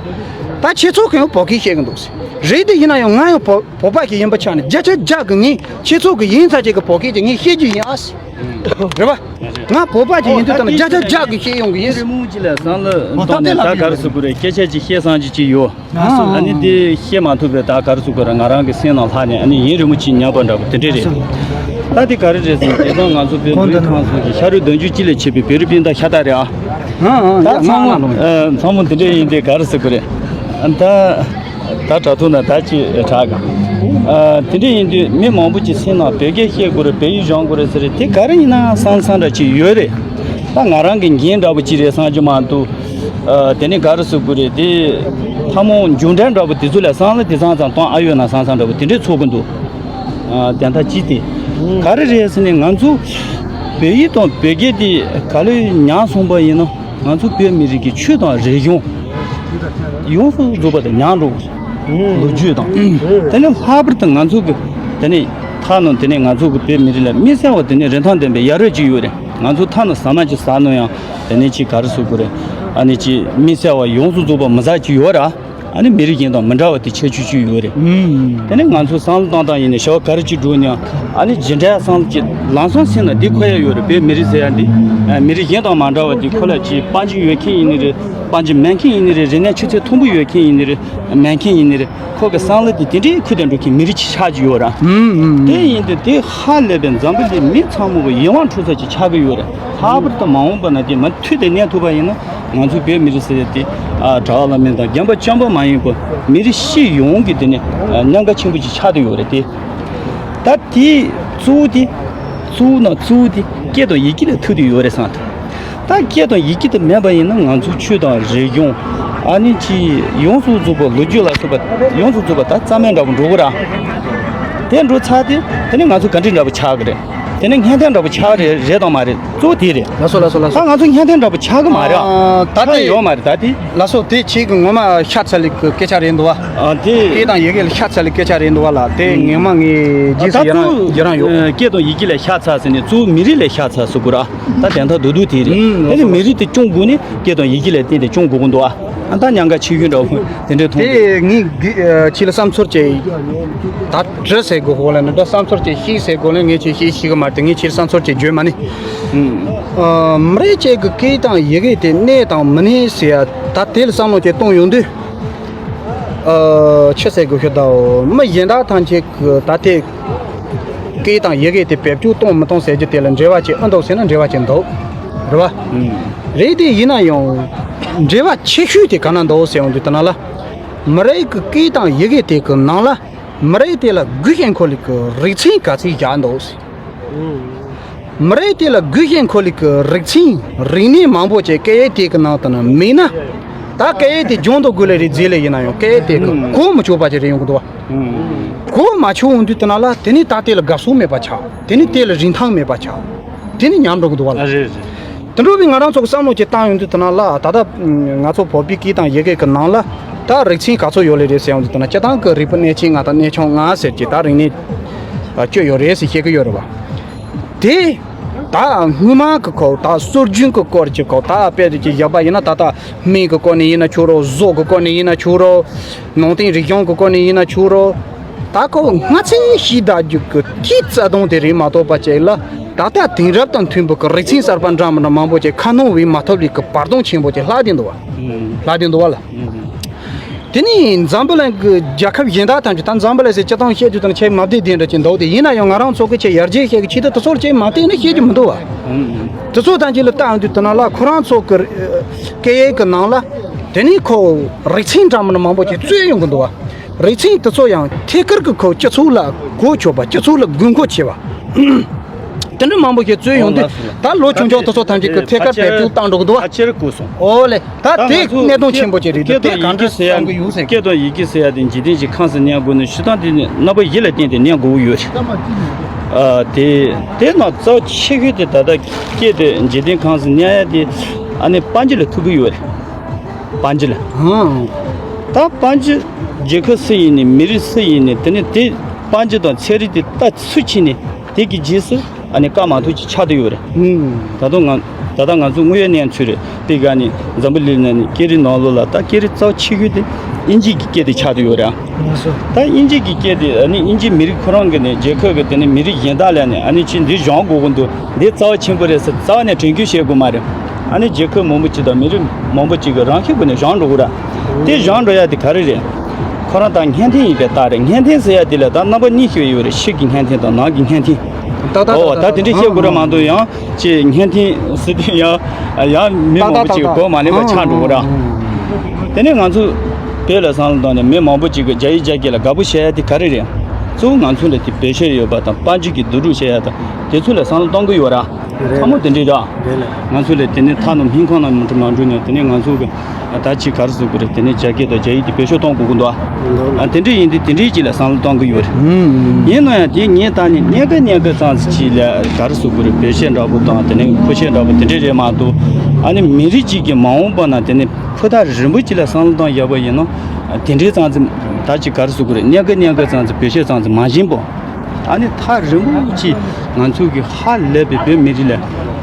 ད་ཁྱེད་ཚོ་གིས་བོད་སྐད་བཤད་གི་འདུག་རེད་དེ་ཡིན་ན་ཡང་ང་ཡང་བོད་བོད་པ་ཞིག་ཡིན་པའི་ཆ་ནས་བརྒྱ་ཆ་བརྒྱ་གི་ངས་ཁྱེད་ཚོ་གི་ཡིན་ཚ་ཅིག་གི་བོད་སྐད་ཅིག་ངས་བཤད་རྒྱུ་ཡིན་ཨ་སི། རེད་པ། ང་བོད་པ་ཅིག་ཡིན་དུས་ད་ནི་བརྒྱ་ཆ་བརྒྱ་གི་བཤད་ཡོང་གི་ཡིན། རི་མོ་ཅིག་ལ་བསམ་བློ་བཏང་ནས་ད་ག་རེ་ཟེར་དགོས་རེད། སྐད་ཆ་ཅིག་བཤད་བསམ་གྱི་ཅིག་ཡོད། ཨ་ནི་དེ་བཤད་མ་ཐུབ་པའི་ད་ག་རེ་ཟེར་དགོས་རེད། ང་རང་གི་སེམས་ནང་ལྷག་ནས་ཨ་ནི་ཡིན་རི་མོ་ཅིག་ཉར་བ་འདྲ་པོ་དེ་འདྲས་རེད། ད་དེ་ག་རེ་རེད་ཟེར་ན་དེ་དང་ང་ཚོ་བོད་མི་ཁང་ཚོ་གི་ཤ་རུས་གདུང་རྒྱུད་གཅིག་ལས་མཆེད་པའི་བོད་རིགས་སྤུན་ཟླ་ཤ་སྟག་རེད་ཨ། ད་ཚང་མ་ཚང་མ་དེ་འདྲས་ཡིན་དེ་ག་རེ་ཟེར་དགོས་རེད། ད། ད་དྲ་ཐོག་ན་ད་ཅི་དྲག་ག་ཨ། དེ་འདྲ་ཡིན་དུས་མི་མང་པོ་ཅིག་སེམས་ནང་བོད་སྐད་བཤད་དགོས་རེད། བོད་ཡིག་སྦྱང་དགོས་རེད་ཟེར་རེད། དེ་ག་རེ་ཡིན་ན་བསམ་བསམ་འདྲ་ཅིག་ཡོད་རེད། ད་ང་རང་གི་འགན་འདྲ་པོ་ཅིག་རེད་བསམ་གྱི་མ་འདུག་ཨ། དེ་ནས་ག་རེ་ཟེར་དགོས་རེད། དེ་ཐ་མ་མཇུག་འབྲས་འདྲ་པོ་དེ་ཚོ་ལ་བསམ་བློ་དེ་ཙང་ཙང་གཏོང་ཨ་ཡོད་ན་བསམ་བསམ་འདྲ་པོ་དེ་འདྲས་ཚོར་གི་འདུག་ཨ། དེ་ད་ཅི་སྟེ། ག་རེ་རེད་ཟེར་ནས་ང་ཚོ་བོད་ཡིག་དང་བོད་སྐད་དེ་ག་ལེར་ཉམས་སོང་པ་ཡིན་ན། ང་ཚོ་བོད་མི་རིགས་ཀྱི་ཆོས་དང་རིག་གཞུང་ཡོངས་སུ་རྫོགས་པ་དེ་ཉམས་འགྲོ། ལོ་རྒྱུས་དང་། དེ་ནས་ལྷག་པར་དུ་ང་ཚོ་གི་དེ་ནས་ཐ་ན་དེ་ནས་ང་ཚོ་གི་བོད་མི་རིགས་ལ་དམིགས་བསལ་བ་དེ་ནས་རིན་ཐང་ལྡན་པའི་ཡ་རབས་ཅིག་ཡོད་རེད། ང་ཚོ་ཐ་ན་ཟ་མ་ཅིག་ཟ་ནོ་ཡང་དེ་ནས་ཅིག་ག་རེ་ཟེར་དགོས་རེད། ཨ་ནི་ཅིག་དམིགས་བསལ་བ་ཡོངས་སུ་རྫོགས་པ་མི་ཟ་ཅིག་ཡོད་ར། ཨ་ནི་མི་རིགས་གཞན་དང་མི་འདྲ་བ་དེ་ཁྱད་ཆོས་ཅིག་ཡོད་རེད། དེ་ནས་ང་ཚོ་བསམ་བློ་བཏང་སྟངས་ཡིན་ན་བྱ་བ་ག་རེ་ཅིག་འགྲོ་ནའང་ཨ་ནི་ཇི་འདྲའི་བསམ་བློ་ཅིག་ལམ་སང་སེམས་ལ་འདི་འཁོར་ཡ་ཡོད་རེད། བོད་མི་རིགས་ཟེར་ཡ་འདི་མི་རིགས་གཞན་དང་མ་འདྲ་བ་དེ་ཁོ་ལ་ཅིག་དཔལ་འབྱོར་ཡོད་མཁན་ཡིན་ནི་རེད། དཔལ་འབྱོར་མེད་མཁན་ཡིན་ནི་རེད། རིག་གནས་ཆུ་ཚད་མཐོན་པོ་ཡོད་མཁན་ཡིན་ནི་རེད། མེད་མཁན་ཡིན་ནི་རེད། ཁོ་གི་བསམ་བློ་དེ་དེ་འདྲའི་ཁུར་དེ་འགྲོ་མཁན་མི་རིགས་ཅིག་ཆགས་ཀྱི་ཡོད་རེད། དེ་ཡིན་དུས་དེ་ཧ་ལས་པའི་འཛམ་བུ་གླིང་མི་ཚང་མ་གི་ཡིད་དབང་འཕྲོག་ས་ཅིག་ཆགས་ཀྱི་ཡོད་རེད། ལྷག་པར་དུ་མ་འོངས་པ་ན་དེ་མུ་མཐུད་དེ་གནས་ཐུབ་པ་ཡིན་ན། ང་ཚོའི་བོད་མི་རིགས་ཟེར་ཡ་དེ་ཨ་གྲྭ་བ་བླ་མ་དང་རྒན་པ་བྱམས་པ་མ་ཡིན་པར་མི་རིགས་སྤྱི་ཡོངས་ཀྱི་དེ་ནས་ཨ་གནད་འགག་ཆེན་པོ་ཅིག་ཆགས་བསྡད་ཡོད་རེད་དེ། ད་དེ་གཙོ་བོ་དེ་གཙོ་བོ་ན་གཙོ་བོ་དེ་སྐད་དང་ཡི་གེ་ལ་ཐུག་བསྡད་ཡོད་རེད་བསམ་ཐལ། ད་སྐད་དང་ཡི་གེ་དེ་མེད་པ་ཡིན་ན་ང་ཚོའི་ཆོས་དང་རིག་གཞུང་ཨ་ནི་ཅི་ཡོངས་སུ་རྫོགས་པ་ལོ་རྒྱུས་ལ་སོགས་པ་ཡོངས་སུ་རྫོགས་པ་ད་རྩ་མེད་འདྲ་པོ་འགྲོ་གི་ར། དེ་འགྲོ་ཚར་དེ་དེ་ནས་ང་ཚོ་ག་འདྲ་འདྲ་པོ་ཆགས་གི་རེད། དེ་ནས་ངན་ཐབས་འདྲ་པོ་ཆགས་རེད་རེད་དང་མ་རེད་གཙོ་བོ་དེ་རེད། ལགས་སོ་ལགས་སོ་ལགས་ད་སོ། ང་ཚོ་ངན་ཐབས་འདྲ་པོ་ཆགས་གི་མ་རེད་ཨ། ད་ཆགས་དེ་ཡོད་མ་རེད་ད་དེ། ལགས་སོ་དེ་ཁྱེད་ཀྱི་ངོ་མ་ཤ་ཚ་ལི་གི་སྐད་ཆ་རེད་འདུག་བ། ཨ་དེ། སྐད་དང་ཡི་གེ་ལ་ཤ་ཚ་ལི་སྐད་ཆ་རེད་འདུག་བ་ལ་དེ་ངེས་མ་ངས་རྗེས་སུ་ཡི་རང་ཡི་རང་ཡོད། སྐད་དང་ཡི་གེ་ལ་ཤ་ཚ་ཟེར་ནས་གཙོ་བོ་མི་རིགས་ལ་ཤ་ཚ་ཟེར་དགོས་ར། ད་དེ་འདྲ་འདུག་འདུག་དེ་རེད། དེ་ནི་མི་རིགས་དེ་སྐྱོང་དགོས་ནི་སྐད་དང་ཡི་གེ་ལ་བརྟེན་ཏེ་སྐྱོང་དགོས་ཀྱི་འདུག་བ། ཨ་ད་ཉམས་དགའ་ཆེ་ཤོས་འདྲ་བོ་དེ་འདྲའི་མཐོང་དེ་ངས་ཁྱེད་ལ་བསམ་ཚུལ་ཅིག་ད་དྲི་ཟེར་དགོས་ཧོ་ལ་ནི་ད་བསམ་ཚུལ་ཅིག་ཤིག་ཟེར་དགོས་ལ་ངས་ཁྱེད་ཤིག་ཤིག་གི་མ་རེད་དེ་ངས་ཁྱེད་ལ་བསམ་ཚུལ་ཅིག་བརྗོད་མ་ནི། མི་རིགས་ཅིག་གི་སྐད་དང་ཡི་གེ་དེ་གནས་དང་མི་གནས་ཟེར་ཡ་ད་དེ་ལ་བསམ་བློ་ཅིག་གཏོང་ཡོང་དུས། ཆི་ཟེར་དགོས་ཤོད་ད་མི་གཞན་དག་ཐམས་ཅད་ཀྱི་ད་ལྟའི་སྐད་དང་ཡི་གེ་དེ་བེད་སྤྱོད་གཏོང་མི་གཏོང་ཟེར་རྒྱུ་དེ་ལ་འབྲེལ་བ་ཅིག་ཨེ་འདུག་ཟེར་ན་འབྲེལ་བ་ཅིག་འདུག་རེད་བ། རེད་དེ་ཡིན་ན་ཡང་འབྲེལ་བ་ཆེ་ཤོས་དེ་ག་ན་འདུག་ཟེར་ཡོང་དུས་དེ་ན་ལ། མི་རིགས་ཀྱི་སྐད་དང་ཡི་གེ་དེ་གི་ནང་ལ་མི་རིགས་དེ་ལ་དགོས་ཤེས་ཁོ་ལི་གི་རིག་ཚན་ག་ཚོད་བཞག་འདུག་ཟེར། མི་རིགས་དེ་ལ་དགོས་ཤེས་ཁོ་ལི་གི་རིག་ཚན་རིག་གནས་མང་པོ་ཅིག་སྐད་ཡིག་དེ་གི་ནང་དུ་ན་མེད་ན། ད་སྐད་ཡིག་དེ་སྦྱོང་དུ་དགོས་ལེ་རེད་ཟེར་ལེ་ཡིན་ན་ཡང་སྐད་ཡིག་དེ་གི་གོ་མི་ཆོད་པ་ཅིག་རེད་ཡོང་གི་འདུག་བ། གོ་མ་ཆོད་འོང་དུས་དེ་ན་ལ་དེ་ནི་ད་དེ་ལ་དགའ་སོ་མེད་པ་ཆགས། དེ་ནི་དེ་ལ་རིན་ཐང་མེད་པ་ཆགས། དེ་ནི་ཉམས་འགྲོ་གི་འདུག་བ་ལ། ཨ་རེད་རེད། དེ་འདྲ་བའི་ང་རང་ཚོ་གི་བསམ་བློ་ཅིག་བཏང་ཡོང་དུས་དེ་ན་ལ་ད་ལྟ་ང་ཚོ་བོད་པའི་སྐད་དང་ཡི་གེ་གི་ནང་ལ་ད་རིག་ཚན་ག་ཚོད་ཡོད་ལེ་རེད་ཟེར་ཡོང་དུས་དེ་ན་སྤྱིར་བཏང་གི་རིག་པ་གནས་ཆེན་ལྔ་དང་གནས་ཆུང་ལྔ་ཟེར་གྱི་ད་རིག་གནས་བཅུ་ཡོད་རེད་ཟེར་བཤད་གི་ཡོད་རེད་བ། དེ་ད་སྔོན་མ་གི་སྐོར་ད་སྲོལ་རྒྱུན་གི་སྐོར་གྱི་སྐོར་ད་དཔེ་ཅིག་བཞག་པ་ཡིན་ན་ད་ལྟ་སྨན་གི་སྐོར་ནས་ཡིན་ན་ཆོག་རོགས། བཟོ་གི་སྐོར་ནས་ཡིན་ན་ཆོག་རོགས། ནང་བསྟན་རིག་གཞུང་གི་སྐོར་ནས་ཡིན་ན་ཆོག་རོགས། ད་ཁོ་སྔ་ཚེ་ཤི་ད་རྒྱུ་གི་དེའི་རྩ་དོན་དེ་རེད་མ་གཏོགས་པ་ཅིག་ལ། ད་ལྟ་དེང་རབས་དང་མཐུན་པའི་གི་རིག་ཚན་གསར་པ་འདྲ་མི་འདྲ་མང་པོ་ཅིག་ཁ་སྣོན་བྱེད་མ་ཐུབ་ལས་གི་བར་སྟོང་ཆེན་པོ་ཅིག་ལྷག་བསྡད་འདུག་བ། ལྷག་བསྡད་འདུག་བ་ལ། དེ་ནས་འཛམ་བུ་གླིང་གི་རྒྱལ་ཁབ་གཞན་དག་ཐམས་ཅད། ད་འཛམ་བུ་གླིང་ཟེར་སྤྱིར་བཏང་བཤད་རྒྱུ་དང་ཆེས་མ་བདེ་བདེ་འདྲ་ཅིག་འདུག་སྟེ། ཡིན་ན་ཡང་ང་རང་ཚོ་གི་ཆེས་ཡར་རྒྱས་བཤད་གི་ཆེད་དུ་དེ་ཚོར་ཆེས་མ་བལྟས་ན་བཤད་རྒྱུ་མི་འདུག་བ། དེ་ཚོ་ཐམས་ཅད་ལ་ལྟ་ཡོང་དུས་དེ་ནང་ལ་ཁོ་རང་ཚོ་གི་སྐད་ཡིག་གི་ནང་ལ་དེ་ནས་ཁོ་རིག་ཚན་འདྲ་མི་འདྲ་མང་པོ་ཅིག་བཙུགས་ཡོང་གི་འདུག་བ། རིག་ཚན་དེ་ཚོ་ཡང་ཐད་ཀར་གྱི་ཁོ་སྤྱི་ཚོགས་ལ་གོ་ཆོད་པ། སྤྱི་ཚོགས་ལ་དགོས་མཁོ་ཆེ་བ། དེ་འདྲ་མང་པོ་ཞིག་བཙུགས་ཡོང་དུས། ད་ལོ་ཆུང་ཆུང་དེ་ཚོ་ཐམས་ཅད་ཀྱི་ཐད་ཀར་བེད་སྤྱོད་བཏང་འགྲོ་གི་འདུག་བ། ཕལ་ཆེར་གོ་སོང་། ཨོ་ལེ། ད་ད་དེ་ང་ཚོ་གནད་དོན་ཆེན་པོ་ཅིག་རེད་འདུག་དེ་གང་འདྲ་བསམ་གི་ཡོད་ཟེར་གི། སྐད་དང་ཡི་གེ་ཟེར་ཡ་དེ་འཇིག་རྟེན་གྱི་ཁམས་སུ་གནས་དགོས་ནས་སྤྱིར་བཏང་དེ་ནི་རྣམ་པ་བཞི་ལ་བརྟེན་ཏེ་གནས་དགོས་ཀྱི་ཡོད་རེད། ཨ། དེ་དེ་ནང་རྩ་བ་ཆེ་ཤོས་དེ། ད་ལྟ་སྐད་དེ་འཇིག་རྟེན་ཁམས་སུ་གནས་ཡ་དེ་ཨ་ནི་པཎ་ཆེན་ལ་ཐུག་གི་ཡོད་རེད། པཎ་ཆེན་ལ། ཨང་། ད་པཎ་ཆེན་རྒྱལ་ཁབ་སུ་ཡིན་ནས། མི་རིགས་སུ་ཡིན་ནས། དེ་ནས་དེ་པཎ་ཆེན་དང་ཚན་རིག་དེ་ལྟ་ཚུལ་ཕྱིན་ནས་དེ་གི་རྗེས་སུ་ཨ་ནི་བཀའ་མང་ཐུབ་ཅིག་ཆགས་བསྡད་ཡོད་རེད། ཨང་། ད་དུང་ང་ད་ལྟ་ང་ཚོ་དངོས་ཡོད་གནས་ཚུལ་རེད། དཔེ་ག་ནི་འཛམ་བུ་གླིང་ནང་ནས་སྐད་རིགས་ནང་ལོགས་ལ་ད་སྐད་རིགས་རྩ་བ་ཆེ་ཤོས་དེ་དབྱིན་ཇི་གི་སྐད་དེ་ཆགས་བསྡད་ཡོད་རེད། ཨང་། ད་དབྱིན་ཇི་གི་སྐད་དེ་ཨ་ནི་དབྱིན་ཇི་མི་རིགས་ཁོ་རང་གི་ནས་རྒྱལ་ཁབ་ཀྱི་དེ་ནས་མི་རིགས་གཞན་དག་ལ་ནས་ཨ་ནི་ཅིག་འདི་སྦྱང་དགོས་ཀྱི་འདུག་འདི་རྩ་བ་ཆེན་པོ་རེད་ཟེར་རྩ་བ་ནས་དྲན་སྐུལ་བྱེད་དགོས་མ་རེད། ཨ་ནི་རྒྱལ་ཁབ་མང་པོ་ཅིག་དང་མི་རིགས་མང་པོ་ཅིག་གིས་རང་ཤུགས་ཀྱིས་ནས་སྦྱང་འགྲོ་གི་རེད། དེ་སྦྱང་འགྲོ་ཡ་དེ་ག་རེ་རེད། ཁོ་རང་ད་སྔོན་ཐོན་ཡིན་པའི་རྟགས་རེད། སྔོན་ཐོན་ཟེར་ཡ་དེ་ལ་ད་རྣམ་པ་གཉིས་ཤིག་ཡོད་རེད། ཕྱི་གི་སྔོན་ཐོན་དང་ནང་གི་སྔོན་ཐོན། ད་ད་ད་འོ་ད་ད་དེ་འདྲ་བཤད་དགོས་ར་མ་གཏོགས་ཡང་ཅིག་སྔོན་ཐོན་ཟེར་དུས་ཡང་ཡང་མི་མང་པོ་ཅིག་གོ་མ་ལེན་པ་ཆགས་འགྲོ་གི་ར། དེ་ནས་ང་ཚོ་བོད་ལ་བསམ་བློ་བཏང་ནས་མི་མང་པོ་ཅིག་གིས་རྒྱ་ཡིག་རྒྱ་སྐད་ལ་དགའ་པོ་བྱེད་ཡ་དེ་ག་རེ་རེད། གཙོ་བོ་ང་ཚོ་ལ་དེ་བེད་སྤྱོད་ཡོད་པ་དང་། པཎ་ཆེན་གྱི་བསྡུས་གྲུབ་བྱེད་ཡ་དང་དེ་ཚོ་ལ་བསམ་བློ་གཏོང་གི་ཡོད་ར། རེད། ཚང་མ་དེ་འདྲས་ར། རེད་ལ། ང་ཚོ་ལ་དེ་ནས་ཐ་ནོ་སྨན་ཁང་ནང་མི་འགྲོ་མ་འགྲོ་ནས། དེ་ནས་ང་ཚོ་གི་ད་ཅི་ག་རེ་ཟེར་དགོས་རེད། དེ་ནས་རྒྱ་སྐད་དང་རྒྱ་ཡིག་དེ་བེད་སྤྱོད་གཏོང་དགོས་ཀྱི་འདུག་ཨ། འདུག་ཨ། དེ་འདྲས་ཡིན་དུས་དེ་འདྲས་ཅིག་ལ་བསམ་བློ་གཏོང་གི་ཡོད་རེད། ཨུམ། ཡིན་ན་ཡང་དེ་ངས་ད་ནི་གནད་འགག་གནད་འགག་ཙམ་ཅིག་ལ་ག་རེ་ཟེར་དགོས་རེད། བེད་སྤྱོད་འདྲ་པོ་དང་དེ་ནས་མཁོ་ཆས་འདྲ་པོ་དེ་འདྲས་རེད་མ་གཏོགས། ཨ་ནི་མི་རིགས་གཅིག་གི་མ་འོངས་པ་ན་དེ་ནས་ཕུ་ཐག་རིང་པོ་ཅིག་ལ་བསམ་བློ་བཏང་བཞག་པ་ཡིན་ན། དེ་འདྲས་ཙམ་ཅིག་ད་ཅི་ག་རེ་ཟེར་དགོས་རེད། གནད་འགག་གནད་འགག་ཙམ་ཅིག་བེད་སྤྱོད་ཙམ་ཅིག་མ་བྱིན་པ། ཨ་ནི་ཐག་རིང་པོ་ཅིག་ང་ཚོ་གི་ཧ་ལས་པའི་བོད་མི་རིགས་ལ་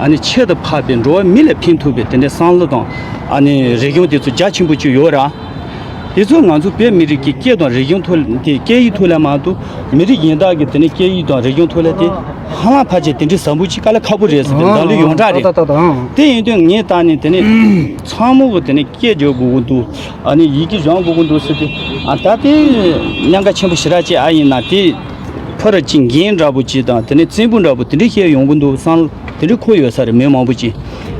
ཨ་ནི་ཁྱད་དུ་འཕགས་པའི་འགྲོ་བ་མི་ལ་ཕན་ཐོགས་པའི་དེ་འདྲའི་བསམ་བློ་དང་། ཨ་ནི་རིག་གཞུང་དེ་ཚོ་རྒྱ་ཆེན་པོ་ཅིག་ཡོད་ར། དེ་ཚོ་ང་ཚོ་བོད་མི་རིགས་ཀྱི་སྐད་དང་རིག་གཞུང་ཐོག་དེ་སྐད་ཡིག་ཐོག་ལ་མ་གཏོགས། མི་རིགས་གཞན་དག་གི་དེ་ནས་སྐད་ཡིག་དང་རིག་གཞུང་ཐོག་ལ་དེ་ཧ་ལམ་ཕལ་ཆེར་དེ་འདྲའི་ཟབ་པོ་ཅིག་དཀའ་ལས་ཁག་པོ་རེད་ཟེར་དེ་འདྲ་ལོས་ཡོངས་གྲགས་རེད། ད་ད་ད་ད། དེ་ཡིན་དུས་ངས་ད་ནི་དེ་ནས་ཚང་མ་གི་དེ་ནས་སྐད་རྒྱག་དགོས་ཀྱི་འདུག་ཨ་ནི་ཡི་གེ་སྦྱང་དགོས་ཀྱི་འདུག་ཟེར་ཏེ། ཨ། ད་དེ་གནད་འགག་ཆེན་པོ་ཞེ་དྲག་ཅིག་ཨ་ཡིན་ན། དེ་ཕར་ཅིག་འགན་འདྲ་པོ་ཅིག་དང་དེ་ནས་བཙན་པོ་འདྲ་པོ་དེ་འདྲ་བཤད་ཡོང་གི་འདུག་བསམ། དེ་འདྲ་འཁོར་ཡོད་ས་རེད། མི་མང་པོ་ཅིག་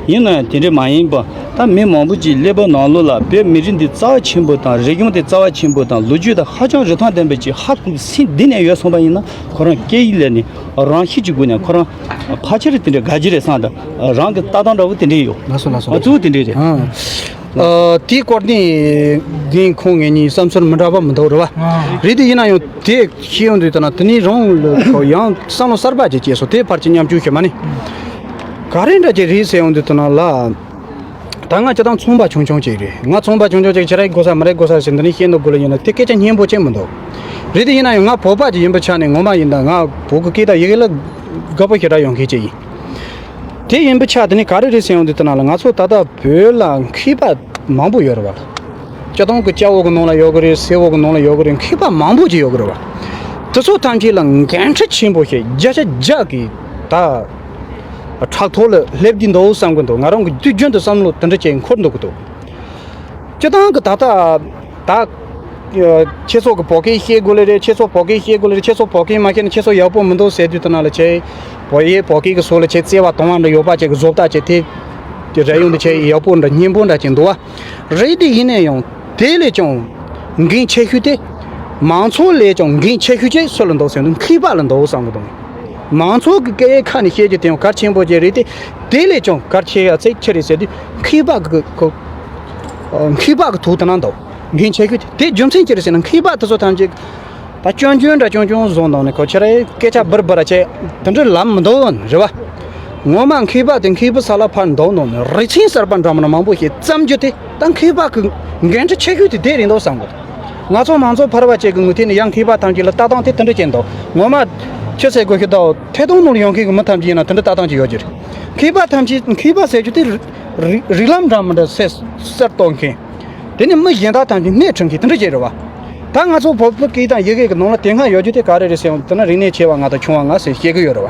ཡིན་ན་ཡང་དེ་འདྲ་མ་ཡིན་པ། ད་མི་མང་པོ་ཅིག་ཀླད་པ་ནང་ལོགས་ལ་བོད་མི་རིགས་འདི་རྩ་བ་ཆེན་པོ་དང་། རིག་གཞུང་དེ་རྩ་བ་ཆེན་པོ་དང་། ལོ་རྒྱུས་དང་ཧ་ཅང་རིན་ཐང་ལྡན་པ་ཅིག་ཧ་གོ་སེམས་གཏིང་ནས་ཡོད་སོང་པ་ཡིན་ན། ཁོ་རང་སྐད་ཡིག་ལ་ནི་རང་ཤེད་ཀྱི་སྒོ་ནས་ཁོ་རང་ཕལ་ཆེར་དེ་འདྲ་དགའ་རྒྱུ་རེད་བསམ། ད་རང་གི་ལྟ་སྟངས་འདྲ་པོ་དེ་འདྲ་ཡོད། ལགས་སོ་ལགས་སོ། ང་ཚོ་དེ་འདྲ་རེད། ཨང་། ཨ། དེའི་སྐོར་ནས་རྒན་ཁོང་ངེད་གཉིས་བསམ་ཚུལ་མི་འདྲ་བ་མི་འདུག་རེད་བ། ཨང་། རེད། དེ་ཡིན་ན་ཡང་དེ་ཤེས་ཡོང་དུས་ད་ན་དེ་ནས་རང་ལ་ཡང་བསམ་བློ་གསར་པ་ཅིག་སྐྱེས་སོང་། དེ་ཕར་ཅིག་མཉམ་སྤྱོད་བྱེད་མ་ནི། ག་རེ་འདྲ་ཅིག་རེད་ཟེར་ཡོང་དུས་ད་ན་ལ། ད་ང་སྤྱིར་བཏང་ཚོང་པ་ཆུང་ཆུང་ཅིག་རེད། ང་ཚོང་པ་ཆུང་ཆུང་ཅིག་ཅི་རེད་དགོས་ས་མི་རེད་དགོས་ས་ཟེར་འདི་ནས་བཤད་འདུག་དགོས་ལ་ཡིན་ན་དེ་སྐད་ཆ་སྙན་པོ་ཅིག་མི་འདུག་རེད། དེ་ཡིན་ན་ཡང་ང་བོད་པ་ཅིག་ཡིན་པའི་ཆ་ནས། ངོ་མ་ཡིན་ད་ང་བོད་ཀྱི་སྐད་དང་ཡི་གེ་ལ་དགའ་པོ་ཞེ་དྲག་ཡོང་མཁན་ཅིག་ཡིན། དེ་ཡིན་པའི་ཆ་དེ་ནི་ག་རེ་རེད་ཟེར་ཡོང་དུས་ད་ན་ལ། ང་ཚོ་ད་ལྟ་བོད་ལ་མཁས་པ་མང་པོ་ཡོད་རེད་བ། སྤྱིར་བཏང་གི་སྐྱ་བོ་གི་ནང་ལ་ཡོད་གི་རེད། སེར་བོ་གི་ནང་ལ་ཡོད་གི་རེད། མཁས་པ་མང་པོ་ཅིག་ཡོད་གི་རེད་བ། དེ་ཚོ་ཐམས་ཅད་ལ་འགན་འཁྲི་ཆེན་པོ་ཞིག་བརྒྱ་ཆ་བརྒྱ་གི་ད་ཕྲག་ཐོག་ལ་སླེབས་ཀྱི་འདུག་བསམ་གི་འདུག་ང་རང་གི་དུས་རྒྱུན་དུ་བསམ་བློ་དེ་འདྲ་ཅིག་འཁོར་འདུག་གི་འདུག་སྤྱིར་བཏང་གི་ད་ལྟ་ད། ཁྱེད་ཚོ་གི་བོད་སྐད་ཤེས་དགོས་ལེ་རེད། ཁྱེད་ཚོ་བོད་སྐད་ཤེས་དགོས་ལེ་རེད། ཁྱེད་ཚོ་བོད་སྐད་མ་ཤེས་ན་ཁྱེད་ཚོ་ཡག་པོ་མི་འདུག་ཟེར་དུས་ད་ན་ལ་ཁྱེད་བོད་ཡིག་བོད་སྐད་ཀྱི་སོགས་ལ་ཁྱེད་བརྩེ་བ་དང་བ་འདྲ་ཡོད་པ་ཅིག་གི་བཟོ་ལྟ་ཅིག་དེ་རེ་ཡོང་དུས་ཁྱེད་ཡག་པོ་འདྲ་སྙན་པོ་འདྲ་ཅིག་འདུག་བ། རེད། དེ་ཡིན་ན་ཡང་དེ་ལས་ཀྱང་འགན་ཆེ་ཤོས་དེ། མང་ཚོགས་ལས་ཀྱང་འགན་ཆེ་ཤོས་ཅིག་སུ་ལ་འདུག་ཟེར་ན་མཁས་པ་ལ་འདུག་བསམ་གི་འདུག་མང་ཚོགས་ཀྱི་སྐད་ཡིག་ཁ་ནས་བཤད་རྒྱུ་དེ་ཡང་གལ་ཆེན་པོ་ཅིག་རེད་དེ། དེ་ལས་ཀྱང་གལ་ཆེ་ཡ་ཚིག་ཅི་རེད་ཟེར་དུས་མཁས་པ་གི་གོ་མཁས་པ་གི་ཐུགས་དེ་ན་འདུག་འགན་ཆེ་ཤོས་དེ། དེ་རྒྱུ་མཚན་ཅི་རེད་ཟེར་ན། མཁས་པ་དེ་ཚོ་ཐམས་ཅད་ད་སྐྱོན་སྐྱོན་འདྲ་སྐྱོན་སྐྱོན་བཟོ་འདུག་ནས། ཁོ་ཁྱེད་རང་སྐད་ཆ་འབུར་འབུར་བྱས་དེ་འདྲ་ལབ་མི་འདུག་རེད་བ། ངོ་མ་མཁས་པ་དེ་མཁས་པའི་ས་ལ་ཕར་འདུག་ནོ་ནས། རིག་ཚན་གསར་པ་འདྲ་མི་འདྲ་མང་པོ་ཞིག་བརྩམས་རྒྱུ་དེ་ད་མཁས་པ་གི་འགན་འཁྲི་ཆེ་ཤོས་དེ་དེ་རེད་འདུག་བསམ་གི། ང་ཚོ་མང་ཚོགས་ཕལ་བ་ཅིག་གི་ངོས་ཐད་ནས་ཡང་མཁས་པ་ཐམས་ཅད་ལ་ལྟ་སྟངས་དེ་དེ་འདྲ་ཅིག་འདུག་ངོ་མ་ཁྱེད་ཚོས་གོ་ཤེས་དང་ཐད་གཏོང་ནང་ལ་ཡོང་མཁན་གི་མི་ཐམས་ཅད་ཡིན་ན་དེ་འདྲ་ལྟ་སྟངས་ཅིག་ཡོད་ཀྱི་རེད། མཁས་པ་ཐམས་ཅད་མཁས་པ་ཟེར་རྒྱུ་དེ་རིག་རིག་ལམ་འདྲ་མི་འདྲ་གསལ་གསལ་གཏོང་མཁན། དེ་ནས་མི་གཞན་དག་ཐམས་ཅད་སྣེ་ཁྲིད་མཁན་དེ་འདྲ་ཅིག་རེད་བ། ད་ང་ཚོ་བོད་པའི་སྐད་དང་ཡི་གེ་གི་ནང་ལ་དེ་སྔ་ཡོད་རྒྱུ་དེ་ག་རེ་རེད་ཟེར་ཡང་དེ་ན་རིག་གནས་ཆེ་བ་ལྔ་དང་ཆུང་བ་ལྔ་ཟེར་བཤད་གི་ཡོད་རེད་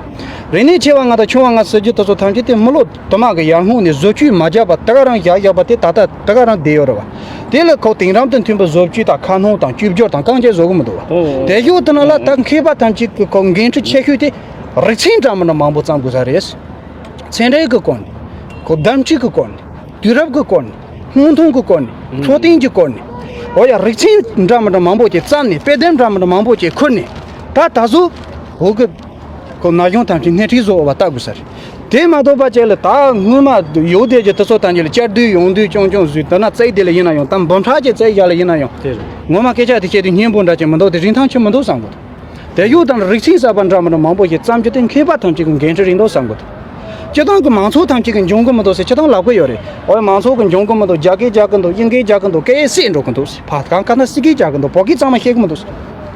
བ། རིག་གནས་ཆེ་བ་ལྔ་དང་ཆུང་བ་ལྔ་ཟེར་རྒྱུ་དེ་ཚོ་ཐམས་ཅད་དེ་མི་ལོ་དུ་མ་གི་ཡར་སྔོན་ནས་བཟོ་བཅོས་མ་བརྒྱབ་པ་དེ་ག་རང་བཞག་བཞག་པ་དེ་ད་ལྟ་དེ་ག་རང་བསྡད་ཡོད་རེད་བ། དེ་ལ་ཁོ་དེང་རབས་དང་མཐུན་པའི་བཟོ་བཅོས་དང་ཁ་སྣོན་དང་བཅོས་བསྒྱུར་དང་གང་ཅི་བཟོ་གི་མི་འདུག་བ། དེ་ཡོད་དུ་ན་ལ་ད་མཁས་པ་ཐམས་ཅད་ཀྱི་ཁོ་འགན་འཁྲི་ཆེ་ཤོས་དེ་རིག་ཚན་འདྲ་མི་འདྲ་མང་པོ་བརྩམ་དགོས་ས་རེད། ཚན་རིག་གི་སྐོར་ནས། ཁོ་གདམ་གཅིག་གི་སྐོར་ནས། དུས་རབས་ཀྱི་སྐོར་ནས། སྔོན་ཐོན་གྱི་སྐོར་ནས། འཕྲོད་བསྟེན་གྱི་སྐོར་ནས། འོ་ཡ་རིག་ཚན་འདྲ་མི་འདྲ་མང་པོ་ཅིག་བརྩམས་ནས་དཔེ་དེབ་འདྲ་མི་འདྲ་མང་པོ་ཅིག་ཁུར་ནས་ད་ད་གཟོད་འོ་གི་ཁོ་ན་གཞོན་ཐམས་ཅད་སྣེ་ཁྲིད་བཟོ་བ་ལྟ་དགོས་ས་རེད། དེ་མ་གཏོགས་པ་ཅིག་ལ་ད་སྔོན་མ་ཡོད་བསྡད་ཀྱི་དེ་ཚོ་ཐམས་ཅད་ལ་བསྐྱར་ཟློས་ཡང་ཟློས་རྐྱང་རྐྱང་བཟོས་དེ་ན་རྩེག་དེ་ལ་ཡིན་ན་ཡང་ད་འབུམ་ཕྲག་ཅིག་རྩེག་བཞག་ལ་ཡིན་ན་ཡང་ངོ་མ་སྐད་ཆ་དེ་བཤད་དུས་སྙན་པོ་འདྲ་ཅིག་མི་འདུག་དེ་རིན་ཐང་ཆེ་མི་འདུག་བསམ་གི་འདུག་དེ་ཡོད་དང་རིག་ཚན་གསར་པ་འདྲ་མི་འདྲ་མང་པོ་ཞིག་བརྩམས་རྒྱུ་དེ་མཁས་པ་ཐམས་ཅད་ཀྱི་འགན་འཁྲི་རེད་འདུག་བསམ་གི་འདུག་སྤྱི་བཏང་གི་མང་ཚོགས་ཐམས་ཅད་ཀྱིས་འཇོན་གི་མི་འདུག་ཟེར་སྤྱི་བཏང་ལབ་གི་ཡོད་རེད། ཨོ་མང་ཚོགས་ཀྱིས་འཇོན་གི་མི་འདུག་རྒྱ་སྐད་རྒྱག་གི་འདུག་དབྱིན་སྐད་རྒྱག་གི་འདུག་སྐད་བསྲེས་འགྲོ་གི་འདུག་ཕ་གང་ག་ན་སི་སྐད་རྒྱག་གི་འདུག་བོད་སྐད་གཙང་མ་བཤད་གི་མི་འདུག་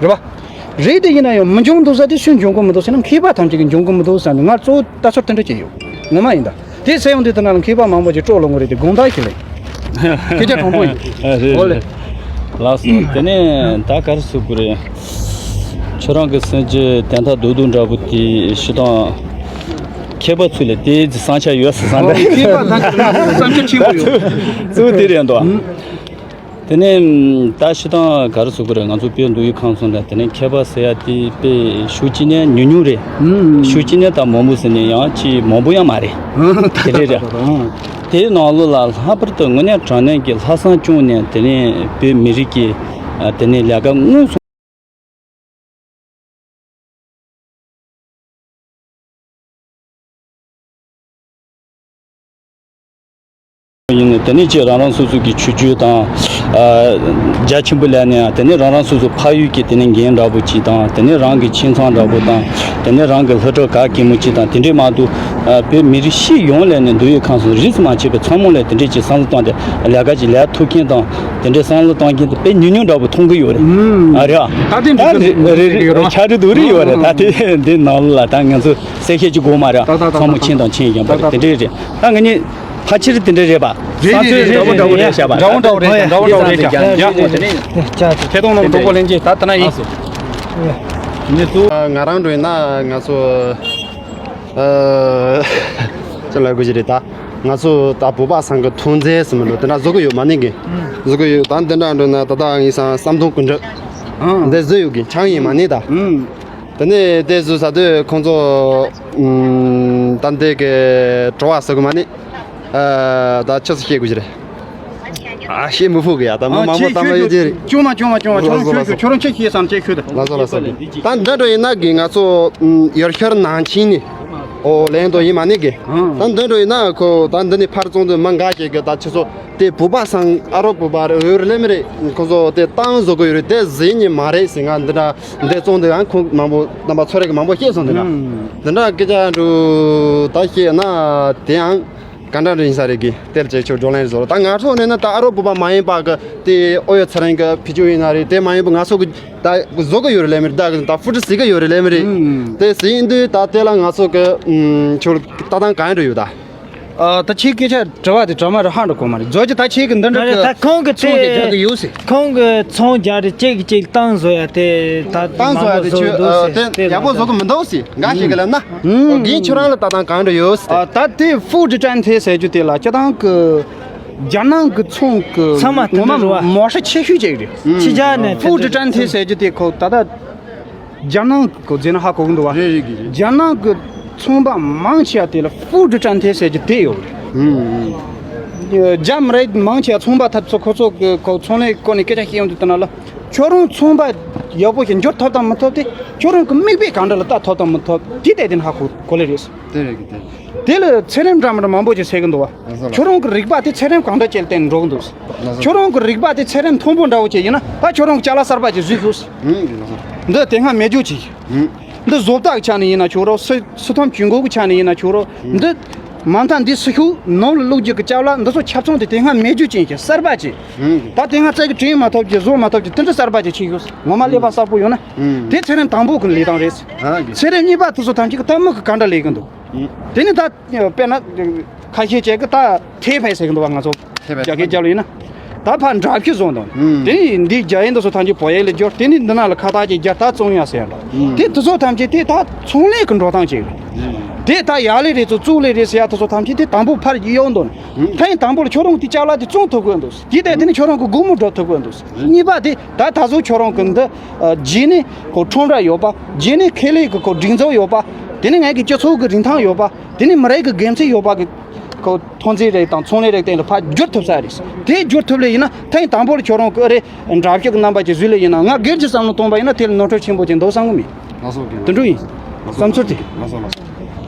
རེད་པ། རེད་དེ་ཡིན་ན་ཡང་མི་འཇོན་འདུག་ཟེར་དེ་སུས་འཇོན་གི་མི་འདུག་ཟེར་ན་མཁས་པ་ཐམས་ཅད་ཀྱིས་འཇོན་གི་མི་འདུག་ཟེར་ནས་ང་གཙོ་བོ་ལྟ་ཚུལ་དེ་འདྲ་བྱས་ཡོད། ངོ་མ་ཡིན་ད། དེ་ཟེར་ཡོང་དུས་དེ་ན་ལ་མཁས་པ་མང་པོ་ཅིག་སྤྲོ་ལོ་ངོ་རེད་དེ་དགོངས་དག་ཞིག་རེད། སྐད་ཆ་དྲང་པོ་ཡིན། ཨ་རེད། ཨོ་ལེ། རེད། ལགས་སོ། དེ་ནས་ད་ག་རེ་ཟེར་དགོས་རེད། ཁྱོད་རང་གི་སེམས་ཀྱི་དན་རྟགས་རྡོག་རྡོག་འདྲ་པོ་དེ་སྤྱིར་བཏང་མཁས་པ་ཚོ་ལ་དེའི་བསམ་འཆར་ཡོད་ཟེར་བསམ་པ། མཁས་པ་ཐམས་ཅད་ལ་བསམ་འཆར་ཆེན་པོ་ཡོད། གཙོ་བོ་དེ་རེད་འདུག་དེ་ནས་ད་སྤྱིར་བཏང་ག་རེ་ཟེར་དགོས་རེད། ང་ཚོ་བོད་མདོ་དབུས་ཁམས་གསུམ་ལ་དེ་ནས་མཁས་པ་ཟེར་ཡ་དེ་དཔེ་ཤུགས་ཀྱིས་ནས་ཉུང་ཉུང་རེད། ཨང་། ཤུགས་ཀྱིས་ནས་ད་མང་པོ་ཟེར་ནས་ཡང་ཅིག་མང་པོ་ཡང་མ་རེད། ཨང་། དེ་རེད་རེད། ཨང་། དེའི་ནང་ལོགས་ལ་ལྷག་པར་དུ་དངོས་གནས་དྲང་གནས་ཀྱི་ལྷག་བསམ་བཅངས་ནས་དེ་ནས་བོད་མི་རིགས་ཀྱི་དེ་ནས་ལས་ཀ་དངོས་སུ། ཡིན་ནའི་དེ་ནས་ཅིག་རང་རང་སོ་སོ་གི་ཆོས་བརྒྱུད་དང་། ཨ། རྒྱ་ཆེན་པོ་ལ་ནས་དེ་ནས་རང་རང་སོ་སོ་ཕ་ཡུལ་གྱི་དེ་ནས་འགན་འདྲ་པོ་ཅིག་དང་། དེ་ནས་རང་གི་ཁྱིམ་ཚང་འདྲ་པོ་དང་། དེ་ནས་རང་གི་སློབ་གྲྭ་ག་གེ་མོ་ཅིག་དང་དེ་འདྲས་མ་གཏོགས། ཨ། བོད་མི་རིགས་སྤྱི་ཡོངས་ལ་ནས་མདོ་དབུས་ཁམས་གསུམ་རིས་སུ་མ་ཆད་པའི་ཚང་མ་ལ་དེ་འདྲས་ཅིག་བསམ་བློ་བཏང་སྟེ་ལས་ཀ་ཅིག་ལས་ཐུབ་མཁན་དང་། དེ་འདྲའི་བསམ་བློ་གཏོང་མཁན་དེ་དཔེ་ཉུང་ཉུང་འདྲ་པོ་མཐོང་གི་ཡོད་རེད། ཨུམ། ཨ་རེད་ཨ། ད་དེ་འདྲ་ད་རེད་རེད་རེད་རེད། ཆགས་འགྲོ་འདུག་རེད་ཡོད་རེད། ད་དེ་འདི་ནང་ལ་ད་ང་ཚོ་གསལ་བཤད་ཅིག་དགོས་མ་རེད། ད་ད་ད་ཚང་མ་ད་མཁྱེན་དང་མཁྱེན་ཡིན་པ་རེད། ད་དེ་འདྲས་རེད། ད་ང་གཉིས་ཕལ་ཆེར་དེ་འདྲས་རེད་པ། རེད་བསམ་ཚུལ་རེད་འདྲ་བོ་འདྲ་བོ་རེད་བཞག་པ། འདྲ་བོ་འདྲ་བོ་རེད། འདྲ་བོ་འདྲ་བོ་རེད་བཞག་ཡ་ཡ། ཡ་ཡ། ཐད་གཏོང་ནང་གྲོགས་པོ་ལྷན་རྒྱས་ད་ད་ན་ཡིན། ཨ་སོ། ངེད་ཚོ་ང་རང་འགྲོ་ཡིན་ན་ང་ཚོ། ཨ། ཅི་ལབ་དགོས་ཀྱི་རེད་ད། ང་ཚོ་ད་བོད་པ་ཚང་གི་ཐོན་རྫས་ཟེར་མི་འདུག་དེ་འདྲ་བཟོ་གི་ཡོད་མ་ནི་གི། བཟོ་གི་ཡོད། ད་འདི་འདྲ་འགྲོ་ན་ད་ལྟ་ངས་སང་བསམ་སྟོང་ཀུན་གྲུབ། ཨང་། འདི་བཟོས་ཡོད་གི་ཆང་ཡིན་མ་ནི་ད། ཨང་། དེ་ནས་དེ་བཟོས་ས་དུས་ཁོང་ཚོ་ཨུམ། ད་འདི་གི་བྲོ་བ་ཟེར་གི་མ་ནི། ཨ། ད་ཆི་ཟིག་བཤད་དགོས་ཀྱི་རེད། ཨ། བཤད་མི་ཕོད་གི་ཡ། ད་མི་མང་པོ་ད་མ་ཡོད་ཀྱི་རེད། ཅུང་མ་ཅུང་མ་ཅུང་མ་ཁྱོད་རང་ལགས་སོ་ཁྱོད་ཁྱོད་རང་ཆེ་ཤོས་སམ་ཆེ་ཤོས་ད། ལགས་སོ་ལགས་སོ། ད་འདི་འདྲ་ཡིན་ན་གི་ང་ཚོ་ཡར་ཤར་ནང་ཆེན་ནས་ཨོ་ལེན་དོ་ཡིན་མ་ནི་གི། ད་འདི་འདྲ་ཡིན་ན་ཁོ་ད་འདི་ནས་ཕར་བཙོང་དུས་མི་འགའ་ཞིག་གི་ད་ཁྱེད་ཚོ་དེ་བོད་པ་སང་ཨ་རོ་བོད་པ་རེད་ཡོད་རེད་ལེ་མི་རེད། ཁོ་ཚོ་དེ་ཏང་བཟོ་གི་ཡོད་རེད། དེ་ཟིན་ནི་མ་རེད་ཟེར། ང་འདི་འདྲ་འདི་བཙོང་དུས་ཡང་ཁོང་མང་པོ་རྣམ་པ་ཚོ་རེ་གི་མང་པོ་བཤད་སོང་། འདི་འདྲ་འདི་འདྲ་སྐད་ཆ་འགྲོ་ད་བཤད་ན་དེ་ཡང་། ག་འདྲ་འདྲ་ཡིན་ས་རེད་གི། དེར་བྱས་ཆོག་བགྲོ་གླེང་བཟོ་རོགས། ད་ང་ཚོ་ནས་ན་ད་ཨ་རོ་བོད་པ་མ་ཡིན་པ་གི་དེ་ཨོ་ཡོད་ཚ་རང་གི་ཕི་ཅུ་ཡིན་ན་རེད། དེ་མ་ཡིན་པ་ང་ཚོ་གི་ད་བཟོ་གི་ཡོད་རེད་ལེ་མི་རེད། ད་གི་ད་ཧྥུ་ཀྲི་ཟེར་གི་ཡོད་རེད་ལེ་མི་རེད། ཨུམ། དེ་ཟེར་ཡིན་དུས་ད་དེ་ལ་ང་ཚོ་གི་ཨུམ་ཆོག་ལྟ་སྟངས་ག་འདྲ་ཡོད་ད། ཨ། ད་ཁྱེད་སྐད་ཆ་དྲི་བ་དེ་དྲི་མ་རེད། ཧ་འགྲོ་གོ་མ་རེད། བཟོ་རྒྱུ་ད་ཁྱེད་གི་འདི་འདྲ་གི་ད་ཁོང་གི་ཚོང་དེ་རྒྱག་གི་ཡོད་ཟེར། ཁོང་གི་ཚོང་རྒྱག་རེད། གཅིག་གཅིག་ཏང་བཟོ་ཡ་དེ་ད་ཏང་བཟོ་ཡ་དེ་ཁྱོད་ཨ་དེ་ཡག་པོ་བཟོ་གི་མི་འདུག་ཟེར་འགའ་ཞིག་གི་ལབ་ན། ཨུམ། རྒན་ཁྱོད་རང་ལ་ལྟ་སྟངས་གང་འདྲ་ཡོད་ཟེར། ཨ། ད་དེ་ཧྥུའུ་ཀྲི་ཀྲན་ཐེ་ཟེར་རྒྱུ་དེ་ལ་སྤྱིར་བཏང་གི་རྒྱ་ནག་གི་ཚོང་གི་ཚང་མ་དེ་ངོ་མ་འདྲ་རེད་བ། མོ་ཧྲི་ཆེ་ཤོས་ཅིག་རེད། ཕྱི་རྒྱལ་ནས་ཧྥུའུ་ཀྲི་ཀྲན་ཐེ་ཟེར་རྒྱུ་དེ་ཁོ་ད་ལྟ་རྒྱ་ནག་གི་ཁོ་ཟེར་ན་ཧ་གོ་གི་འདུག་བ། རེད་རེད་གི་རེད། རྒྱ་ནག་གི་ཚོང་པ་མང་ཆེ་བ་དེ་ལ་ཧྥུའུ་ཀྲི་ཀྲན་ཐེ་ཟེར་རྒྱུ་དེ་ཡོད་རེད། ཨུམ་ཨུམ། རྒྱ་མི་རིགས་མང་ཆེ་བ་ཚོང་པ་ཐབས་ཚོ་ཁོ་ཚོ་གི་ཁོ་ཚོང་ལས་སྐོར་ནས་སྐད་ཆ་བཤད་ཡོང་དུས་དེ་ན་ལ། ཁྱོད་རང་ཚོང་པ་ཡག་པོ་ཞིག་འགྱུར་ཐུབ་དང་མི་ཐུབ་དེ་ཁྱོད་རང་གི་མིག་དཔེ་གང་འདྲ་ལ་ལྟ་ཐུབ་དང་མི་ཐུབ་དེ་དེ་དེ་ནས་ཧ་གོ་གོ་ལེ་རེད། དེ་རེད་གི་དེ་རེད། དེ་ལ་ཚད་རིམ་འདྲ་མི་འདྲ་མང་པོ་ཞིག་ཟེར་གི་འདུག་བ། ལགས་སོ་ལགས། ཁྱོད་རང་གི་རིག་པ་དེ་ཚད་རིམ་གང་འདྲ་ཅིག་ལ་བརྟེན་འགྲོ་གི་འདུག་ལགས་སོ། ཁྱོད་རང་གི་རིག་པ་དེ་ཚད་རིམ་མཐོན་པོ་འདྲ་བོ་ཅིག་ཡིན་ན་ད་ཁྱོད་རང་གི་ཅ་ལག་གསར་པ་ཅིག་བཟོས་ཤོག་ཨུམ་ལགས་སོ། འདི་དེ་སྔ་མེད་རྒྱུ་ཅིག་ཨུམ། འདི་བཟོ་ལྟ་གི་ཆ་ནས་ཡིན་ན་ཆོག་རོགས། སི་སི་ཐོམ་གྱོན་གོས་ཀྱི་ཆ་ནས་ཡིན་ན་ཆོག་རོགས། ཨུམ། འདི་མ་མཐའ་འདི་སི་ཤུ་ནང་ལ་བླུགས་རྒྱུ་གི་ཅ་ལག་འདི་ཚོ་ཁྱབ་ཚང་དེ་དེ་སྔ་མེད་རྒྱུ་ཅན་གྱི་གསར་པ་ཅིག་ཨུམ། ད་དེ་སྔ་རྩལ་གྱི་དྲན་མ་ཐུབ་ཀྱི་བཟོ་མ་ཐུབ་ཀྱི་དེ་འདྲ་གསར་པ་ཅིག་ཆགས་ཡོད། ངོ་མ་ཀླད་པ་གསར་པོ་ཡོད་ན། ཨུམ། དེ་ཚེ་རིང་དང་པོ་གི་ལས་སྟངས་རེད། ཨ་གི། ཚེ་རིང་གཉིས་པ་དེ་ཚོ་ཐམས་ཅད་ཀྱི་ད་མི་གི་ག་འདྲ་ལས་གི་འདུག་ཨུམ། དེ་ནི་ད་དཔེར་ན་ཁ་ཤས་ཅིག་གི་ད་ཐེ་ཕེ་ཟེར་གི་འདུག་བ། ང་ཚོ་ཐེ་ཕེ་རྒྱ་སྐད་རྒྱབ་ལ་ཡིན་ན། ད་ཕར་འདྲ་ཕྱི་བཟོ་དང་། ཨུམ། དེ་ནས་འདི་རྒྱ་ཡན་དེ་ཚོ་ཐམས་ཅད་བོད་ཡིག་ལ་བསྒྱུར། དེ་ནས་འདི་ནང་ལ་ཁ་བཏགས་ཅིག་བསྒྱུར། ད་བཙོང་ཡ་ཟེར་ཡ་འདྲ། ཨུམ། དེ་དེ་ཚོ་ཐམས་ཅད་དེ་ད་ཚོང་ལས་ཀྱི་འགྲོ་སྟངས་ཅིག་རེད། ཨུམ། དེ་ད་ཡར་ལས་རེད་ཚོ་བཙུགས་ལས་རེད་ཟེར་ཡ་དེ་ཚོ་ཐམས་ཅད་དེ་དང་པོ་ཕར་གཡུག་འདུག། ཨུམ། ཐེངས་དང་པོ་ལ་ཁྱོད་རང་གི་དེ་ཅ་ལག་དེ་བཙོང་ཐུབ་དགོས་འདུག། དེ་ད་དེ་ནས་ཁྱོད་རང་གི་སྒོར་མོ་འགྲོ་ཐུབ་དགོས་འདུག། གཉིས་པ་དེ་ད་ད་གཟོད་ཁྱོད་རང་གི་འདི་རྗེས་ནས་ཁོ་ཁྲོམ་ར་ཡོད་པ། རྗེས་ནས་ཁེ་ལས་ཀྱི་ཁོ་སྒྲིག་འཛུགས་ཡོད་པ། དེ་ནས་ངའི་གི་སྤྱི་ཚོགས་ཀྱི་རིན་ཐང་ཡོད་པ། དེ་ནས་མི་རིགས་ཀྱི་དགེ་མཚན་ཡོད་པ་གི་ཁོ་ཐོན་རྫས་རིགས་དང་ཚོང་ལས་རིགས་སྟེང་ལ་ཕར་བསྒྱུར་ཐུབ་ས་རེད། དེ་བསྒྱུར་ཐུབ་ལེ་ཡིན་ན་ཐེངས་དང་པོ་ལ་ཁྱོད་རང་གི་ཨ་རེ་འདྲ་ཕྱོགས་ཀྱི་རྣམ་པ་ཅིག་བཟོས་ལེ་ཡིན་ན། ང་སྒེར་གྱི་བསམ་བློ་གཏོང་པ་ཡིན་ན་དེ་ལ་ནོར་འཁྲུལ་ཆེན་པོ་ཅིག་འདུག་བསམ་གི་མེད། ལགས་སོ། དེ་འདྲ་ཡིན། ལགས་སོ། བསམ་ཚུལ་དེ། ལགས་སོ། ལགས་སོ།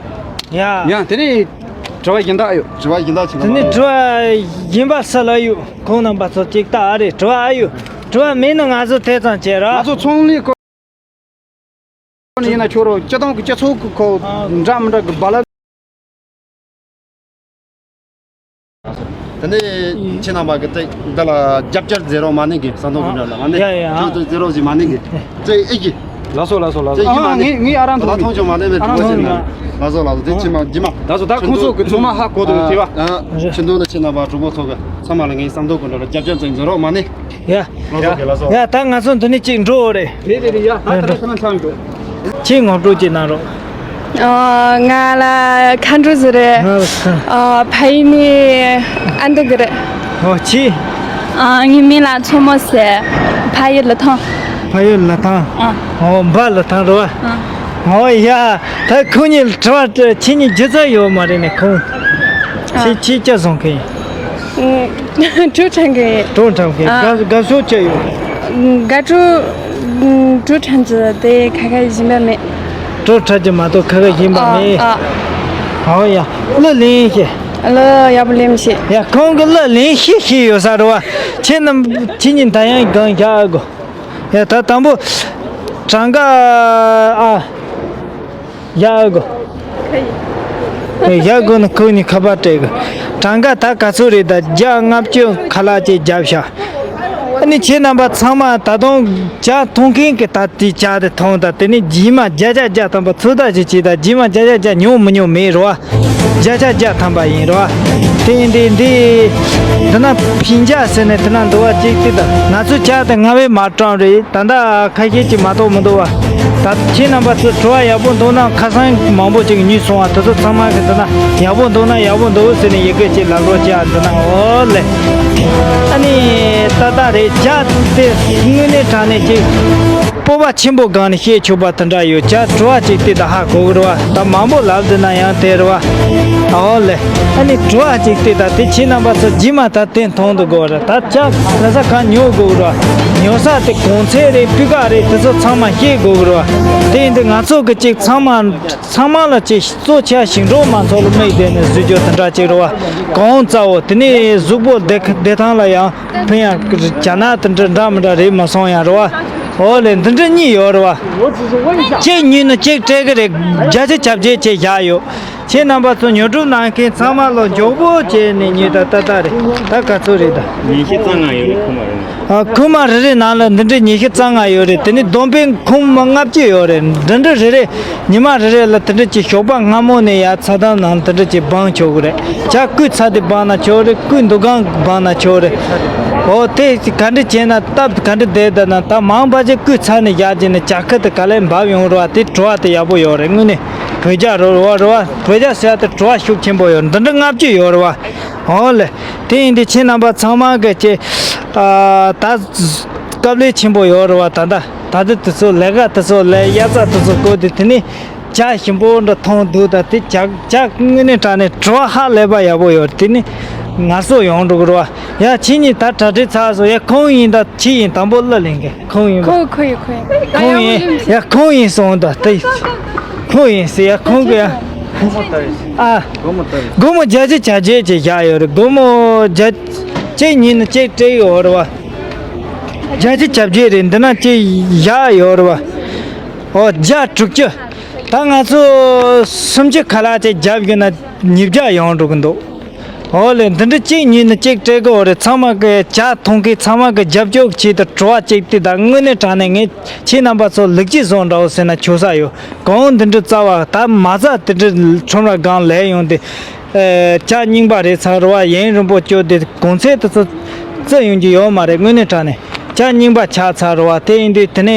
ཡ། ཡ། དེ་ནས་དྲི་བ་གཞན་དག་ཡོད། དྲི་བ་གཞན་དག་ཅིག་དེ་ནས་དྲི་བ་གཞན་པ་སུ་ལ་ཡོད། ཁོང་རྣམ་པ་ཚོ་ཅིག་ལྟ་ཨ་རེ། དྲི་བ་ཨ་ཡོད། དྲི་བ་མེད་ན་ང་ཚོ་དེ་ཙམ་བྱས་ར། ང་ཚོ་ཚོང་ལས་སྐོར་ནས་ཡིན་ན་ཁྱོད་རང་སྤྱི་བཏང་གི་སྤྱི་ཚོགས་ཀྱི་ཁོ་འདྲ་མི་འདྲ་གི་རྦ་རླབས། དེ་ནས་ཁྱེད་རྣམ་པ་གི་ཏིག་འདི་ལ་རྒྱབ་སྐྱོར་མཛད་རོགས་མ་གནང་གི། ཟམ་གདོང་གི་འདྲ་ལ་མ་ནི། ཡ་ཡ། ཁྱོད་ཚོ་མཛད་རོགས་ཞིག་མ་གནང་གི། ཙེ་ཨེ་གི། ལགས་སོ། ལགས་སོ། ལགས་སོ། ཙེ་གི་མ་ནི། ངས་ངས་ཨ་རང་ད་ཐོང་ཆོག་མ་ནི་མེད། ཨ་རང་ཐོང་ཆོག་མ། ལགས་སོ། ལགས་སོ། ཙེ་ཅི་མ་ཇི་མ། ལགས་སོ། ད་ཁོང་ཚོ་གི་ཚང་མ་ཧ་གོ་འདུག་དེ་བ། ཆུ་འདུག་ལ་ཁྱེད་རྣམ་པ་གྲོགས་པོ་ཚོ་གི་ཚང་མ་ལ་ངས་ཟམ་གདོང་གི་འདྲ་ལ་རྒྱབ་སྐྱོར་ཙེ་མཛད་རོགས་མ་ནི། ཡ། ལགས་སོ། ལགས་སོ། ཡ། ད་ང་ཚོ་འདི་ནས་ཅིག་འགྲོ་འོ་རེད། རེད་རེད་རེད། ཡ། ད་ད་ད་ཁ་ན་ཚང་འགྲོ། ཁྱེད་ངོ་སྤྲོད་ཅིག་གནང་རོགས། ཨ། ང་ལ་མཁའ་འགྲོ་ཟེར་རེད། ང་ལ་ཁ། ཨ། ཕ་ཡུལ་ནི་ཨ་མདོ་གི་རེད། ཨོ་ཁྱེད། ཨ། ངའི་མིང་ལ་མཚོ་མོ་ཟེར། ཕ་ཡུལ་ལི་ཐང་། ཕ་ཡུལ་ལི་ཐང་། ཨ། ཨོ་འབའ་ལི་ཐང་རེད་བ། ཨ། ཨོ་ཡ། ད་ཁོ་གཉིས་དྲི་བ་ཁྱེད་གཉིས་རྒྱུ་མཚན་ཡོད་མ་རེད་ནས་ཁོང་། ཨ། ཁྱེད་ཁྱེད་སྐྱ་བཟང་གི་ཡིན། ཨ། གྲོ་ཁྲང་གི་ཡིན། གྲོ་ཁྲང་གི། ཨ། དགའ་དགའ་ཕྱོགས་ཅི་ཡོད། དགའ་སྤྲོ། གྲོ་ཁྲང་གི་དེ་ཁ་ཁ་ཡིན་པ་མེད། གྲོ་ཁྲང་གི་མ་གཏོགས་ཁ་ཁ་ཡིན་པ་མེད། ཨ། ཨོ་ཡ། གླུ་ལེན་ཤེས། གླུ་ཡག་པོ་ལེན་ཤེས། ཡ། ཁོང་གི་གླུ་ལེན་ཤེས་ཤེས་ཡོད་ས་རེད་བ། ཁྱེད་རྣམས་ཁྱེད་གཉིས་ད་ཡང་གང་བཞག་གོ། ཡ། ད་དང་པོ་གྲངས་ཀ་ཨ། ཡག་གོ། ཡག་གོ་ནི་ཁོ་ནི་ཁ་པར་སྤྲད་གོ། གྲངས་ཀ་ད་ག་ཚོད་རེད། ད་བརྒྱ་ལྔ་བཅུ་ཁ་ལག་ཅིག་བརྒྱབ་ཤག། ཨ་ནི་ཁྱེད་རྣམ་པ་ཚང་མ་ད་དུང་ཇ་འཐུང་མཁན་གྱི་ད་དེ་ཇ་དེ་འཐུང་ད། དེ་ནི་རྗེས་མ་བརྒྱ་ཆ་བརྒྱ་ཐམ་པ་ཚོད་ལྟ་ཞིག་བྱེད་ད། རྗེས་མ་བརྒྱ་ཆ་བརྒྱ་ཉོ་མི་ཉོ་མེད་རོ། བརྒྱ་ཆ་བརྒྱ་ཐམ་པ་ཡིན་རོ། དེ་ཡིན་དུས་འདི་འདི་ན་ཕིན་ཇ་ཟེར་ནས་དེ་ན་འདུག་བ། ཅིག་ཅིག་ད་ང་ཚོ་ཇ་དེ་སྔ་བས་མ་དྲངས་རེད། ད་ལྟ་ཁ་ཤས་ཅིག་མ་གཏོགས་མི་འདུག་བ། ད་ཁྱེད་རྣམ་པ་ཚོ་དྲི་བ་ཡག་པོ་འདུག་ན། ཁ་སང་མང་པོ་ཅིག་ཉོས་སོང་བ། དེ་ཚོ་ཚང་མ་གི་འདི་ན་ཡག་པོ་འདུག་ན་ཡག་པོ་འདུག་ཟེར་ནས་ཡི་གེ་ཅིག་ལབ་རོགས་བྱས། འདི་ན་འོ་ལེ། ཨ་ནི་ཏག་ཏག་རེད། ཇ་དེ་དངོས་གནས་དྲང་གནས་ཅིག་སྤོབས་པ་ཆེན་པོ་སྒང་ནས་བཤད་ཆོག་པ་དེ་འདྲ་ཡོད། ཇ་དྲི་བ་ཅིག་དེ་ད་ཧ་གོ་གི་རེད་བ། ད་མང་པོ་ལབ་འདི་ན་ཡང་དེ་རེད་བ། ཨོ་ལེ། ཨ་ནི་དྲི་བ་ཅིག་དེ་ད་དེ་ཁྱེད་རྣམ་པ་ཚོ་རྗེས་མ་ད་དེ་མཐོང་དུ་དགོས་རེད། ད་ཇ་ལ་ས་གང་ཉོ་དགོས་རེད་བ། ཉོ་ས་དེ་གོང་ཚད་རེད། སྤུས་ཀ་རེད། དེ་ཚོ་ཚང་མ་ཤེས་དགོས་རེད་བ། དེ་ཡིན་དུས་ང་ཚོ་གི་ཅིག་ཚང་མ་ཚང་མ་ལ་ཅིག་གཙོ་ཆེ་ཞིང་འབྲོག་མང་ཚོགས་ལ་དམིགས་བསྡད་ནས་བཟོས་རྒྱུ་དེ་འདྲ་ཅིག་རེད་བ། གོང་ཚ་བོ་དེ་ནས་གཟུགས་པོ་བདེ་བདེ་ཐང་ལ་ཡང་ཕན་ཡང་རྒྱ་ནག་དེ་འདྲ་འདྲ་མི་འདྲ་རེད་མ་སོང་ཡང་རེད་བ། ཨོ་ལེ། འདི་འདྲ་གཉིས་ཡོད་རེད་བ། གཅིག་ཉོས་ན་གཅིག་སྤྲད་གི་རེད། བརྒྱ་ཆ་གྱ་བརྒྱད་ཅིག་བཞག་ཡོད། ཁྱེད་རྣམ་པ་ཚོ་ཉོ་སྒྲུབ་གནང་མཁན་ཚང་མ་ལོ་མགྱོགས་པོ་བྱས་ནས་ཉོས་ད་ཏག་ཏག་རེད། ད་ག་ཚོད་རེད་ད། ཉི་ཤུ་རྩ་ལྔ་ཡོད་རེད། ཁུག་མ་རེད་ན། ཨ། ཁུག་མ་རེ་རེ་ནང་ལ་འདི་འདྲའི་ཉི་ཤུ་རྩ་ལྔ་ཡོད་རེད། དེ་ནི་བསྡོམས་པས་ཁུག་མ་ལྔ་བཅུ་ཡོད་རེད། འདི་འདྲ་རེ་རེ་ཉི་མ་རེ་རེ་ལ་དེ་འདྲ་ཅིག་ཞོགས་པ་སྔ་མོ་ནས་ཡར་ཚ་དམ་ནང་དེ་འདྲ་ཅིག་སྦང་ཆོག་གི་རེད། ཇ་སྐོལ་ཚར་དུས་སྦང་ན་ཆོག་རེད། སྐོལ་འདུག་གང་སྦང་ན་ཆོག་རེད། འོ་དེ་ག་འདྲ་བྱས་ན་སྟབས་ག་འདྲ་བསྡད་ད་ན། ད་མང་བ་ཅིག་སྐོལ་ཚར་ནས་བཞག་བྱས་ནས་ཇ་ཁུ་དེ་ག་ལེར་འབབ་ཡོང་རེད་བ། དེ་བྲོ་བ་དེ་ཡག་པོ་ཡོད་རེད། དངོས་གནས་བོད་ཇ་རེད་བ། རེད་བ། བོད་ཇ་ཟེར་ཡ་དེ་བྲོ་བ་ཤུགས་ཆེན་པོ་ཡོད་རེད། འདི་འདྲ་ལྔ་བཅུ་ཡོད་རེད་བ། འོ་ལེ། དེ་ཡིན་དུས་ཁྱེད་རྣམ་པ་ཚང་མ་གི་ཅིག་ཨ། ད་སྐབས་ལས་ཆེན་པོ་ཡོད་རེད་བ། ད་ད་ད་ལྟ་དེ་ཚོ་ལས་ཀ་དེ་ཚོ་ལས་དབྱར་རྩྭ་དེ་ཚོ་བརྐོས་དུས་དེ་ནས་ཇ་ཞིམ་པོ་འདྲ་འཐུང་འདུག་ད་དེ་ཇ་ཇ་དངོས་གནས་དྲང་གནས་བྲོ་བ་ཧ་ལས་པ་ཡག་པོ་ཡོད་རེད། དེ་ནས་ངལ་གསོ་ཡོང་འགྲོ་གི་རེད་བ། ཡ་ཁྱེད་གཉིས་ད་གྲ་སྒྲིག་ཚར་སོང་། ཡ་ཁོང་ཡིན་ད་ཁྱེད་ཡིན་དང་པོ་གླུ་ལེན་མཁན་ཁོང་ཡིན་པ། ཁོ་ཁོ་ཡིན་ཁོ་ཡིན། ཁོང་ཡིན། ཡ་ཁོང་ཡིན་སོང་ད་དེ། ཁོང་ཡིན་ཟེར་ཡ་ཁོང་གི་ཡ། སྒོར་མོ་ལྟར་རེད། ཨ། སྒོར་མོ་ལྟར་རེད། སྒོར་མོ་བརྒྱ་ཆ་གྱ་བརྒྱད་ཅིག་བཞག་ཡོད་རེད། སྒོར་མོ་བརྒྱ་གཅིག་ཉིན་ནས་གཅིག་སྤྲད་ཡོད་རེད་བ། བརྒྱ་ཆ་གྱ་བརྒྱད་རེད། འདི་ན་གཅིག་བཞག་ཡོད་རེད་བ། ཨོ་བརྒྱ་དྲུག་ཅུ། ད་ང་ཚོ་སུམ་ཅུ་ཁ་ལག་ཅིག་བརྒྱབ་ཡོད་ན་ཉིས་བརྒྱ་ཡོང་འགྲོ་གི་འདུག། ཨོ་ལེ། འདི་འདྲ་གཅིག་ཉིན་ནས་གཅིག་སྤྲད་གི་ཡོད་རེད། ཚང་མ་གི་ཇ་འཐུང་མཁན་ཚང་མ་གི་རྒྱབ་སྐྱོར་ཆེད་དུ་བྲོ་བ་གཅིག་དེ་དང་། དངོས་གནས་དྲང་གནས་ངས་ཁྱེད་རྣམ་པ་ཚོ་ལེགས་སྐྱེས་བཟང་འདྲ་བོ་ཟེར་ན་ཆོག་ས་ཡོད། གང་འདི་འདྲ་རྩ་བ་ད་མ་རྩ་དེ་འདྲ་ཁྲོམ་ར་སྒང་ལས་ཡོང་དེ། ཨེ། ཇ་རྙིང་པ་རེད་ཚར་བ། ཡུན་རིང་པོ་སྐྱོར་དེ་གོང་ཚད་དེ་ཚོ་ བརྩི་ཡོང་རྒྱུ་ཡོད་མ་རེད། དངོས་གནས་དྲང་གནས་ཇ་རྙིང་པ་ཆགས་ཚར་རེད་བ། དེ་ཡིན་དུས་དེ་ནས་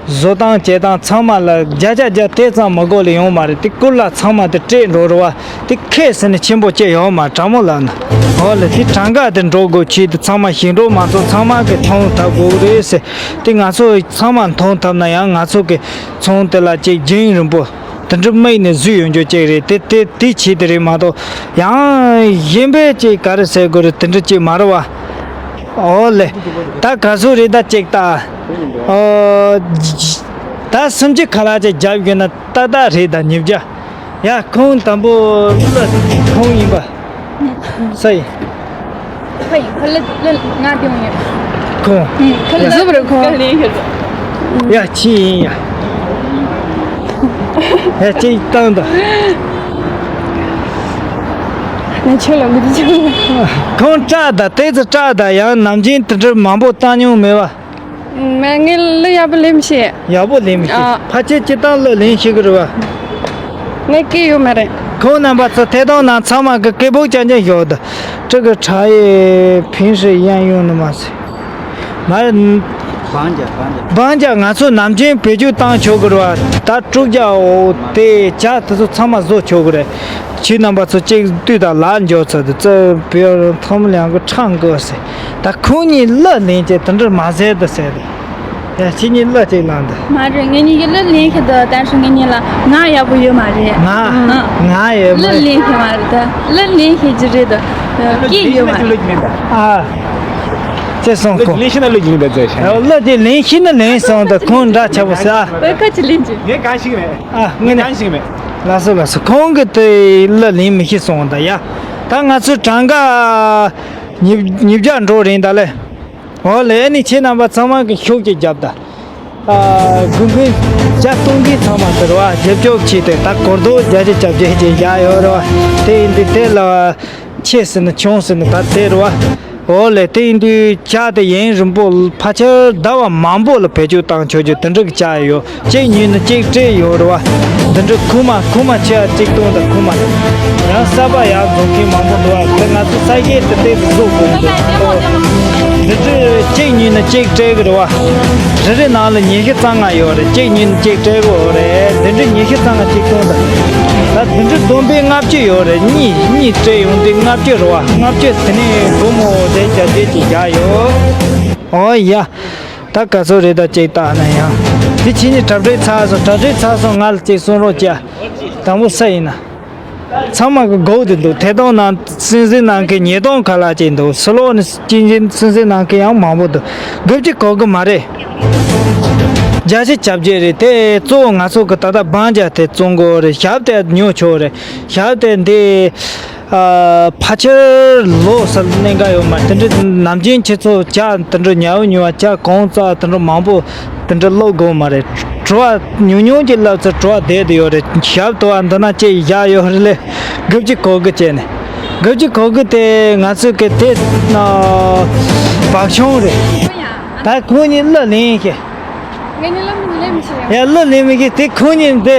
བཟོ་སྟངས་བྱེད་སྟངས་ཚང་མ་ལ་བརྒྱ་ཆ་བརྒྱ་དེ་ཙམ་མི་དགོས་ལ་ཡོང་མ་རེད། དེ་སྐོར་ལ་ཚང་མ་དེ་སྤྲད་འགྲོ་རེད་བ། དེ་ཁས་ཟེར་ནས་ཆེན་པོ་བྱས་ཡོད་མ་དྲང་མོ་ལབ་ན། འོ་ལེ། དེ་གྲངས་ཀ་དེ་འགྲོ་དགོས་ཆེད་དུ་ཚང་མ་ཞིང་འབྲོག་མང་ཚོགས་ཚང་མ་གི་མཐོང་ཐབས་དགོས་རེད་ཟེར། དེ་ང་ཚོ་ཚང་མ་མཐོང་ཐབས་ན་ཡང་ང་ཚོ་གི་ཚོང་དེ་ལ་ཅིག་རྒྱུན་རིང་པོ། དེ་འདྲ་དམིགས་ནས་བཟོས་ཡོང་རྒྱུ་ཅིག་རེད། དེ་དེ་དེ་བྱས་དེ་རེད་མ་གཏོགས་ཡང་གཞན་པའི་ཅིག་ག་རེ་ཟེར་དགོས་རེད། དེ་འདྲ་ཅིག་མ་རེད་བ། ཨོ་ལེ། ད་ག་ཚོད་རེད། ད་ཅིག་ད། ཨོ། ད་སུམ་ཅུ་ཁ་ལག་ཅིག་བརྒྱབ་ཡོད་ན་ཏག་ཏག་རེད། ད་ཉིས་བརྒྱ། ཡ། ཁོང་དང་པོ་ལ་ཁོང་ཡིན་པ། ས་ཡིན། ཁོ་ཡིན། ཁོ་ལ་ལ་ང་དེ་ཡོང་ཡོད། ཁོང་། ཁོ་ལ་ཟོ་བར་ཁོང་། ཡ། ཁྱི་ཡིན་ཡ། ཡ། ཅིག་བཏང་དང་། ང་ཁྱོད་ལ་མི་དེ་ཆུང་། ཁོང་སྐྲག་ད། དེ་ཚོ་སྐྲག་ད། ཡང་ནམ་རྒྱུན་དེ་འདྲ་མང་པོ་བཏང་མྱོང་མེད་བ། མ། ངས་གླུ་ཡག་པོ་ལེན་མི་ཤེས། ཡག་པོ་ལེན་མི་ཤེས། ཨ། ཕལ་ཆེར་སྤྱིར་བཏང་གླུ་ལེན་ཤེས་ཀྱི་རེད་བ། ངས་སྐད་ཡོད་མ་རེད། ཁོང་རྣམ་པ་ཚོ་ཐད་གཏོང་ནང་ཚང་མ་གི་སྐད་སྦུག་རྐྱང་རྐྱང་ཞོག་ད། 这个茶叶平时沿用的吗？ མ་རེད། 绑架，绑架。 绑架། ང་ཚོ་ནམ་རྒྱུན་བེད་སྤྱོད་བཏང་ཆོག་གི་རེད་བ། ད་དཀྲུག་ཇ་འོ་དེ་ཇ་དེ་ཚོ་ཚང་མ་བཟོ་ཆོག་གི་རེད། ཁྱེད་རྣམ་པ་ཚོ་གཅིག་ལྟོས་དང་། ལག་འཇོག་ཚར་དུས་ཙི་བེའུ་ཐོམ་ལང་གི་ཁྲང་གི་ཟེར། ད་ཁོང་གཉིས་གླུ་ལེན་བྱས་དེ་འདྲ་མ་ཟེར་དུ་ཟེར་ཏེ། ཡ། ཁྱེད་གཉིས་གླུ་གཅིག་བླངས་དུ། མ་རེད། ངེད་གཉིས་ཀྱིས་གླུ་ལེན་ཤེས་འདུག་ད་ཧྲི་ངེད་གཉིས་ལ་ངག་ཡག་པོ་ཡོད་མ་རེད། ངག་ཨང་། ངག་ཡོད་མ་གླུ་རེད། ལེན་ཤེས་མ་རེད། ད་གླུ་ལེན་ཤེས་ཀྱི་རེད་དོ། སྐད་ཡོད་མ་རེད། ཨ། ཅེས་གསུངས་ཁོང་། གླུ་ལེན་ཤེས་ན་གླུ་ལེན་པ་ཟེར་ཤག་གླུ་དེ་ལེན་ཤེས་ན་ལེན་སོང་དུ། ཁོང་འདྲ་ཆགས་པོ་ཟེར། ཨ། བོད་ཁ་ཅིག་ལེན་རྒྱུ། ངས་གང་ཞིག་མེད། ཨ། ངས་ནི་གང་ཞིག་མེད། ལགས་སོ་ལགས་སོ། ཁོང་གིས་དེ་གླུ་ལེན་མི་ཤེས་སོང་ད་ཡ། ད་ང་ཚོའི་གྲངས་ཀ་ཉིས་ཉིས་བརྒྱ་འགྲོ་རན་ད་ལེ། འོ་ལེ། ཨ་ནི་ཁྱེད་རྣམ་པ་ཚང་མ་གི་ཤུགས་ཀྱིས་རྒྱབ་ད། ཨ། དགུན་ཁའི་ཇ་བཏུང་མཁན་ཚང་མ་འདིར་བ་རྒྱབ་སྐྱོར་བྱས་ཏེ། ད་སྒོར་རྡོག་བརྒྱད་ཅུ་གྱ་བརྒྱད་ཅིག་བཞག་ཡོད་རེད་བ། དེ་ཡིན་དུས་དེ་ལ་ཆེ་ཟེར་ན་ཆུང་ཟེར་ན་ད་དེ་རེད་བ། འོ་ལེ། དེ་ཡིན་དུས་ཇ་དེ་ཡུན་རིང་པོ་ཕལ་ཆེར་ཟླ་བ་མང་པོ་ལ་བེད་སྤྱོད་བཏང་ཆོག་རྒྱུ་དེ་འདྲ་གི་ཇ་ཡོད། གཅིག་ཉོས་ན་གཅིག་སྤྲད་ཡོད་རེད་བ། འདི་འདྲ་ཁུག་མ་ཁུག་མ་ཆེ་བ་གཅིག་སྟོང་དང་ཁུག་མ། ཡང་གསར་པ་ཡར་འཛུགས་མཁན་མང་པོ་འདུག་བ། དེ་ང་ཚོ་ས་གཞི་དེ་ཏོག་ཙམ་བཟོ་དགོས་འདུག་འདི་འདྲ་གཅིག་ཉོས་ན་གཅིག་སྤྲད་གི་རེད་བ། རེ་རེ་ནང་ལ་ཉི་ཤུ་རྩ་ལྔ་ཡོད་རེད། གཅིག་ཉོས་ན་གཅིག་སྤྲད་གི་ཡོད་རེད། འདི་འདྲ་ཉི་ཤུ་རྩ་ལྔ་གཅིག་སྟོང་དང་། ད་འདི་འདྲ་བསྡོམས་པས་ལྔ་བཅུ་ཡོད་རེད། གཉིས་གཉིས་སྤྲད་ཡོང་དུས་ལྔ་བཅུ་རེད་བ། ལྔ་བཅུ། དེ་ནས་སྒོར་མོ་དེ་བརྒྱད་ཅུ་ཅིག་བཞག་ཡོད། ཨོ་ཡ། ད་ག་ཚོད་རེད། ད་ཅིག་བལྟས་ན་ཡང་། དེ་ཁྱེད་གཉིས་གྲ་སྒྲིག་ཚར་སོང་། གྲ་སྒྲིག་ཚར་སོང་། ང་ལ་ཅིག་གསུང་རོགས་བྱས། དང་པོ་ས་ཡིན་ན། ཚང་མ་གི་སྒུག་བསྡད་འདུག་ཐད་གཏོང་ནང་སེམས་ཅན་ནང་གི་ཉིས་སྟོང་ཁ་ལག་ཅིག་འདུག་སུ་ལོག་ནས་སྐྱིན་ཅན་སེམས་ཅན་ནང་གི་ཡང་མང་པོ་འདུག་དགུ་བཅུ་གོ་དགུ་མ་རེད། བརྒྱ་ཆ་གྱ་བརྒྱད་རེད། དེ་གཙོ་བོ་ང་ཚོ་གི་ད་ལྟ་སྦང་རྒྱག་དེ་བཙོང་དགོས་རེད། ཞབས་དེ་ཉོ་ཆོག་རེད། ཞབས་དེ་འདི། ཨ། ཕལ་ཆེར་ལོ་གསར་གནད་འགག་ཡོད་མ་རེད། དེ་འདྲ་ནམ་རྒྱུན་ཁྱེད་ཚོ་ཇ་དེ་འདྲ་ཉར་ཉོ་བ། ཇ་གང་བཙལ་དེ་འདྲ་མང་པོ་དེ་འདྲ་སློག་དགོས་མ་རེད། བྲོ་བ་ཉུང་ཉུང་ཅིག་བསླབ་ཚེ་བྲོ་བ་བསྡད་དེ་ཡོད་རེད། ཞབས་དོ་བ་འདི་ན་ཅིག་བཞག་ཡོད་རེད་ལེ། དགུ་བཅུ་གོ་དགུ་བྱས་ནས། དགུ་བཅུ་གོ་དགུ་དེ་ང་ཚོས་གི་དེ་ན་བག་ཆུང་རེད། ད་ཁོང་གཉིས་གླུ་ལེན་ཤེས། ངས་ནི་གླུ་ལེན་མི་ཤེས། ཡ། གླུ་ལེན་མི་ཤེས། དེ་ཁོང་གཉིས་དེ་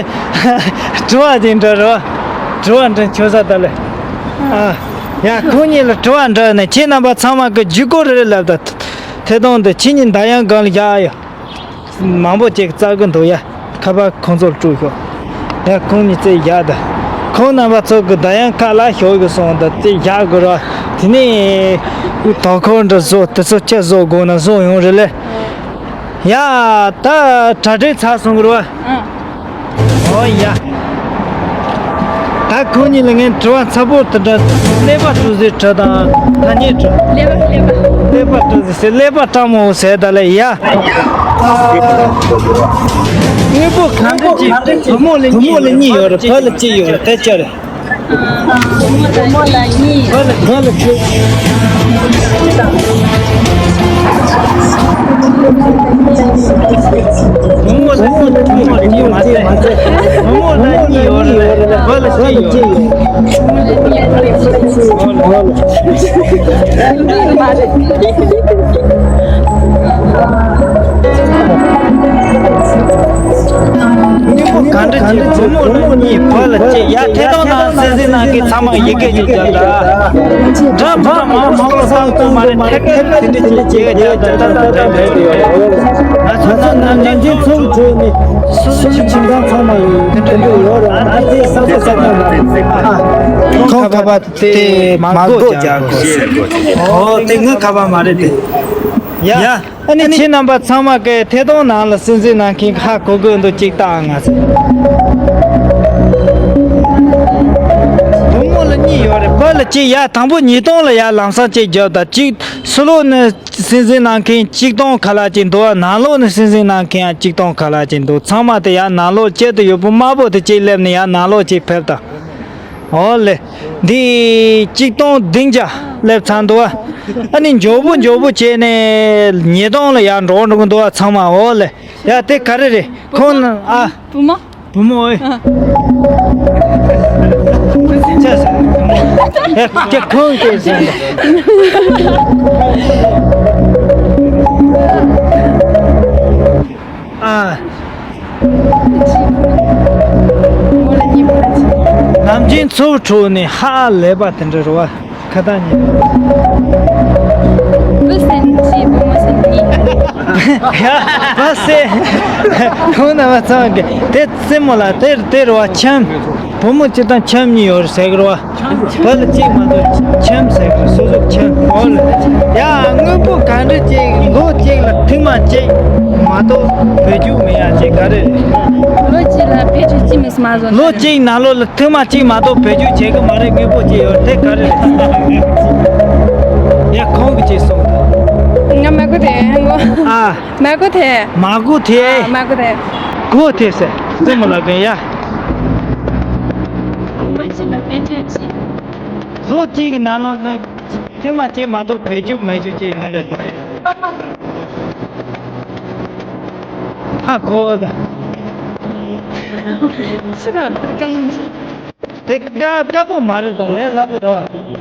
དྲི་བ་དེ་འདྲ་རེད་བ། དྲི་བ་འདྲི་ཆོག་ས་ད་ལེ། ཨ། ཡ། ཁོང་གཉིས་ལ་དྲི་བ་འདྲི་ནས་ཁྱེད་རྣམ་པ་ཚང་མ་གི་བརྒྱུད་སྐུར་རེ་ལབ་ད། ཐད་གཏོང་དེ་ཁྱེད་གཉིས་འདར་དབྱངས་སྒང་ལ་བཞག་ཡོད། མང་པོ་ཅིག་བཙལ་གི་འདུག་ཡ། ཁ་པར་ཁོང་ཚོར་སྤྲོད་ཤོག་ཡ། ཁོང་གཉིས་རྩེ་བཞག་ད། ཁོང་རྣམ་པ་ཚོ་གི་འདར་དབྱངས་ཁ་ལག་ཤོར་གི་སོང་ད། རྩེ་བཞག་དགོས་ར། དེ་ནས་དོ་ཁུར་འདྲ་བཟོ། དེ་ཚོ་ཅི་བཟོ་དགོས་ན་བཟོ་ཡོང་རེད་ལེ། ཡ། ད་གྲ་སྒྲིག་ཚར་སོང་གི་རེད་བ། ཨོ་ཡ། ད་ཁོང་གཉིས་ལ་ངས་དྲི་བ་ཚ་པོ་དེ་འདྲ། ཀླད་པ་དཀྲུག་ཟེར་དྲི་དང་ཐ་སྙད་དྲི། ཀླད་པ་ཀླད་པ། ཀླད་པ་དཀྲུག་ཟེར་ཟེར། ཀླད་པ་སྐྲག་མོ་ཟེར་ད་ལེ་ཡ། དངོས་པོ་གང་འདྲ་ཅིག་བུ་མོ་ལ་གཉིས་ཡོད་རེད། བུ་ལ་གཅིག་ཡོད་རེད། དེ་ཅི་རེད། བུ་མོ་ལ་གཉིས། བུ་ལ་གཅིག་བུ་མོ་ལ་གཉིས། བུ་མོ་ལ་གཉིས་མ་ཟད། བུ་མོ་ལ་གཉིས་ཡོད་རེད། བུ་ལ་གཅིག་ཡོད་རེད། དངོས་པོ་གང་འདྲ་ཅིག་བུ་མོ་ལ་གཉིས་བུ་ལ་གཅིག་ཡ་ཐད་གཏོང་ནང་སེམས་སེམས་ནང་གི་ཚང་མ་ཡི་གེ་ཅིག་རྒྱབ་ད། འདྲ་མི་འདྲ་མང་མང་ལ་བཏང་དགོས་མ་རེད། ཐད་ཀར་དེ་འདྲ་ཅིག་བྱེད་ཡ་རྒྱབ་ད་ད་ད་འདྲ་འདྲ་ཡོད། ང་ཚོ་ཚོ་ནམ་རྒྱུན་ཚོ་བྱོས་ནས་སུ་སུ་ཁྱིམ་ཚང་ཚང་མ་ཡིན་དེ་འདྲ་ཡོད་རེད། ཨ་དེ་ས་ས་ས་ས་ཁོང་ཁ་པར་དེ་མ་སྒོ་རྒྱག་དགོས། ཨོ་དེ་ངའི་ཁ་པར་མ་རེད་དེ། ཡ། ཨ་ནི་ཁྱེད་རྣམ་པ་ཚང་མ་གིས་ཐད་གཏོང་ནང་ལ་སེམས་སེམས་ནང་མཁན་ཧ་གོ་གི་འདུག་ཅིག་ལྟ་ཨ་ང་ཚོ། བུ་མོ་ལ་གཉིས་ཡོད་རེད། བུ་ལ་གཅིག་ཡ་དང་པོ་ཉིས་སྟོང་ལ་ཡ་ལམ་སང་གཅིག་རྒྱབ་དང་གཅིག་སུ་ལོ་ནི་སེམས་སེམས་ནང་མཁན་གཅིག་སྟོང་ཁ་ལག་ཅིག་འདུག་ཨ་ནང་ལོགས་ནི་སེམས་སེམས་ནང་མཁན་ཡང་གཅིག་སྟོང་ཁ་ལག་ཅིག་འདུག་ཚང་མ་དེ་ཡ་ནང་ལོགས་དཀྱིལ་དུ་ཡོད་པོ་དམར་པོ་དེ་གཅིག་སླེབས་ནས་ཡ་ནང་ལོགས་གཅིག་ཕེབས་དང་། ཨོ་ལེ། འདི་གཅིག་སྟོང་བདུན་བརྒྱ་སླེབས་ཚར་འདུག་ཨ། ཨ་ནི་མགྱོགས་པོ་མགྱོགས་པོ་བྱས་ནས་ཉིས་སྟོང་ལ་ཡར་འགྲོ་འགྲོ་གི་འདུག་ཨ་ཚང་མ། ཨོ་ལེ། ཡ་དེ་ག་རེ་རེད་ཁོང་ན་ཨ། བུ་མོ། བུ་མོ་ཨེ། ཨ། ཅེས་ཟེར། ཡ་ཁྱེད་ཁོང་དེ་ཟེར། ཨ། ནམ་རྒྱུན་ཚོ་ཁྲོད་ནས་ཧ་ལས་པ་དེ་འདྲ་རེད་བ། ཁ་ཏ་ཉིད། བུ་སེམས་ཅི་བུ་མོ་སེམས་གཉིས། ཡ་བུ་སེམས། ཁོང་རྣམ་པ་ཚང་གི་དེ་རྩེད་མོ་ལ་དེར་དེར་བ་ཁྱམས། བུ་མོ་སྤྱིར་བཏང་ཁྱམས་གཉིས་ཡོད་རེད་ཟེར་གི་རེད་བ། བུ་ལ་གཅིག་མ་གཏོགས་ཁྱམས་ཟེར་གི་རེད། སོ་སོ་ཁྱམས། ཨོ་ལེ། ཡ་དངོས་པོ་ག་འདྲ་ཅིག་ལོ་གཅིག་ལ་ཐེངས་མ་གཅིག་མ་གཏོགས་བེད་སྤྱོད་མི་ཡ་ཅིག་ག་རེ་རེད། ལོ་གཅིག་ལ་བེད་སྤྱོད་ཅི་མི་སྲིད་མ་བཟོ་ན། ལོ་གཅིག་ནང་ལོགས་ལ་ཐེངས་མ་གཅིག་མ་གཏོགས་བེད་སྤྱོད་བྱེད་གི་མ་རེད། དངོས་པོ་ཅིག་ཡོད་དེ་ག་རེ་རེད། ཡ་ཁོང་གི་ཅིག་སོང་། ང་མ་གོ་དེ་ངོ་། ཨ། མ་གོ་དེ། མ་གོ་དེ། ཨ་མ་གོ་དེ། གོ་དེ་ཟེར་རྩེད་མོ་ལ་གན་ཡ། ལོ་གཅིག་གི་ནང་ལོགས་ལ་ཐེངས་མ་གཅིག་མ་གཏོགས་བེད་སྤྱོད་མེད་རྒྱུ་ཅིག་ཡོད་རེད། ཧ་གོ་ད། ཕྱི་ལ་དཀའ་ངལ། དེ་དཀའ་དཀའ་པོ་མ་རེད་ད། ལས་སླ་པོ་རེད་བ།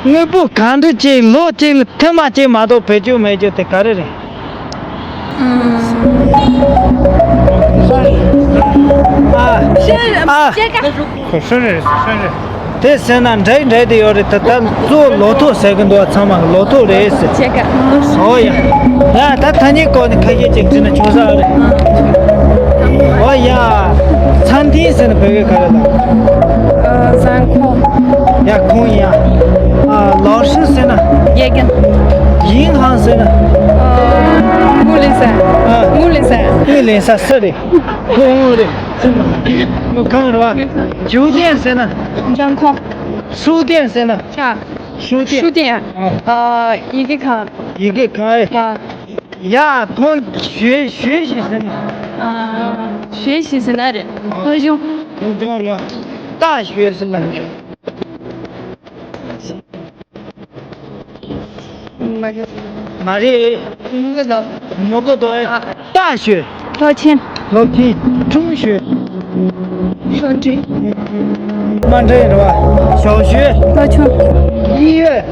དངོས་པོ་གང་འདྲ་ཅིག་ལོ་གཅིག་ལ་ཐེངས་མ་གཅིག་མ་གཏོགས་བེད་སྤྱོད་མེད་རྒྱུ་དེ་ག་རེ་རེད། ཨ། ཨ། ཁོ་ཧྲུན་རེད། ཧྲུན་རེད། དེ་ཟེར་ན་འདྲ་འདྲ་དེ་ཡོད་རེད། ད་ད་གཙོ་བོ་ལོ་ཐོ་ཟེར་གི་འདུག་ཚང་མ་ལོ་ཐོ་རེད་ཟེར། ཨོ་ཡ། ཡ་ད་ཐ་སྙད་སྐོར་ནས་ཁ་ཤས་ཅིག་བྲིས་ན་ཆོག་ས་རེད། ཨོ་ཡ། ཚན་ཐིན་ཟེར་ན་བོད་སྐད་ག་རེ་ལབ། ཟན་ཁོ། ཡ་ཁོང་ཡ། ཨ་ལའོ་ཧྲི་ཟེར་ན། དགེ་རྒན། ཡིན་ཧང་ཟེར་ན། ཨ་མུ་ལི་ཟན། ཨ་མུ་ལི་ཟན། མུ་ལི་ཟན་སུ་རེད། ཁོང་རེད། ཁོང་རེད་བ། ཇུ་ཏན་ཟེར་ན། ཇང་ཁོ། སུ་ཏན་ཟེར་ན། ཆ། སུ་ཏན། སུ་ཏན། ཨ་ཡི་གེ་ཁ། ཡི་གེ་ཁ། ཡ་ཁོང་ཞུ་ཞུ་ཞིག་ཟེར་ན། ཨ་ཞུ་ཞིག་ཟེར་ན་རེད། ཁོ་གཞུང་། ཁོང་རེད་བ། ཏ་ཞུ་ཟེར་ན་རེད། མ་རེད། མ་རེད། ངོ་གོ་དོ། ཏ་ཞོ། སློབ་ཆེན། སློབ་ཆེན། ཁྲུང་ཞོ། སློབ་ཆེན། མ་འདྲེན་རེད་བ། ཞའོ་ཞོ། སློབ་ཆུང་། ཡི་ཡོད།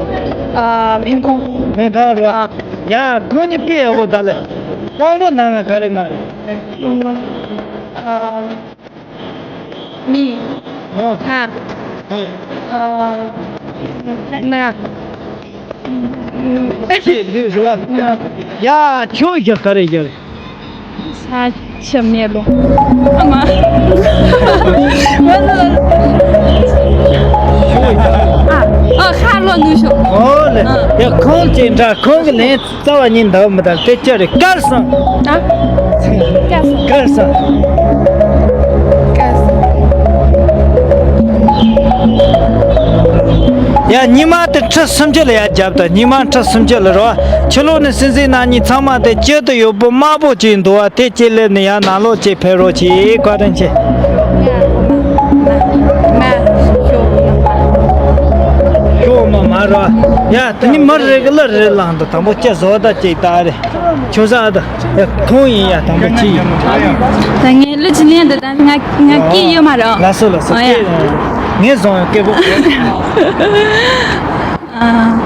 ཨ་མེན་ཁོང་། མེན་ཁོང་རེད་བ། ཡ་ཁོང་གཉིས་དཔེ་ཡག་པོ་ད་ལེ། དབང་པོ་ནང་ལ་ག་རེ་ང་རེད། ཨ། མི། ཨོ། ཧ། ཧ། ཨ། ན། ཅེས་ལུས་རུ་བ། ཡ་ཁྱོད་ཀྱི་ག་རེ་ཡོད། ས་ཆུ་མེ་རླུང་། ཨ་མ། ཨ། ཨ་ཧ་ལོ་ནུ་ཤོ། ཨོ་ལེ། ཨ། ཡ་ཁོང་ཅི་འདྲ་ཁོང་གི་ལན། རྩ་བ་ཉིད་འདའ་བ་མི་དང་དེ་ཅི་རེད། དཀར་སང་། ཨ། དཀར་སང་། དཀར་སང་། དཀར་སང་། ཡ་ཉི་མ་དེ་ཁྲི་སུམ་ཅུ་ལ་ཡ་རྒྱབ་དང་། ཉི་མ་ཁྲི་སུམ་ཅུ་ལ་རོ། ཕྱི་ལོགས་ནས་སྲིད་འཛིན་རྣམ་གཉིས་ཚང་མ་དེ་དཀྱིལ་དུ་ཡོད་པོ་དམར་པོ་ཅིག་འདུག་བ། དེ་ཅིག་སླེབས་ནས་ཡ་ནང་ལོགས་ཅིག་ཕེབས་རོགས་གྱིས། བཀའ་དྲིན་ཆེ། ཤོག་མ་མ། རོ། ཡ་དེ་ནི་མར་རེ་གི་ལ་རེ་ལང་དུ་དང་པོ་ཅི་བཟོ་ད་ཅིག་ད་རེ། ཁྱོད་ས་ད། ཡ་ཁོང་ཡིན་ཡ་དང་པོ་ཅི་ཡིན། ད་ངས་ལུ་ཅི་ལེན་ད་ད་ང་ང་སྐད་ཡོད་མ་རོ། ལ་སོ་ལ་སོ་ཨོ་ཡ། སྐད། ངས་བཟོ་ཡ་སྐད་པོ། ཨ།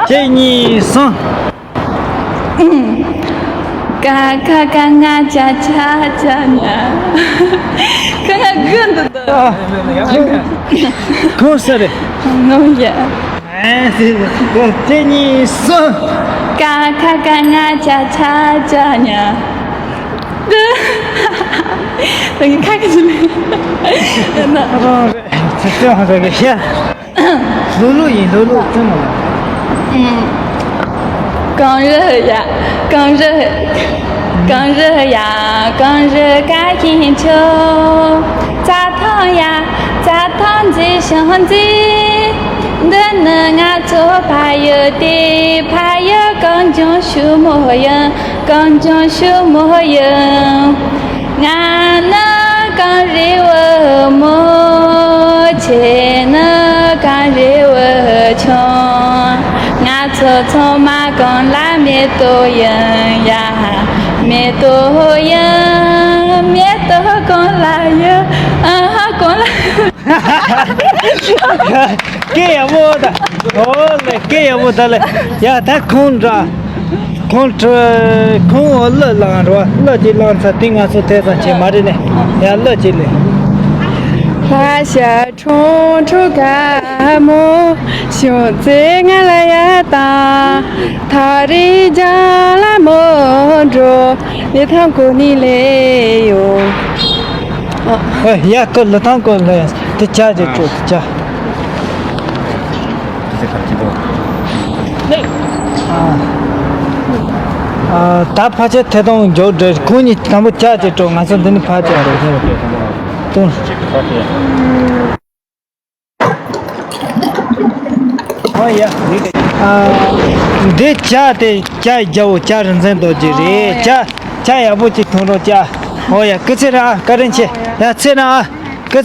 གཅིག་གཉིས་གསུམ། ཀ་ཁ་ག་ང་ཅ་ཆ་ཅ་ཉ། ཁ་ང་གི་འདུག་ད། ཁོང་ས་རེད། ནོ་ཡ། གཅིག་གཉིས་གསུམ། ཀ་ཁ་ག་ང་ཅ་ཆ་ཅ་ཉ། ད་ངས་ཁ་གི་ཟིན་མེད། ན། རང་རེད། ཚེ་ཚེ་རང་རེད་གི་ཤ། ལྷོ་ལྷོ་ཡིན། ལྷོ་ལྷོ་ཙམ་མ་ལ། ཨུམ། གངས་རི་ཡ། གངས་རི། གངས་རི་ཡ། གངས་རི་ཀ་ཤིན་ཆུ། རྩྭ་ཐང་ཡ། རྩྭ་ཐང་མཛེས་ཤིང་མཛེས། འདི་ནི་ང་ཚོ་ཕ་ཡུལ་ཏེ། ཕ་ཡུལ་གངས་ལྗོངས་ཕྱུག་མོ་ཡིན། གངས་ལྗོངས་ཕྱུག་མོ་ཡིན། ང་ནི་གངས་རིའི་བུ་མོ། ཁྱེད་ནི་གངས་རིའི་བུ་ཆུང་། ང་ཚོ་ཚང་མ་གངས་ལ་མེ་ཏོག་ཡིན་ཡ། མེ་ཏོག་ཡིན། མེ་ཏོག་གངས་ལ་ཡིན། ཨ་ཧ། གངས་ལ། སྐད་ཡག་པོ་ད། ཨོ་ལེ། སྐད་ཡག་པོ་ད་ལེ། ཡ་ད་ཁོང་འདྲ། ཁོང་ཁྲོ། ཁོང་འོ་གླུ་བླངས་རོ། གླུ་ཅིག་བླངས་ཚར་དེ་ང་ཚོ་ཐད་ཙམ་བྱེད་མ་རེད་ནས། ཡ་གླུ་ཅིག་ལེན། ལྷ་ཤ་ཁྲུང་ཁྲུང་དགའ་མོ། ཤོང་ཙེ་ང་ལ་ཡ་ད། ཐག་རིང་རྒྱང་ལ་མོ་འགྲོ། ལི་ཐང་གོ་ནི་ལེ་ཡོ། ཨ། ཨ། ཡ་ཀོ་ལི་ཐང་གོ་ལེ་ཡ། དེ་ཅག་ཅིག་སྤྲོད་དེ་ཅག། ཨ། ད་ཕ་ཆེ་ཐེ་གཏོང་མགྱོགས་འགྲོ། ཁོང་གཉིས་དང་པོ་ཅག་ཅིག་སྤྲོད། ང་ཚོ་འདི་ནས་ཕར་ཅག་རེད་ཟེར་བ་དེ་གཏོང་། ཨོ་ཡ། ཨ། འདི་ཇ་དེ་ཇ་རྒྱལ་པོ་ཇ་རིན་ཆེན་རྡོ་རྗེ་རེད། ཇ་ཇ་ཡག་པོ་ཅིག་འཐུང་རོགས་ཇ། ཨོ་ཡ། སྐུ་ཚེ་རིང་། བཀའ་དྲིན་ཆེ། ཡ་ཚེ་རིང་ཨ།